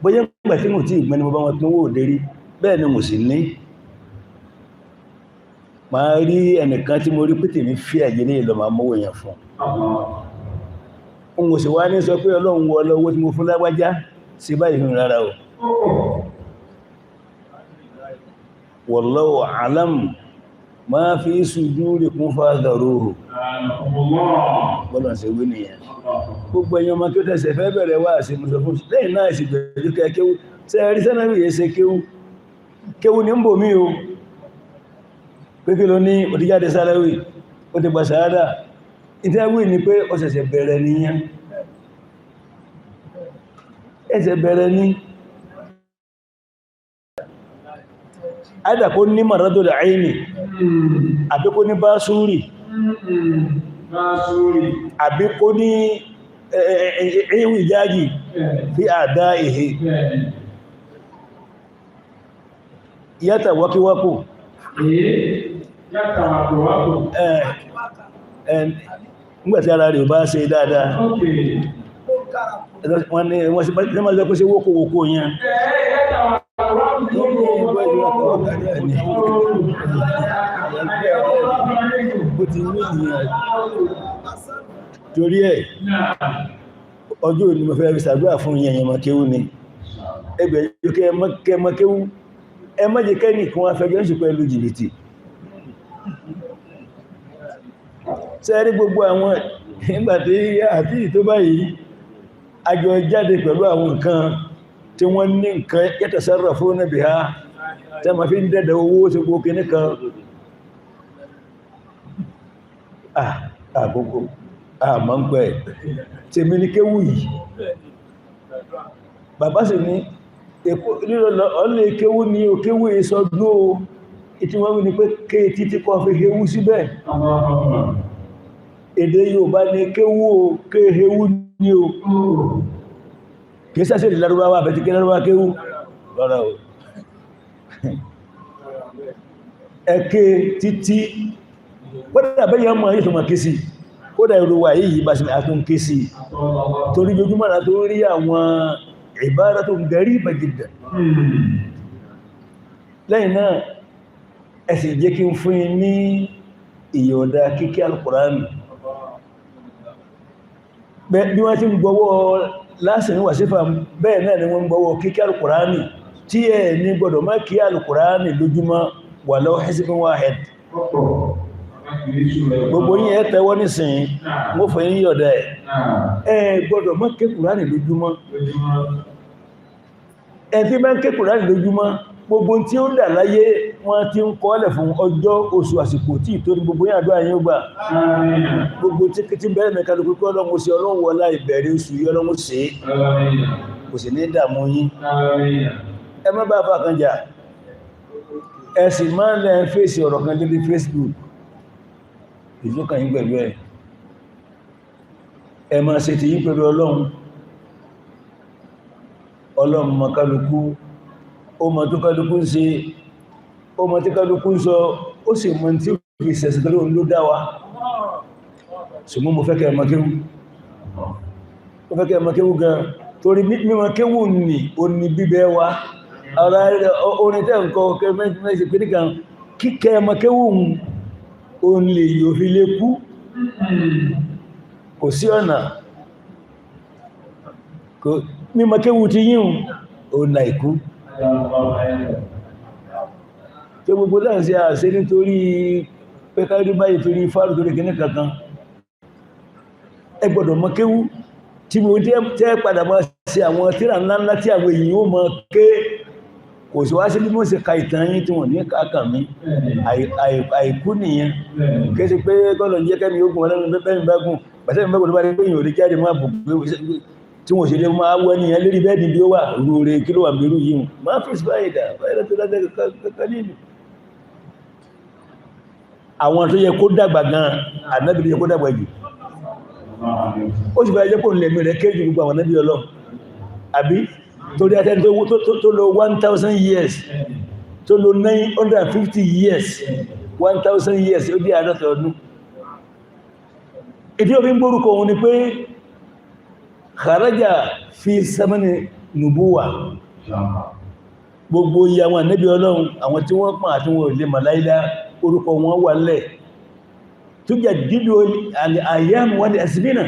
bóyá ìgbà tí mo ti ìgbẹ́ni mo bá wọn tún wò dérí, bẹ́ẹ̀ ni mo sì ní. Màá rí ẹnìkan tí mo rí pé tèmi fi àyè ní ìlọ máa mówó èèyàn fún. N kò sì wá ní sọ pé Ọlọ́run wọ lọ́wọ́ tí mo fún lágbájá sí báyìí fún rárá o. Wallahu a'lam ma fi sudurikum fahdharuhu. Bọ́lọ̀ ṣe wí nìyẹn. Gbogbo ẹ̀yin ọmọ kí ó tẹ̀sẹ̀ fẹ́ bẹ̀rẹ̀ wá sí mú sọ fún lẹ́yìn náà sì bẹ̀rẹ̀ kẹ́ kéwú. Ṣé ẹ rí sẹ́nàmì yẹn ṣe kéwú? Kéwú ní ń bò mí o. Pé kí ló ní òdíjáde sálẹ́wì, ó ti gbà sàádà. Ìtẹ́wì ni pé ó ṣẹ̀ṣẹ̀ bẹ̀rẹ̀ nìyẹn. Ẹ̀ṣẹ̀ bẹ̀rẹ̀ ní. Àìdà kó ní maradul aini, àbí kó ní básúrì, àbí kó ní ìwì jágì fi àdá ìhì. Yàtà wákíwákò. Nígbàtí ara rẹ̀ bá ṣe dáadáa, wọ́n ní wọ́n máa lọ pé ṣe wókòwòkó yẹn. Torí ẹ̀, ọjọ́ òní mo fẹ́ fi ṣàdúrà fún yẹn yẹn mọ̀kéwú ni. Ẹgbẹ̀ yóò kẹ́ mọ̀kéwú, ẹ má jẹ́ kẹ́nì kan wá fẹjọ́ ń ṣe pẹ̀lú jìbìtì. Ṣé rí gbogbo àwọn nígbàtí àti tó báyìí, àjọ jáde pẹ̀lú àwọn nǹkan tí wọ́n ní nǹkan yatasarrafuna biha, tí a ma fi ń dẹ̀dẹ̀ owó sí gbogbo kìíní kan. Àkókò, àmọ́ ń pẹ́, tèmi ní kéwù yìí. Bàbá sì ní, ọlẹ́ kéwù ní o kéwù ìsọdún o, ìtí wọ́n wí ni pé ké títí kọ́ fi hewu síbẹ̀. Èdè Yorùbá ní kéwù o, ké hewu ní o. Kìí sẹ́sẹ̀ ìdí Lárúbáwá àbẹ̀tí kí Lárúbáwá kéwú rárá o. Ẹ̀kẹ́ títí kódà bẹ́yẹ ọmọ yìí tó mọ̀ ké sí, kódà ìrù wà yìí bá sí àtún ké sí, torí jojúmọ́ náà tó rí àwọn ìbára tó gariba jiddan. Lẹ́yìn náà ẹ sì jẹ́ kí n fún yín ní ìyọ̀ǹda kíkí Al-Qur'an. Bí wọ́n ti ń gbọ́wọ́ lásìrí wàsífà bẹ́ẹ̀ náà ni wọ́n ń gbọ́wọ́ kíkí Al-Qur'ani tí ẹ ní gbọ́dọ̀ má kí Al-Qur'ani lójúmọ́ walau hizbun wahid. Gbogbo yín ẹ tẹ́wọ́ nísìnyí, mo fẹ́ yín yọ̀dá ẹ̀. Ẹ gbọ́dọ̀ má ké Kùránì lójúmọ́. Ẹ tí bá ń ké Kùránì lójúmọ́, gbogbo tí ó dà láyé wọ́n ti ń kọ́lẹ̀ fún ọjọ́ oṣù àsìkò tí ìtorí gbogbo yín àdúrà yín ó gbà. Gbogbo tí tí bẹ̀rẹ̀ mẹ́kàlùkù kí Ọlọ́run ṣe, Ọlọ́run wọlá ìbẹ̀rẹ̀ oṣù yìí Ọlọ́run ṣe, kò sì ní dààmú yín. Ẹ má bá fà kan jà, ẹ sì máa ń lẹ́ fèsì ọ̀rọ̀ kan lórí Facebook, ìjókà yín pẹ̀lú ẹ̀. Ẹ máa ṣe ti yín pẹ̀lú Ọlọ́run. Ọlọ́run mọ kálukú, ó mọ tó kálukú ń ṣe, ó mọ tí kálukú ń sọ, ó sì mọ tí ó fi ṣẹ̀ṣẹ̀ tó lóun ló dá wa. Ṣùgbọ́n mo fẹ́ kẹ́ ẹ mọ kéwú, mo fẹ́ kẹ́ ẹ mọ kéwú gan, torí mímọ̀ kéwú ní òní bíbẹ́ wa. Ara orin tẹ́ nǹkan kẹ́ mẹ́sì pé nìkan kíkẹ́ ẹ mọ kéwú òun lè yóò fi lè kú. Kò sí ọ̀nà mímọ̀ kéwú ti yíhun òun là ìkú. Tó gbogbo láì sí àṣẹ nítorí pé kárí báyìí torí fáàrù torí kìíní kankan. Ẹ gbọ́dọ̀ mọ kéwú tí mo tẹ́ padà máa ṣe àwọn tírà ńláńlá tí àwọn èèyàn ó mọ ké. Kò sí wá sí bí mo ṣe ka ìtàn yín tí wọ́n ní káàkàn mi. Àìkú nìyẹn. Kì í ṣe pé kọ́lọ̀ ń jẹ́ kẹ́mi ogun ọlọ́run bẹ́ẹ̀ mi bá gùn. Bàtẹ́ mi bá gùn tó bá rí pé èèyàn ò lè jáde máa bù pé tí wọ́n ṣe lè máa wọ ẹnìyàn lérí bẹ́ẹ̀dì bí ó wà rúre kí ló wà mẹ́rù yìí máa fi fáìdà fáìdà tó dáadáa kankan nínú. Àwọn tó yẹ kó dàgbà gan, ànábì tó yẹ kó dàgbà jù. Ó sì fẹ́ jẹ́ kó lẹ̀mí rẹ̀ kéjù gbogbo àwọn ànábì Ọlọ́run. Àbí torí atẹ́ni tó lò 1000 years, tó lò 950 years, 1000 years ó dé àádọ́ta ọdún. Ìdí òfin gbórúkọ òun ni pé kharaja fi samani nubuwa. Gbogbo iye àwọn ànábì Ọlọ́run, àwọn tí wọ́n pọ̀n àti wọn ò lè màláílá, orúkọ wọn wà lẹ̀ tó jẹ́ dídò àyàmù wọ́n ni ẹ̀sìmínà.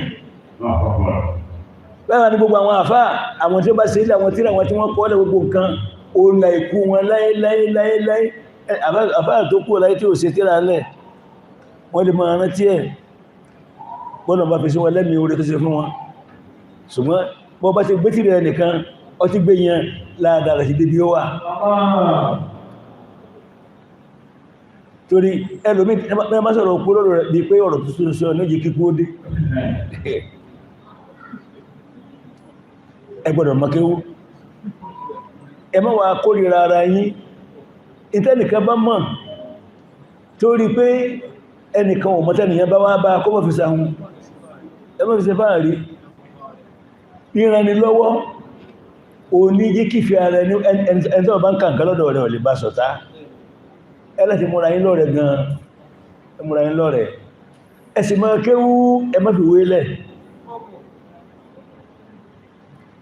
Lára ní gbogbo àwọn àfá, àwọn tí ó bá ṣe ilé àwọn tíra àwọn tí wọ́n kọ́ lẹ̀ gbogbo nǹkan, òun là ikú wọn láéláéláéláé. Àfáà tó kú láyé tí ò ṣe tíra lẹ̀, wọ́n lè máa rántí ẹ̀, bọ́nà bá fi sí wọn lẹ́mìí oore tó ṣe fún wọn. Ṣùgbọ́n bọ́ bá ti gbé tìrẹ ẹnìkan, ọ ti gbé yẹn láàdára sí débi ó wà. Torí ẹlòmí ẹ má sọ̀rọ̀ òkú lọ́rọ̀ rẹ̀ bí pé ọ̀rọ̀ tuntun sọ ní ojú kíkú ó dé. Ẹ gbọ́dọ̀ mọ̀ kéwú. Ẹ má wá kórìíra ara yín. Ìtẹ́nìkan bá mọ̀ tó rí pé ẹnìkan ò mọ̀tẹ́nìyàn bá wá bá kó mọ̀ fi sahun, ẹ má fi ṣe fáàrí. Ìrànilọ́wọ́ òní jí kìfì ara ẹni ẹni tó bá ń kàǹkà lọ́dọ̀ rẹ̀ ò lè bá ṣọ̀tá. Ẹ láti múra yín lọ́rẹ̀ gan, ẹ múra yín lọ́rẹ̀, ẹ sì máa kéwú, ẹ má fi wé lẹ̀,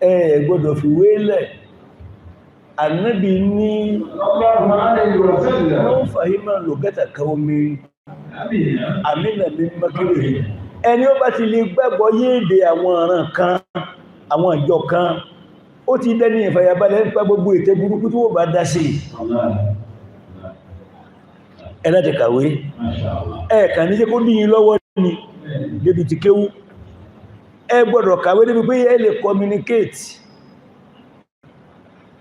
ẹ gbọ́dọ̀ fi wé lẹ̀. Ànábì ní wọ́n fàhímà lògẹ́tà kan omi àmìnà mi mọ́kírì. Ẹni ó bá ti lè gbàgbọ́ yéèdè àwọn ọ̀ràn kan, àwọn ìjọ kan, ó ti dẹ́ni ìfàyàbalẹ̀ nípa gbogbo ète burúkú tí wọ́n bá dá sí. Ẹ láti kàwé, ẹ kàn ní jẹ́ kó dín lọ́wọ́ ní débi ti kéwú. Ẹ gbọ́dọ̀ kàwé débi pé ẹ lè communicate,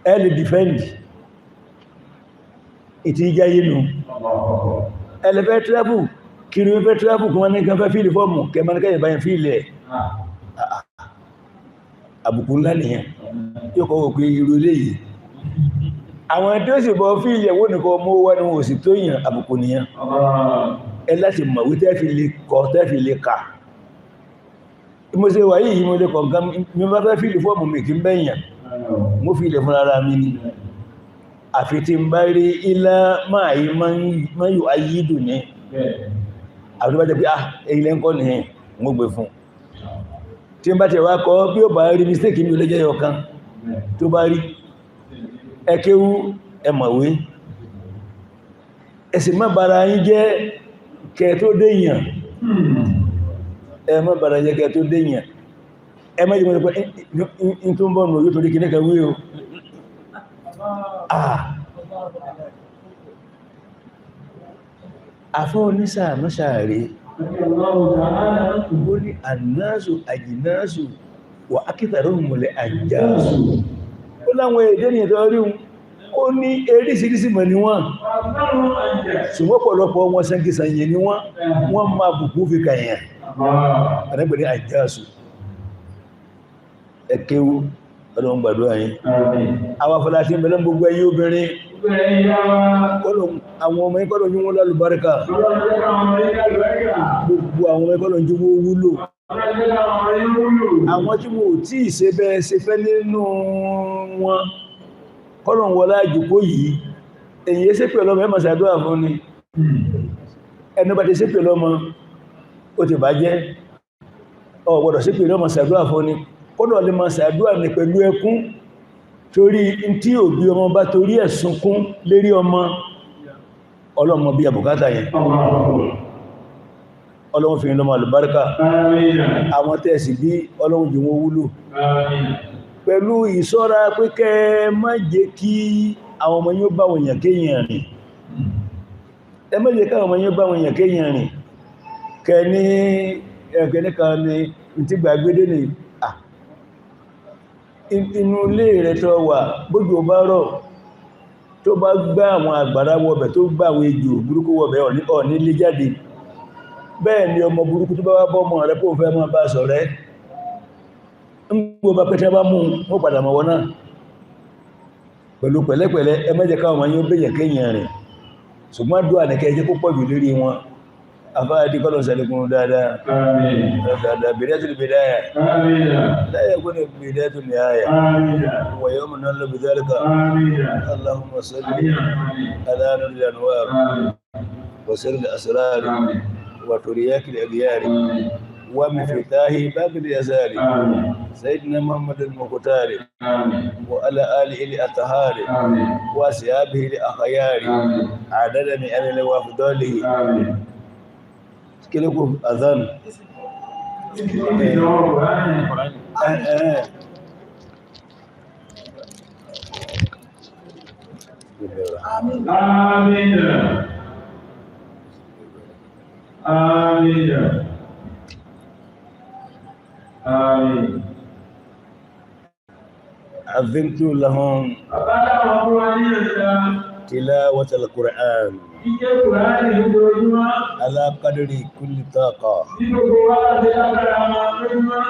ẹ lè defend ìtì ìjáyé nù. Ẹ lè fẹ́ travel, kiri fẹ́ travel kí wọ́n ní kan fẹ́ fíìlì fọ́ọ̀mù kẹmọ́nikẹ́yẹ̀ báyìí fíìlì ẹ̀. Àbùkù ńlá nìyẹn, yóò kọ́ wò pé irú eléyìí àwọn tí ó sì bọ́ fíìlì ẹ̀wọ́ nìkan mú wá ní wọn ò sì tó yàn, àbùkù nìyẹn. Ẹ láti mọ̀wé tẹ́fì lè kọ, tẹ́fì lè kà. Mo ṣe wà yìí, mo lè kọ̀ nǹkan mi bá fẹ́ fíìlì fọ́ọ̀mù mi kí ń bẹ̀yàn, mo fíìlì fún ara mi ni. Àfi tí ń bá rí ilá máa yí máa yóò ayídùn ní àfi tó bá jẹ́ pé ah èyí lẹ́ ń kọ́ nìyẹn, mo gbé fún. Tí ń bá tẹ̀ wá kọ́ bí ó bá rí mistake mi ò lè jẹ́ ọ̀kan tó bá rí. Ẹ kéwú, ẹ mọ̀wé, ẹ sì má bara yín jẹ́ kẹ́ tó déyàn. Ẹ má bara jẹ́ kẹ́ tó déyàn. Ẹ má jẹ́ mọ́ pé in tó ń bọ̀ nù yóò torí kìnnìkan wí o. Àfọ́ onísàmọ́sàárè ó ní ànáàsù àjìnáàsù wà ákítàrò mọ̀lẹ̀ àjáàsù. Ó láwọn èdè ní ẹ̀tọ́ rí ó ní eríṣiríṣi mọ̀ ní wọ́n, ṣùgbọ́n pọ̀lọpọ̀ wọn sẹ́ngìsànyẹ̀ ni wọ́n, wọ́n máa bùkú fi kàyàn àrẹ́gbẹ̀rẹ̀ àjáàsù. Ẹkéwú, Ọlọ́run gbàdúrà yín. Àwọn afọláṣí mẹ́lẹ́ gbogbo ẹ̀yin obìnrin, àwọn ọmọ ikọ́lọ̀ yí wọ́n lálùbáríkà, gbogbo àwọn ọmọ ikọ́lọ̀ yí wọ́n wúlò. Àwọn tí wọ́n ò tí ì ṣe bẹ́ẹ̀ ṣe fẹ́ nínú wọn, kọ́lọ̀ wọlá ìjòkó yìí, èyí ṣe pẹ̀lú ọmọ ẹmọ̀ ṣàdúrà fún ni. Ẹnu bá ti ṣe pẹ̀lú ọmọ, ó ti bàjẹ́. Ó gbọ́dọ̀ ṣe pẹ̀lú ọmọ ṣàdúrà fún ni. Kọ́lọ̀ lè máa ṣàdúrà ní pẹ̀lú ẹkún, torí tí òbí ọmọ bá torí ẹ̀ sunkún lérí ọmọ, ọlọ́mọ bí àbùkátà yẹn. Ọlọ́run fi lọ́mọ àlùbáríkà. Àwọn tẹ́ẹ̀sì bí Ọlọ́run jù wọ́n wúlò. Pẹ̀lú ìṣọ́ra pé kẹ́ má jẹ́ kí àwọn ọmọ yóò bá wọn èèyàn kéèyàn rìn. Ẹ má jẹ́ káwọn ọmọ yóò bá wọn èèyàn kéèyàn rìn. Kẹ ní ẹ̀kẹ́ nìkan ni tí gbàgbédé ni inú ilé rẹ̀ tó wà, bójú bá rọ̀ tó bá gbá àwọn àgbàrá wọbẹ̀, tó gbá àwọn ejò burúkú wọbẹ̀, ọ̀ní lé jáde. Bẹ́ẹ̀ ni ọmọ burúkú tó bá wá bọ́mọ rẹ̀ kó fẹ́ máa bá ṣọ̀rẹ́, ń gbò bá pẹ́tẹ́ bá mú wọ́n padà mọ̀wọ́ náà. Pẹ̀lú pẹ̀lẹ́pẹ̀lẹ́, ẹ má jẹ́ káwọn ọmọ yín ó bèèyàn kéèyàn rìn, ṣùgbọ́n àdúrà nìkẹ́ jẹ́ kó pọ̀ jù lérí wọn. Afáàdí kọ́lọ̀ sàlékún dáadáa dáadáa, bidayatul bidaya la yakunu bidayatul nihaya wa yawma nallu bidhalika. Allahumma salli ala nuril anwar wa sirril asrar wa turiyakil aghyar wa miftahi babil yazari sayyidina Muhammad al-Muqtar wa ala alihi al-athhar wa ashabihi al-akhyar adada min ahli wa afdalihi. Kílókù azan. Àmín. Àmín. Àmín. عظمت لهم Bàbá dáwọn fún wa ní ìrìnà تلاوة القرآن kíké Kùránì lójoojúmọ́. على قدر كل طاقة. Bí gbogbo wa láti lágbára wọn lójúmọ́.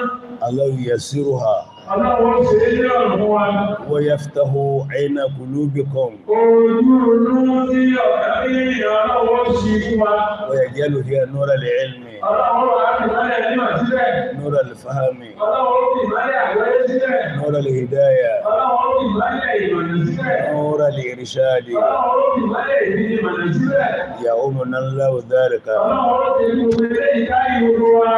الله ييسرها Ọlọ́run ó ṣe é ní ọ̀rùn fún wa. ويفتح عين قلوبكم Ojú inú tí ọ̀gá rí Ọlọ́run ó ṣí fún wa. ويجعل فيها نور العلم، Ọlọ́run wà á fi ìmọ́lẹ̀ mímọ̀ síbẹ̀. نور الفهم، Ọlọ́run ó fi ìmọ́lẹ̀ àgbọ́yé síbẹ̀. نور الهداية، Ọlọ́run ó fi ìmọ́lẹ̀ ìmọ̀nà síbẹ̀. نور الإرشاد. Ọlọ́run ó fi ìmọ́lẹ̀ ìfinimọ̀nà síbẹ̀. يعمنا الله ذلك. Ọlọ́run ó ṣe gbogbo eléyìí kárí gbogbo wa.